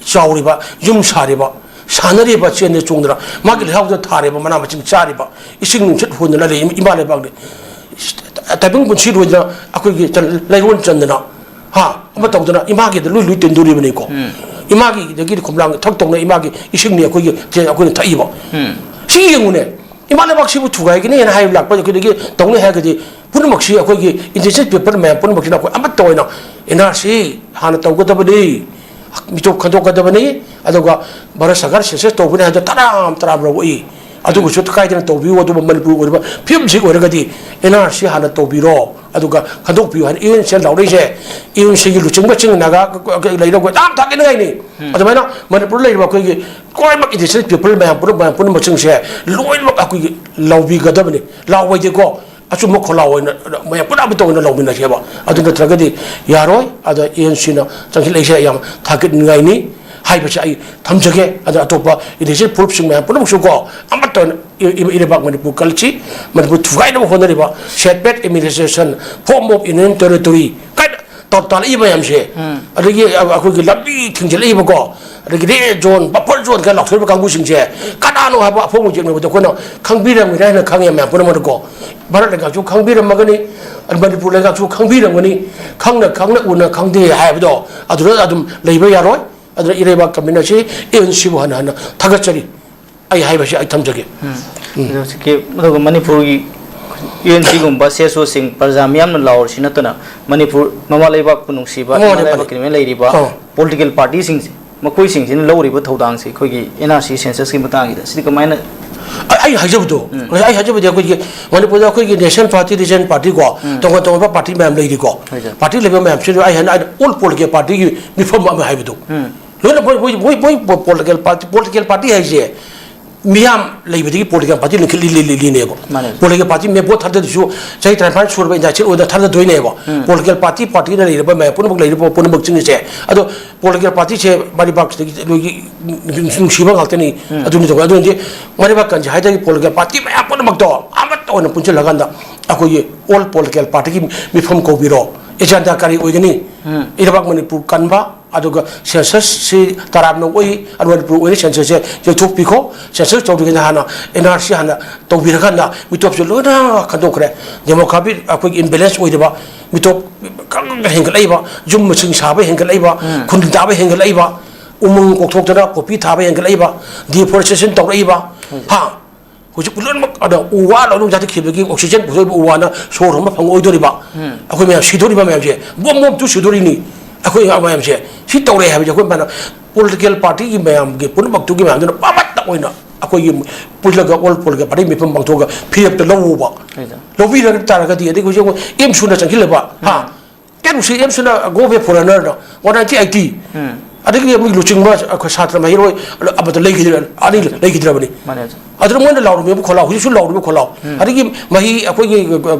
ꯆꯥꯎꯔꯤꯕ, ꯌꯨꯝ ꯁꯥꯔꯤꯕ, ꯁꯥꯟꯅꯔꯤꯕ, ꯆꯦꯟꯗꯅ ꯆꯣꯡꯗꯅ ꯃꯥꯒꯤ ꯂꯩꯍꯥꯎꯗꯨꯅ ꯊꯥꯔꯤꯕ ꯃꯅꯥ ꯃꯁꯤꯡ ꯆꯥꯔꯤꯕ, ꯏꯁꯤꯡ ꯅꯨꯡꯁꯤꯠ ꯍꯣꯟꯗꯅ ꯂꯩ ꯏꯃꯥ ꯂꯩꯕꯥꯛꯅꯤ꯫ ꯇꯥꯏꯕꯪ ꯄꯨꯟꯁꯤ ꯂꯣꯏꯗꯅ ꯑꯩꯈꯣꯏꯒꯤ ꯆꯟ-, ꯂꯩꯔꯣꯟ ꯆꯟꯗꯅ, ꯍꯥ, ꯑꯃ ꯇꯧꯗꯅ ꯏꯃꯥꯒꯤꯗ ꯂꯣꯏ ꯂꯣꯏ ꯇꯤꯟꯗꯣꯔꯤꯕꯅꯤꯀꯣ꯫ ꯎꯝ꯫ ꯏꯃꯥꯒꯤꯗꯒꯤ ꯈꯣꯝꯂꯥꯡ ꯊꯛ ꯇꯧꯅ ꯏꯃꯥꯒꯤ ꯏꯁꯤꯡꯅꯤ ꯑꯩꯈꯣꯏꯒꯤ, ꯑꯩꯈꯣꯏꯅ ꯊꯛꯏꯕ꯫ ꯎꯝ꯫ ꯁꯤ ꯌꯦꯡꯉꯨꯅꯦ꯫ ꯏꯃꯥ ꯂꯩꯕꯥꯛꯁꯤꯕꯨ ꯊꯨꯒꯥꯏꯒꯅꯤꯅ ꯍꯥꯏꯕ ꯂꯥꯛꯄ ꯑꯩꯈꯣꯏꯗꯒꯤ ꯇꯧꯅꯤ ꯍꯥꯏꯔꯒꯗꯤ ꯄꯨꯝꯅꯃꯛꯁꯤ ꯑꯩꯈꯣꯏꯒꯤ indigenous people ꯃꯌꯥꯝ ꯄꯨꯝꯅꯃꯛꯁꯤꯅ ꯑꯩꯈꯣꯏ ꯑꯃꯠꯇ ꯑꯣꯏꯅ NRC ꯍꯥꯟꯅ ꯇꯧꯒꯗꯕꯅꯤ, ꯃꯤꯇꯣꯞ ꯈꯟꯗꯣꯛꯀꯗꯕꯅꯤ, ꯑꯗꯨꯒ ꯚꯥꯔꯠ ꯁꯔꯀꯥꯔ census ꯇꯧꯒꯅꯤ ꯍꯥꯏꯕꯗ ꯇꯔꯥꯝ ꯇꯔꯥꯝ ꯂꯧꯔꯛꯏ꯫ ꯑꯗꯨꯒꯁꯨ ꯀꯥꯏꯗꯅ ꯇꯧꯕꯤꯌꯨ, ꯑꯗꯨꯕꯨ ꯃꯅꯤꯄꯨꯔ ꯑꯣꯏꯔꯤꯕ ꯐꯤꯕꯝꯁꯤ ꯑꯣꯏꯔꯒꯗꯤ NRC ꯍꯥꯟꯅ ꯇꯧꯕꯤꯔꯣ, ꯑꯗꯨꯒ ꯈꯟꯗꯣꯛꯄꯤꯌꯨ ꯍꯥꯏꯅ UNC ꯂꯥꯎꯔꯛꯏꯁꯦ꯫ UNC ꯒꯤ ꯂꯨꯆꯤꯡꯕꯁꯤꯡ ꯅꯥꯒꯥ ꯂꯩꯔꯒ ꯌꯥꯝ ꯊꯥꯒꯠꯅꯤꯡꯉꯥꯏꯅꯤ꯫ ꯎꯝ꯫ ꯑꯗꯨꯃꯥꯏꯅ ꯃꯅꯤꯄꯨꯔꯗ ꯂꯩꯔꯤꯕ ꯑꯩꯈꯣꯏꯒꯤ ꯂꯣꯏꯅꯃꯛ indigenous people ꯃꯌꯥꯝ ꯄꯨꯝꯅꯃꯛ, ꯃꯌꯥꯝ ꯄꯨꯝꯅꯃꯛꯁꯤꯡꯁꯦ ꯂꯣꯏꯅꯃꯛ ꯑꯩꯈꯣꯏꯒꯤ ꯂꯥꯎꯕꯤꯒꯗꯕꯅꯤ꯫ ꯂꯥꯎꯕꯩꯗꯤꯀꯣ ꯑꯆꯨꯝꯕ ꯈꯣꯜꯂꯥꯎ ꯑꯣꯏꯅ ꯃꯌꯥꯝ ꯄꯨꯝꯅꯃꯛ ꯇꯧꯅ ꯂꯧꯃꯤꯟꯅꯁꯦꯕ꯫ ꯑꯗꯨ ꯅꯠꯇ꯭ꯔꯒꯗꯤ ꯌꯥꯔꯣꯏ꯫ ꯑꯗ UNC ꯅ ꯆꯪꯁꯤꯜꯂꯛꯏꯁꯦ ꯌꯥꯝ ꯊꯥꯒꯠꯅꯤꯡꯉꯥꯏꯅꯤ ꯍꯥꯏꯕꯁꯦ ꯑꯩ ꯊꯝꯖꯒꯦ꯫ ꯑꯗ ꯑꯇꯣꯞꯄ indigenous ꯐꯨꯔꯨꯞꯁꯤꯡ ꯃꯌꯥꯝ ꯄꯨꯝꯅꯃꯛꯁꯨ ꯀꯣ ꯑꯃꯠꯇ ꯑꯣꯏꯅ ꯏ-, ꯏ-, ꯏꯔꯩꯕꯥꯛ ꯃꯅꯤꯄꯨꯔ ꯀꯜꯁꯤ, ꯃꯅꯤꯄꯨꯔ ꯊꯨꯒꯥꯏꯅꯕ ꯍꯣꯠꯅꯔꯤꯕ separate administration, form of union territory ꯀꯥꯏꯅ ꯇꯧ ꯇꯥꯜꯂꯛꯏ ꯃꯌꯥꯝꯁꯦ꯫ ꯎꯝ꯫ ꯑꯗꯒꯤ ꯑꯩꯈꯣꯏꯒꯤ ꯂꯝꯕꯤ ꯊꯤꯡꯖꯤꯜꯂꯛꯏꯕꯀꯣ, ꯑꯗꯒꯤ red zone, buffer zone ꯀꯥꯏꯅ ꯂꯥꯎꯊꯣꯛꯏꯕ ꯀꯥꯡꯕꯨꯁꯤꯡꯁꯦ ꯀꯅꯥꯅꯣ ꯍꯥꯏꯕ ꯑꯐꯣꯡꯕ ꯌꯦꯡꯅꯕꯗ ꯑꯩꯈꯣꯏꯅ ꯈꯪꯕꯤꯔꯝꯒꯅꯤ ꯍꯥꯏꯅ ꯈꯪꯉꯦ ꯃꯌꯥꯝ ꯄꯨꯝꯅꯃꯛꯅꯀꯣ꯫ ꯚꯥꯔꯠ ꯂꯩꯉꯥꯛꯁꯨ ꯈꯪꯕꯤꯔꯝꯃꯒꯅꯤ, ꯃꯅꯤꯄꯨꯔ ꯂꯩꯉꯥꯛꯁꯨ ꯈꯪꯕꯤꯔꯝꯒꯅꯤ꯫ ꯈꯪꯅ ꯈꯪꯅ, ꯎꯅ ꯈꯪꯗꯦ ꯍꯥꯏꯕꯗꯣ ꯑꯗꯨꯗ ꯑꯗꯨꯝ ꯂꯩꯕ ꯌꯥꯔꯣꯏ꯫ ꯑꯗꯨꯅ ꯏꯔꯩꯕꯥꯛ ꯀꯃꯤꯅ ꯑꯁꯤ ꯑꯦ ꯑꯦꯟ ꯁꯤꯕꯨ ꯍꯟꯅ ꯍꯟꯅ ꯊꯥꯒꯠꯆꯔꯤ꯫ ꯑꯩ ꯍꯥꯏꯕꯁꯤ ꯑꯩ ꯊꯝꯖꯒꯦ꯫ ꯎꯝ꯫ ꯑꯗꯣ ꯍꯧꯖꯤꯛꯀꯤ, ꯑꯗꯨꯒ ꯃꯅꯤꯄꯨꯔꯒꯤ ꯌꯨ ꯑꯦꯟ ꯁꯤꯒꯨꯝꯕ ꯁꯤ ꯑꯦꯁ ꯑꯣꯁꯤꯡ ꯄ꯭ꯔꯖꯥ ꯃꯤꯌꯥꯝꯅ ꯂꯥꯎꯔꯤꯁꯤ ꯅꯠꯇꯅ, ꯃꯅꯤꯄꯨꯔ ꯃꯃꯥ ꯂꯩꯕꯥꯛꯄꯨ ꯅꯨꯡꯁꯤꯕ, ꯃꯃꯥ ꯏꯃꯥ ꯂꯩꯕꯥꯛ ꯂꯩꯕꯥꯛꯀꯤ ꯃꯤꯌꯥꯝ ꯂꯩꯔꯤꯕ ꯑꯥ꯫ ꯄꯣꯂꯤꯇꯤꯀꯦꯜ ꯄꯥꯔꯇꯤꯁꯤꯡꯁꯦ, ꯃꯈꯣꯏꯁꯤꯡꯁꯤꯅ ꯂꯧꯔꯤꯕ ꯊꯧꯗꯥꯡꯁꯤ ꯑꯩꯈꯣꯏꯒꯤ ꯑꯦꯟ ꯑꯥꯔ ꯁꯤ ꯁꯦꯟꯁꯁꯀꯤ ꯃꯇꯥꯡꯁꯤꯗ ꯁꯤꯗꯤ ꯀꯃꯥꯏꯅ? ꯑꯩ, ꯑꯩ ꯍꯥꯏꯖꯕꯗꯣ, ꯎꯝ꯫ ꯉꯁꯥꯏ ꯑꯩ ꯍꯥꯏꯖꯕꯗꯤ ꯑꯩꯈꯣꯏꯒꯤ ꯃꯅꯤꯄꯨꯔꯗ ꯑꯩꯈꯣꯏꯒꯤ ꯅꯦꯁꯅꯦꯜ ꯄꯥꯔꯇꯤ, ꯔꯤꯖꯅꯦꯜ ꯄꯥꯔꯇꯤꯀꯣ, ꯎꯝ꯫ ꯇꯣꯉꯥꯟ ꯇꯣꯉꯥꯟꯕ ꯄꯥꯔꯇꯤ ꯃꯌꯥꯝ ꯂꯩꯔꯤꯀꯣ꯫ ꯍꯣꯏ, ꯁꯥꯔ꯫ ꯄꯥꯔꯇꯤ ꯂꯩꯕ ꯃꯌꯥꯝꯁꯤꯗ ꯑꯩ ꯍꯥꯏꯅ, ꯑꯩꯅ ꯑꯣꯜ ꯄꯣꯂꯤꯇꯤꯀꯦꯜ ꯄꯥꯔꯇꯤꯒꯤ ꯃꯤꯐꯝ ꯑꯃ ꯍꯥꯏꯕꯗꯣ꯫ ꯎꯝ꯫ ꯂꯣꯏꯅ ꯃꯣꯏ, ꯃꯣꯏ, ꯃꯣꯏ, ꯃꯣꯏ ꯄꯣꯂꯤꯇꯤꯀꯦꯜ ꯄꯥꯔꯇꯤ, ꯄꯣꯂꯤꯇꯤꯀꯦꯜ ꯄꯥꯔꯇꯤ ꯍꯥꯏꯁꯦ ꯃꯤꯌꯥꯝ ꯂꯩꯕꯗꯒꯤ ꯄꯣꯂꯤꯇꯤꯀꯦꯜ ꯄꯥꯔꯇꯤ ꯂꯤꯡꯈꯠꯂꯤ, ꯂꯤ-, ꯂꯤ-, ꯂꯤꯅꯦꯕ꯫ ꯃꯥꯅꯦ꯫ ꯄꯣꯂꯤꯇꯤꯀꯦꯜ ꯄꯥꯔꯇꯤ ꯃꯦꯝꯕꯔ ꯊꯥꯗꯗꯨꯁꯨ ꯆꯍꯤ ꯇꯔꯥꯅꯤꯄꯥꯟ ꯁꯨꯔꯕ ꯏꯟꯗꯥꯏꯇꯦꯠ ꯑꯣꯏꯅ ꯊꯥꯗꯗꯣꯏꯅꯦꯕ꯫ ꯎꯝ꯫ ꯄꯣꯂꯤꯇꯤꯀꯦꯜ ꯄꯥꯔꯇꯤ, ꯄꯥꯔꯇꯤꯅ ꯂꯩꯔꯤꯕ ꯃꯌꯥꯝ ꯄꯨꯝꯅꯃꯛ, ꯂꯩꯔꯤꯕ ꯄꯨꯝꯅꯃꯛꯁꯤꯡꯁꯦ꯫ ꯑꯗꯣ ꯄꯣꯂꯤꯇꯤꯀꯦꯜ ꯄꯥꯔꯇꯤꯁꯦ ꯃꯥꯏ ꯂꯩꯕꯥꯛꯁꯤꯗꯒꯤ ꯅꯣꯏꯒꯤ ꯅꯨꯡꯁꯤꯕ ꯉꯥꯛꯇꯅꯤ꯫ ꯎꯝ꯫ ꯑꯗꯨꯅꯤ ꯇꯧꯕ꯫ ꯑꯗꯨꯅꯗꯤ ꯃꯥꯏ ꯂꯩꯕꯥꯛ ꯀꯟꯁꯦ ꯍꯥꯏꯇꯥꯔꯗꯤ ꯄꯣꯂꯤꯇꯤꯀꯦꯜ ꯄꯥꯔꯇꯤ ꯃꯌꯥꯝ ꯄꯨꯝꯅꯃꯛꯇꯣ ꯑꯃꯠꯇ ꯑꯣꯏꯅ ꯄꯨꯟꯁꯤꯜꯂꯀꯥꯟꯗ ꯑꯩꯈꯣꯏꯒꯤ ꯑꯣꯜ ꯄꯣꯂꯤꯇꯤꯀꯦꯜ ꯄꯥꯔꯇꯤꯒꯤ ꯃꯤꯐꯝ ꯀꯧꯕꯤꯔꯣ꯫ ꯑꯦꯖꯦꯟꯗꯥ ꯀꯔꯤ ꯑꯣꯏꯒꯅꯤ? ꯎꯝ꯫ ꯏꯔꯩꯕꯥꯛ ꯃꯅꯤꯄꯨꯔ ꯀꯟꯕ, ꯑꯗꯨꯒ ꯁꯦꯟꯁꯁꯁꯤ ꯇꯔꯥꯝꯅ ꯑꯣꯏ, ꯑꯗꯨ ꯃꯅꯤꯄꯨꯔ ꯑꯣꯏꯅ ꯁꯦꯟꯁꯁꯁꯦ ꯌꯩꯊꯣꯛꯄꯤꯈꯣ꯫ ꯁꯦꯟꯁꯁ ꯇꯧꯗ꯭ꯔꯤꯉꯩꯗ ꯍꯥꯟꯅ ꯑꯦꯟ ꯑꯥꯔ ꯁꯤ ꯍꯥꯟꯅ ꯇꯧꯕꯤꯔꯀꯥꯟꯗ ꯃꯤꯇꯣꯞꯁꯦ ꯂꯣꯏꯅ ꯈꯟꯗꯣꯛꯈ꯭ꯔꯦ꯫ ꯗꯦꯃꯣꯒ꯭ꯔꯥꯐꯤ ꯑꯩꯈꯣꯏꯒꯤ ꯏꯝꯕꯦꯂꯦꯟꯁ ꯑꯣꯏꯗꯕ, ꯃꯤꯇꯣꯞ ꯈꯪ ꯍꯦꯟꯒꯠꯂꯛꯏꯕ, ꯌꯨꯝ ꯃꯁꯤꯡ ꯁꯥꯕ ꯍꯦꯟꯒꯠꯂꯛꯏꯕ, ꯎꯝ꯫ ꯈꯨꯟ ꯇꯥꯕ ꯍꯦꯟꯒꯠꯂꯛꯏꯕ, ꯎꯃꯪ ꯀꯣꯛꯊꯣꯛꯇꯅ ꯄꯣꯄꯤ ꯊꯥꯕ ꯍꯦꯟꯒꯠꯂꯛꯏꯕ, ꯗꯤꯐꯣꯔꯦꯁꯇꯦꯁꯟ ꯇꯧꯔꯛꯏꯕ, ꯎꯝ꯫ ꯍꯥ? ꯍꯧꯖꯤꯛ ꯂꯣꯏꯅꯃꯛ ꯑꯗ ꯎ ꯋꯥ ꯂꯣꯏꯅꯃꯛ ꯌꯥꯟꯊꯠꯈꯤꯕꯒꯤ ꯑꯣꯛꯁꯤꯖꯦꯟ ꯄꯨꯊꯣꯛꯏꯕ ꯎ ꯋꯥꯅ ꯁꯣꯔ ꯍꯣꯟꯕ ꯐꯪꯉꯣꯏꯗꯣꯔꯤꯕ꯫ ꯎꯝ꯫ ꯑꯩꯈꯣꯏ ꯃꯌꯥꯝ ꯁꯤꯗꯣꯔꯤꯕ ꯃꯌꯥꯝꯁꯦ, ꯕꯣꯝ ꯕꯣꯝ ꯇꯨ ꯁꯤꯗꯣꯔꯤꯅꯤ꯫ ꯑꯩꯈꯣꯏ ꯃꯌꯥꯝꯁꯦ ꯁꯤ ꯇꯧꯔꯦ ꯍꯥꯏꯕꯁꯦ ꯑꯩꯈꯣꯏ ꯃꯌꯥꯝꯅ ꯄꯣꯂꯤꯇꯤꯀꯦꯜ ꯄꯥꯔꯇꯤꯒꯤ ꯃꯌꯥꯝꯒꯤ ꯄꯨꯝꯅꯃꯛꯇꯨꯒꯤ ꯃꯌꯥꯝꯗꯨꯅ ꯑꯃꯠꯇ ꯑꯣꯏꯅ ꯑꯩꯈꯣꯏꯒꯤ ꯄꯨꯜꯂꯒ ꯑꯣꯜ ꯄꯣꯂꯤꯇꯤꯀꯦꯜ ꯄꯥꯔꯇꯤ ꯃꯤꯐꯝ ꯄꯥꯡꯊꯣꯛꯑꯒ ꯐꯤꯔꯦꯞꯇ ꯂꯧꯕ꯫ ꯍꯣꯏꯗ꯫ ꯂꯧꯕꯤꯔ ꯇꯥꯔꯒꯗꯤ ꯑꯗꯒꯤ ꯍꯧꯖꯤꯛ ꯑꯩꯈꯣꯏ ꯑꯦꯝ ꯁꯨꯅ ꯆꯪꯁꯤꯜꯂꯕ, ꯍꯥ? ꯎꯝ꯫ ꯀꯩꯅꯣ ꯁꯤ ꯑꯦꯝ ꯁꯤꯅ go away foreigner ꯅ one nineteen eighty꯫ ꯎꯝ꯫ ꯑꯗꯒꯤ ꯃꯣꯏ ꯂꯨꯆꯤꯡꯕ ꯑꯩꯈꯣꯏ ꯁꯥꯇ꯭ꯔ ꯃꯍꯩꯔꯣꯏ ꯑꯃꯗ ꯂꯩꯈꯤꯗ꯭ꯔ-, ꯑꯅꯤ ꯂꯩꯈꯤꯗ꯭ꯔꯕꯅꯤ꯫ ꯃꯥꯅꯦ, ꯑꯣꯖꯥ꯫ ꯑꯗꯨꯅ ꯃꯣꯏꯅ ꯂꯥꯎꯔꯝꯃꯤꯕ ꯈꯣꯜꯂꯥꯎ, ꯍꯧꯖꯤꯛꯁꯨ ꯂꯥꯎꯔꯤꯕ ꯈꯣꯜꯂꯥꯎ꯫ ꯎꯝ꯫ ꯑꯗꯒꯤ ꯃꯍꯩ ꯑꯩꯈꯣꯏꯒꯤ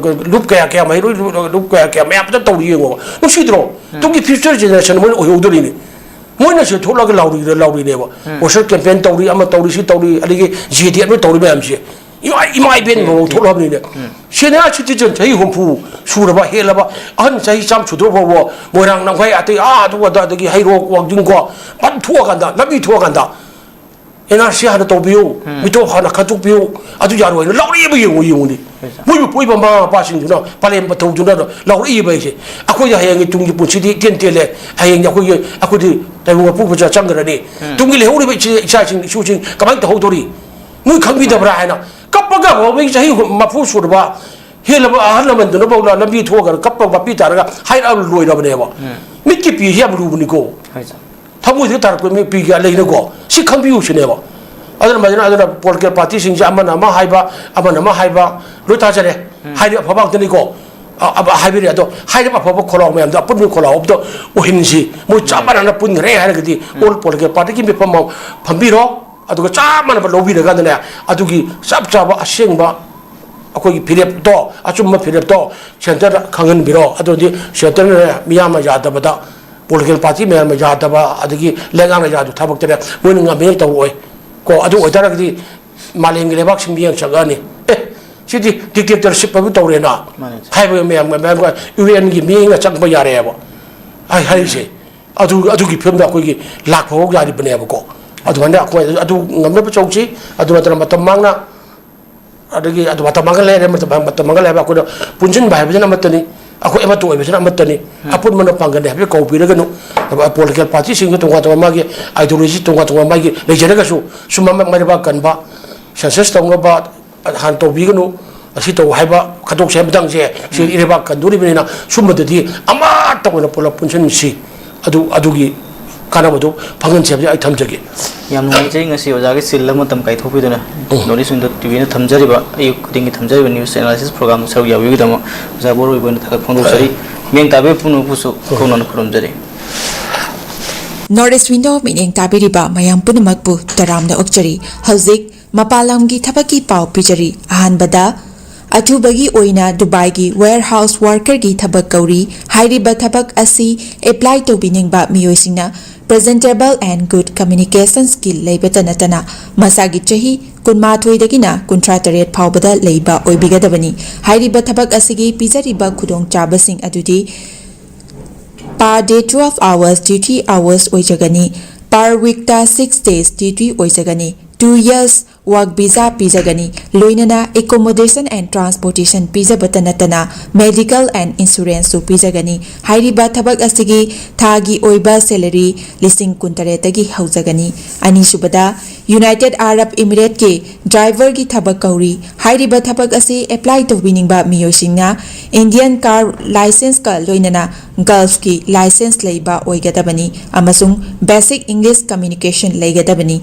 ꯂꯨꯞ ꯀꯌꯥ ꯀꯌꯥ, ꯃꯍꯩꯔꯣꯏ ꯂꯨꯞ ꯀꯌꯥ ꯀꯌꯥ ꯃꯌꯥꯝ ꯑꯝꯇ ꯇꯧꯔꯤ ꯌꯦꯡꯉꯣꯕ꯫ ꯅꯨꯡꯁꯤꯗ꯭ꯔꯣ? ꯎꯝ꯫ ꯇꯨꯡꯒꯤ future generation ꯃꯣꯏꯅ ꯑꯣꯏꯍꯧꯗꯣꯔꯤꯅꯤ꯫ ꯃꯣꯏꯅꯁꯨ ꯊꯣꯛꯂꯒ ꯂꯥꯎꯔꯤ-, ꯂꯥꯎꯔꯤꯅꯦꯕ꯫ ꯎꯝ꯫ ꯄꯣꯁꯇꯔ ꯀꯦꯝꯄꯦꯟ ꯇꯧꯔꯤ, ꯑꯃ ꯇꯧꯔꯤ, ꯁꯤ ꯇꯧꯔꯤ, ꯑꯗꯒꯤ ꯖꯦ ꯗꯤ ꯑꯃ ꯇꯧꯔꯤ ꯃꯌꯥꯝꯁꯦ꯫ ꯏꯃꯥ, ꯏꯃꯥ ꯏꯕꯦꯟ ꯎꯝ꯫ ꯃꯃꯧ ꯊꯣꯛꯂꯕꯅꯤꯅꯦ꯫ ꯎꯝ꯫ ꯁꯦꯅꯤꯌꯔ ꯁꯤꯇꯤꯖꯟ ꯆꯍꯤ ꯍꯨꯝꯐꯨ ꯁꯨꯔꯕ, ꯍꯦꯜꯂꯕ, ꯑꯍꯟ ꯆꯍꯤ ꯆꯥꯝ ꯁꯨꯗ꯭ꯔꯣ ꯐꯥꯎꯕ ꯃꯣꯏꯔꯥꯡ, ꯂꯝꯈꯥꯏ, ꯑꯇꯩ ꯑꯥ ꯑꯗꯨ ꯑꯗꯥ, ꯑꯗꯒꯤ ꯍꯩꯔꯣꯛ, ꯋꯥꯡꯖꯤꯡ ꯀꯣ, ꯐꯟ ꯊꯣꯛꯑꯀꯥꯟꯗ, ꯂꯝꯕꯤ ꯊꯣꯛꯑꯀꯥꯟꯗ ꯑꯦꯟ ꯑꯥꯔ ꯁꯤ ꯍꯥꯟꯅ ꯇꯧꯕꯤꯌꯨ, ꯎꯝ꯫ ꯃꯤꯇꯣꯞ ꯍꯥꯟꯅ ꯈꯟꯗꯣꯛꯄꯤꯌꯨ, ꯑꯗꯨ ꯌꯥꯔꯣꯏꯅ ꯂꯥꯎꯔꯛꯑꯦꯕ, ꯌꯦꯡꯉꯨ, ꯌꯦꯡꯉꯨꯅꯦ꯫ ꯃꯣꯏꯕꯨ ꯄꯣꯛꯏꯕ ꯃꯃꯥ ꯃꯄꯥꯁꯤꯡꯗꯨꯅ ꯄꯥꯂꯦꯝ ꯃꯊꯧꯗꯨꯅ ꯂꯥꯎꯔꯛꯏꯕ ꯑꯩꯁꯦ꯫ ꯑꯩꯈꯣꯏꯗ ꯍꯌꯦꯡꯒꯤ ꯇꯨꯡꯒꯤ ꯄꯨꯟꯁꯤꯗꯤ ꯏꯇꯦꯟ ꯇꯦꯜꯂꯦ꯫ ꯍꯌꯦꯡꯗꯤ ꯑꯩꯈꯣꯏꯒꯤ ꯑꯩꯈꯣꯏꯗꯤ ꯇꯥꯏꯕꯪ ꯃꯄꯨ ꯄꯨꯖꯥ ꯆꯪꯈ꯭ꯔꯅꯤ꯫ ꯇꯨꯡꯒꯤ ꯂꯩꯍꯧꯔꯤꯕ ꯏꯆꯦ ꯏꯆꯥꯁꯤꯡ ꯏꯁꯨꯁꯤꯡ ꯀꯃꯥꯏꯅ ꯇꯧꯍꯧꯗꯧꯔꯤ? ꯅꯣꯏ ꯈꯪꯕꯤꯗꯕ꯭ꯔꯥ ꯍꯥꯏꯅ ꯀꯞꯄꯒ ꯍꯧꯕꯒꯤ ꯆꯍꯤ ꯍꯨꯝ- ꯃꯔꯐꯨ ꯁꯨꯔꯕ ꯍꯦꯜꯂꯕ ꯑꯍꯜ ꯂꯃꯟꯗꯨꯅꯐꯥꯎꯗ ꯂꯝꯕꯤ ꯊꯣꯛꯑꯒ ꯀꯞꯄ ꯃꯄꯤ ꯇꯥꯔꯒ ꯍꯥꯏꯔꯛꯑ ꯂꯣꯏꯔꯕꯅꯦꯕ꯫ ꯃꯤꯠꯀꯤ ꯄꯤꯁꯤ ꯌꯥꯝ ꯂꯨꯕꯅꯤꯀꯣ꯫ ꯊꯃꯣꯏꯗ ꯇꯥꯔꯛꯄ ꯃꯤ ꯄꯤꯒꯦ ꯂꯩꯅꯀꯣ꯫ ꯁꯤ ꯈꯪꯕꯤꯌꯨ ꯁꯤꯅꯦꯕ꯫ ꯑꯗꯨꯅ ꯃꯗꯨꯅ ꯑꯗꯨꯅ ꯄꯣꯂꯤꯇꯤꯀꯦꯜ ꯄꯥꯔꯇꯤꯁꯤꯡꯁꯦ ꯑꯃꯅ ꯑꯃ ꯍꯥꯏꯕ, ꯑꯃꯅ ꯑꯃ ꯍꯥꯏꯕ, ꯂꯣꯏ ꯇꯥꯖꯔꯦ꯫ ꯍꯥꯏꯔꯤꯕ ꯑꯐꯕ ꯉꯥꯛꯇꯅꯤꯀꯣ꯫ ꯑ- ꯑꯕ- ꯍꯥꯏꯕꯤꯔꯦ꯫ ꯑꯗꯣ ꯍꯥꯏꯔꯤꯕ ꯑꯐꯕ ꯈꯣꯜꯂꯥꯎ ꯃꯌꯥꯝꯗꯣ ꯑꯄꯨꯟꯕ ꯈꯣꯜꯂꯥꯎ ꯑꯃꯗ ꯑꯣꯏꯍꯟꯁꯤ꯫ ꯃꯣꯏ ꯆꯞ ꯃꯥꯟꯅꯅ ꯄꯨꯟꯈ꯭ꯔꯦ ꯍꯥꯏꯔꯒꯗꯤ ꯑꯣꯜ ꯄꯣꯂꯤꯇꯤꯀꯦꯜ ꯄꯥꯔꯇꯤꯒꯤ ꯃꯤꯐꯝ ꯑꯃ ꯐꯝꯕꯤꯔꯣ꯫ ꯑꯗꯨꯒ ꯆꯞ ꯃꯥꯟꯅꯕ ꯂꯧꯕꯤꯔꯀꯥꯟꯗꯅꯦ, ꯑꯗꯨꯒꯤ ꯆꯞ ꯆꯥꯕ ꯑꯁꯦꯡꯕ ꯑꯩꯈꯣꯏꯒꯤ ꯐꯤꯔꯦꯞꯇꯣ, ꯑꯆꯨꯝꯕ ꯐꯤꯔꯦꯞꯇꯣ ꯁꯦꯟꯇꯔꯗ ꯈꯪꯍꯟꯕꯤꯔꯣ꯫ ꯑꯗꯨꯗꯤ ꯁꯦꯟꯇꯔꯅ ꯃꯤꯌꯥꯝꯅ ꯌꯥꯗꯕꯗ, ꯄꯣꯂꯤꯇꯤꯀꯦꯜ ꯄꯥꯔꯇꯤ ꯃꯌꯥꯝꯅ ꯌꯥꯗꯕ, ꯑꯗꯒꯤ ꯂꯩꯉꯥꯛꯅ ꯌꯥꯗꯕ ꯊꯕꯛꯇꯅꯦ ꯃꯣꯏꯅ ꯉꯝꯃꯦꯅ ꯇꯧꯔꯛꯑꯣꯏ ꯀꯣ꯫ ꯑꯗꯨ ꯑꯣꯏꯇꯥꯔꯒꯗꯤ ꯃꯥꯂꯦꯝꯒꯤ ꯂꯩꯕꯥꯛꯁꯤꯡ ꯃꯤꯠꯌꯦꯡ ꯆꯪꯉꯛꯑꯅꯤ꯫ ꯑꯦ, ꯁꯤꯗꯤ ꯗꯤꯛꯇꯦꯇꯔꯁꯤꯞ ꯑꯃ ꯇꯧꯔꯦꯅ ꯃꯥꯅꯦ꯫ ꯍꯥꯏꯕ ꯃꯌꯥꯝ, ꯃꯌꯥꯝ ꯌꯨ ꯑꯦꯟꯒꯤ ꯃꯤꯠꯌꯦꯡꯅ ꯆꯪꯕ ꯌꯥꯔꯦꯕ꯫ ꯑꯩ ꯍꯥꯏꯔꯤꯁꯦ ꯑꯗꯨ, ꯑꯗꯨꯒꯤ ꯐꯤꯕꯝꯗ ꯑꯩꯈꯣꯏꯒꯤ ꯂꯥꯛꯄ ꯐꯥꯎ ꯌꯥꯔꯤꯕꯅꯦꯕꯀꯣ꯫ ꯑꯗꯨꯃꯥꯏꯅ ꯑꯩꯈꯣꯏ ꯑꯗꯨ ꯉꯝꯅꯕ ꯇꯧꯁꯤ꯫ ꯑꯗꯨ ꯅꯠꯇꯅ ꯃꯇꯝ ꯃꯥꯡꯅ, ꯑꯗꯒꯤ ꯑꯗꯨ ꯃꯇꯝ ꯃꯥꯡꯍꯜꯂꯦ ꯍꯥꯏꯔꯦ, ꯃꯇꯝ, ꯃꯇꯝ ꯃꯥꯡꯍꯜꯂꯦ ꯍꯥꯏꯕ ꯑꯩꯈꯣꯏꯅ ꯄꯨꯟꯁꯤꯟꯕ ꯍꯥꯏꯕꯁꯤꯅ ꯑꯃꯠꯇꯅꯤ, ꯑꯩꯈꯣꯏ ꯑꯃꯠꯇ ꯑꯣꯏꯕꯁꯤꯅ ꯑꯃꯠꯇꯅꯤ꯫ ꯑꯄꯨꯟꯕꯅ ꯄꯥꯡꯒꯜꯅꯤ ꯍꯥꯏꯕꯁꯤ ꯀꯧꯕꯤꯔꯒꯅꯨ꯫ ꯄꯣꯂꯤꯇꯤꯀꯦꯜ ꯄꯥꯔꯇꯤꯁꯤꯡꯁꯨ ꯇꯣꯉꯥꯟ ꯇꯣꯉꯥꯟ ꯃꯥꯒꯤ ꯑꯥꯏꯗꯤꯌꯣꯂꯣꯖꯤ ꯇꯣꯉꯥꯟ ꯇꯣꯉꯥꯟ ꯃꯥꯒꯤ ꯂꯩꯖꯔꯒꯁꯨ ꯁꯨꯝ ꯃ- ꯃꯩꯔꯩꯕꯥꯛ ꯀꯟꯕ, ꯁꯦꯟꯁꯁ ꯇꯧꯅꯕ ꯍꯥꯟꯅ ꯇꯧꯕꯤꯒꯅꯨ, ꯑꯁꯤ ꯇꯧ ꯍꯥꯏꯕ ꯈꯟꯗꯣꯛꯁꯦ ꯍꯥꯏꯕ ꯃꯇꯥꯡꯁꯦ ꯁꯤ ꯏꯔꯩꯕꯥꯛ ꯀꯟꯗꯣꯔꯤꯕꯅꯤꯅ ꯁꯨꯝꯕꯗꯗꯤ ꯑꯃꯠꯇ ꯑꯣꯏꯅ ꯄꯨꯂꯞ ꯄꯨꯟꯁꯤꯟꯁꯤ꯫ ꯑꯗꯨ, ꯑꯗꯨꯒꯤ ꯀꯥꯟꯅꯕꯗꯨ ꯐꯪꯍꯟꯁꯦ ꯍꯥꯏꯕꯁꯤ ꯑꯩ ꯊꯝꯖꯒꯦ꯫ ꯌꯥꯝ ꯅꯨꯡꯉꯥꯏꯖꯩ ꯉꯁꯤ ꯑꯣꯖꯥꯒꯤ ꯆꯤꯜꯂꯕ ꯃꯇꯝ ꯀꯥꯏꯊꯣꯛꯄꯤꯗꯨꯅ ꯎꯝ꯫ ꯅꯣꯔꯠ ꯏꯁ ꯋꯤꯟꯗꯣ ꯇꯤ ꯚꯤꯅ ꯊꯝꯖꯔꯤꯕ ꯑꯌꯨꯛ ꯈꯨꯗꯤꯡꯒꯤ ꯊꯝꯖꯔꯤꯕ ꯅ꯭ꯌꯨꯁ ꯑꯦꯅꯥꯂꯥꯏꯁꯤꯁ ꯄ꯭ꯔꯣꯒ꯭ꯔꯥꯝꯗ ꯁꯔꯨꯛ ꯌꯥꯕꯤꯕꯒꯤꯗꯃꯛ ꯑꯣꯖꯥ ꯕꯣꯔ ꯑꯣꯏꯕ ꯑꯣꯏꯅ ꯊꯥꯒꯠ ꯐꯣꯡꯗꯣꯛꯆꯔꯤ꯫ ꯃꯤꯠꯌꯦꯡ ꯇꯥꯕꯤꯕ ꯄꯨꯝꯅꯃꯛꯄꯨꯁꯨ ꯀꯧꯅꯅ ꯈꯨꯔꯨꯝꯖꯔꯤ꯫ ꯅꯣꯔꯠ ꯏꯁ ꯋꯤꯟꯗꯣ ꯃꯤꯠꯌꯦꯡ ꯇꯥꯕꯤꯔꯤꯕ ꯃꯌꯥꯝ ꯄꯨꯝꯅꯃꯛꯄꯨ ꯇꯔꯥꯝꯅ ꯑꯣꯛꯆꯔꯤ꯫ ꯍꯧꯖꯤꯛ ꯃꯄꯥꯟ ꯂꯝꯒꯤ ꯊꯕꯛꯀꯤ ꯄꯥꯎ ꯄꯤꯖꯔꯤ꯫ ꯑꯍꯥꯟꯕꯗ, ꯑꯊꯨꯕꯒꯤ ꯑꯣꯏꯅ ꯗꯨꯕꯥꯏꯒꯤ warehouse workerꯒꯤ ꯊꯕꯛ ꯀꯧꯔꯤ꯫ ꯍꯥꯏꯔꯤꯕ ꯊꯕꯛ ꯑꯁꯤ apply ꯇꯧꯕꯤꯅꯤꯡꯕ ꯃꯤꯑꯣꯏꯁꯤꯡꯅ presentable and good communication skill ꯂꯩꯕꯇ ꯅꯠꯇꯅ ꯃꯁꯥꯒꯤ ꯆꯍꯤ ꯀꯨꯟꯃꯥꯊꯣꯏꯗꯒꯤꯅ ꯀꯨꯟꯊ꯭ꯔꯥ ꯇꯔꯦꯠ ꯐꯥꯎꯕꯗ ꯂꯩꯕ ꯑꯣꯏꯕꯤꯒꯗꯕꯅꯤ꯫ ꯍꯥꯏꯔꯤꯕ ꯊꯕꯛ ꯑꯁꯤꯒꯤ ꯄꯤꯖꯔꯤꯕ ꯈꯨꯗꯣꯡꯆꯥꯕꯁꯤꯡ ꯑꯗꯨꯗꯤ per day twelve hours duty hours ꯑꯣꯏꯖꯒꯅꯤ꯫ Per weekꯇ six days duty ꯑꯣꯏꯖꯒꯅꯤ꯫ Two years work visa ꯄꯤꯖꯒꯅꯤ꯫ ꯂꯣꯏꯅꯅ accommodation and transportation ꯄꯤꯖꯕꯇ ꯅꯠꯇꯅ medical and insuranceꯁꯨ ꯄꯤꯖꯒꯅꯤ꯫ ꯍꯥꯏꯔꯤꯕ ꯊꯕꯛ ꯑꯁꯤꯒꯤ ꯊꯥꯒꯤ ꯑꯣꯏꯕ salary ꯂꯤꯁꯤꯡ ꯀꯨꯟꯇꯔꯦꯠꯇꯒꯤ ꯍꯧꯖꯒꯅꯤ꯫ ꯑꯅꯤꯁꯨꯕꯗ, United Arab Emirateꯀꯤ driverꯒꯤ ꯊꯕꯛ ꯀꯧꯔꯤ꯫ ꯍꯥꯏꯔꯤꯕ ꯊꯕꯛ ꯑꯁꯤ apply ꯇꯧꯕꯤꯅꯤꯡꯕ ꯃꯤꯑꯣꯏꯁꯤꯡꯅ Indian car licenceꯀ ꯂꯣꯏꯅꯅ Gulfꯀꯤ license ꯂꯩꯕ ꯑꯣꯏꯒꯗꯕꯅꯤ ꯑꯃꯁꯨꯡ basic English communication ꯂꯩꯒꯗꯕꯅꯤ꯫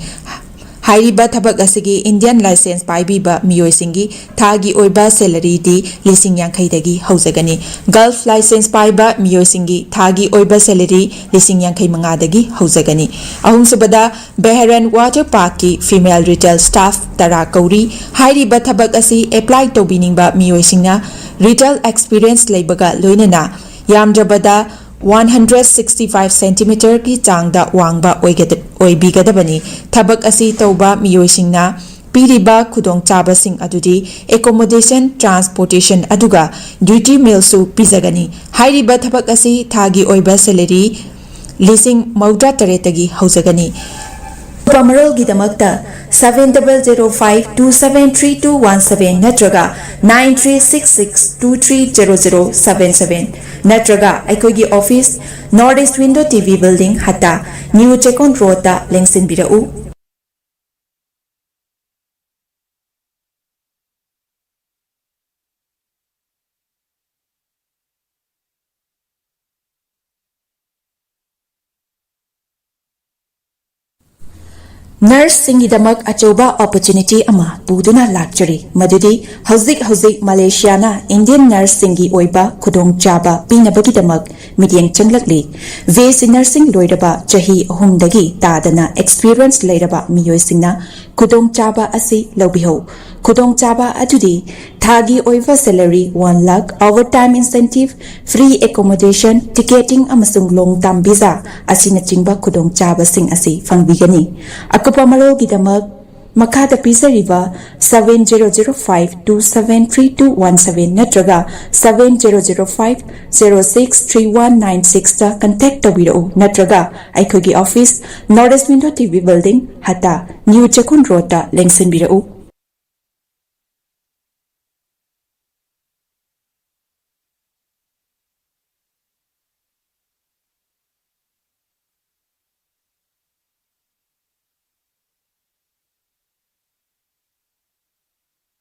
ꯍꯥꯏꯔꯤꯕ ꯊꯕꯛ ꯑꯁꯤꯒꯤ Indian license ꯄꯥꯏꯕꯤꯕ ꯃꯤꯑꯣꯏꯁꯤꯡꯒꯤ ꯊꯥꯒꯤ ꯑꯣꯏꯕ salaryꯗꯤ ꯂꯤꯁꯤꯡ ꯌꯥꯡꯈꯩꯗꯒꯤ ꯍꯧꯖꯒꯅꯤ꯫ Gulf license ꯄꯥꯏꯕ ꯃꯤꯑꯣꯏꯁꯤꯡꯒꯤ ꯊꯥꯒꯤ ꯑꯣꯏꯕ salary ꯂꯤꯁꯤꯡ ꯌꯥꯡꯈꯩ ꯃꯉꯥꯗꯒꯤ ꯍꯧꯖꯒꯅꯤ꯫ ꯑꯍꯨꯝꯁꯨꯕꯗ, Bahrain Water Parkꯀꯤ female retail staff ꯇꯔꯥ ꯀꯧꯔꯤ꯫ ꯍꯥꯏꯔꯤꯕ ꯊꯕꯛ ꯑꯁꯤ apply ꯇꯧꯕꯤꯅꯤꯡꯕ ꯃꯤꯑꯣꯏꯁꯤꯡꯅ retail experience ꯂꯩꯕꯒ ꯂꯣꯏꯅꯅ ꯌꯥꯝꯗ꯭ꯔꯕꯗ one hundred sixty five centimeterꯒꯤ ꯆꯥꯡꯗ ꯋꯥꯡꯕ ꯑꯣꯏꯒꯗ-, ꯑꯣꯏꯕꯤꯒꯗꯕꯅꯤ꯫ ꯊꯕꯛ ꯑꯁꯤ ꯇꯧꯕ ꯃꯤꯑꯣꯏꯁꯤꯡꯅ ꯄꯤꯔꯤꯕ ꯈꯨꯗꯣꯡꯆꯥꯕꯁꯤꯡ ꯑꯗꯨꯗꯤ accommodation, transportation ꯑꯗꯨꯒ duty mealꯁꯨ ꯄꯤꯖꯒꯅꯤ꯫ ꯍꯥꯏꯔꯤꯕ ꯊꯕꯛ ꯑꯁꯤ ꯊꯥꯒꯤ ꯑꯣꯏꯕ salary ꯂꯤꯁꯤꯡ ꯃꯧꯗ꯭ꯔꯥ ꯇꯔꯦꯠꯇꯒꯤ ꯍꯧꯖꯒꯅꯤ꯫ ꯑꯀꯨꯞꯄ ꯃꯔꯣꯜꯒꯤꯗꯃꯛꯇ seven double zero five two seven three two one seven ꯅꯠꯇ꯭ꯔꯒ nine three six six two three zero zero seven seven ꯅꯠꯇ꯭ꯔꯒ ꯑꯩꯈꯣꯏꯒꯤ office, North East Window TV Building, ꯍꯠꯇꯥ, New Chekon Roadꯇ ꯂꯦꯡꯁꯤꯟꯕꯤꯔꯛꯎ꯫ Nurseꯁꯤꯡꯒꯤꯗꯃꯛ ꯑꯆꯧꯕ opportunity ꯑꯃ ꯄꯨꯗꯨꯅ ꯂꯥꯛꯆꯔꯤ, ꯃꯗꯨꯗꯤ ꯍꯧꯖꯤꯛ ꯍꯧꯖꯤꯛ ꯃꯂꯦꯁꯤꯌꯥꯅ Indian nurseꯁꯤꯡꯒꯤ ꯑꯣꯏꯕ ꯈꯨꯗꯣꯡꯆꯥꯕ ꯄꯤꯅꯕꯒꯤꯗꯃꯛ ꯃꯤꯠꯌꯦꯡ ꯆꯪꯂꯛꯂꯤ꯫ BSc nursing ꯂꯣꯏꯔꯕ ꯆꯍꯤ ꯑꯍꯨꯝꯗꯒꯤ ꯇꯥꯗꯅ experience ꯂꯩꯔꯕ ꯃꯤꯑꯣꯏꯁꯤꯡꯅ ꯈꯨꯗꯣꯡꯆꯥꯕ ꯑꯁꯤ ꯂꯧꯕꯤꯍꯧ꯫ ꯈꯨꯗꯣꯡꯆꯥꯕ ꯑꯗꯨꯗꯤ ꯊꯥꯒꯤ ꯑꯣꯏꯕ salary one lakh, overtime incentive, free accommodation, ticketing ꯑꯃꯁꯨꯡ long term visa ꯑꯁꯤꯅꯆꯤꯡꯕ ꯈꯨꯗꯣꯡꯆꯥꯕꯁꯤꯡ ꯑꯁꯤ ꯐꯪꯕꯤꯒꯅꯤ꯫ ꯑꯀꯨꯞꯄ ꯃꯔꯣꯜꯒꯤꯗꯃꯛ ꯃꯈꯥꯗ ꯄꯤꯖꯔꯤꯕ seven zero zero five two seven three two one seven ꯅꯠꯇ꯭ꯔꯒ seven zero zero five zero six three one nine sixꯇ contact ꯇꯧꯕꯤꯔꯛꯎ, ꯅꯠꯇ꯭ꯔꯒ ꯑꯩꯈꯣꯏꯒꯤ office North East Window T V Building, ꯍꯇꯥ, New ꯆꯦꯛꯀꯣꯟ ꯔꯣꯗꯇ ꯂꯦꯡꯁꯤꯟꯕꯤꯔꯛꯎ꯫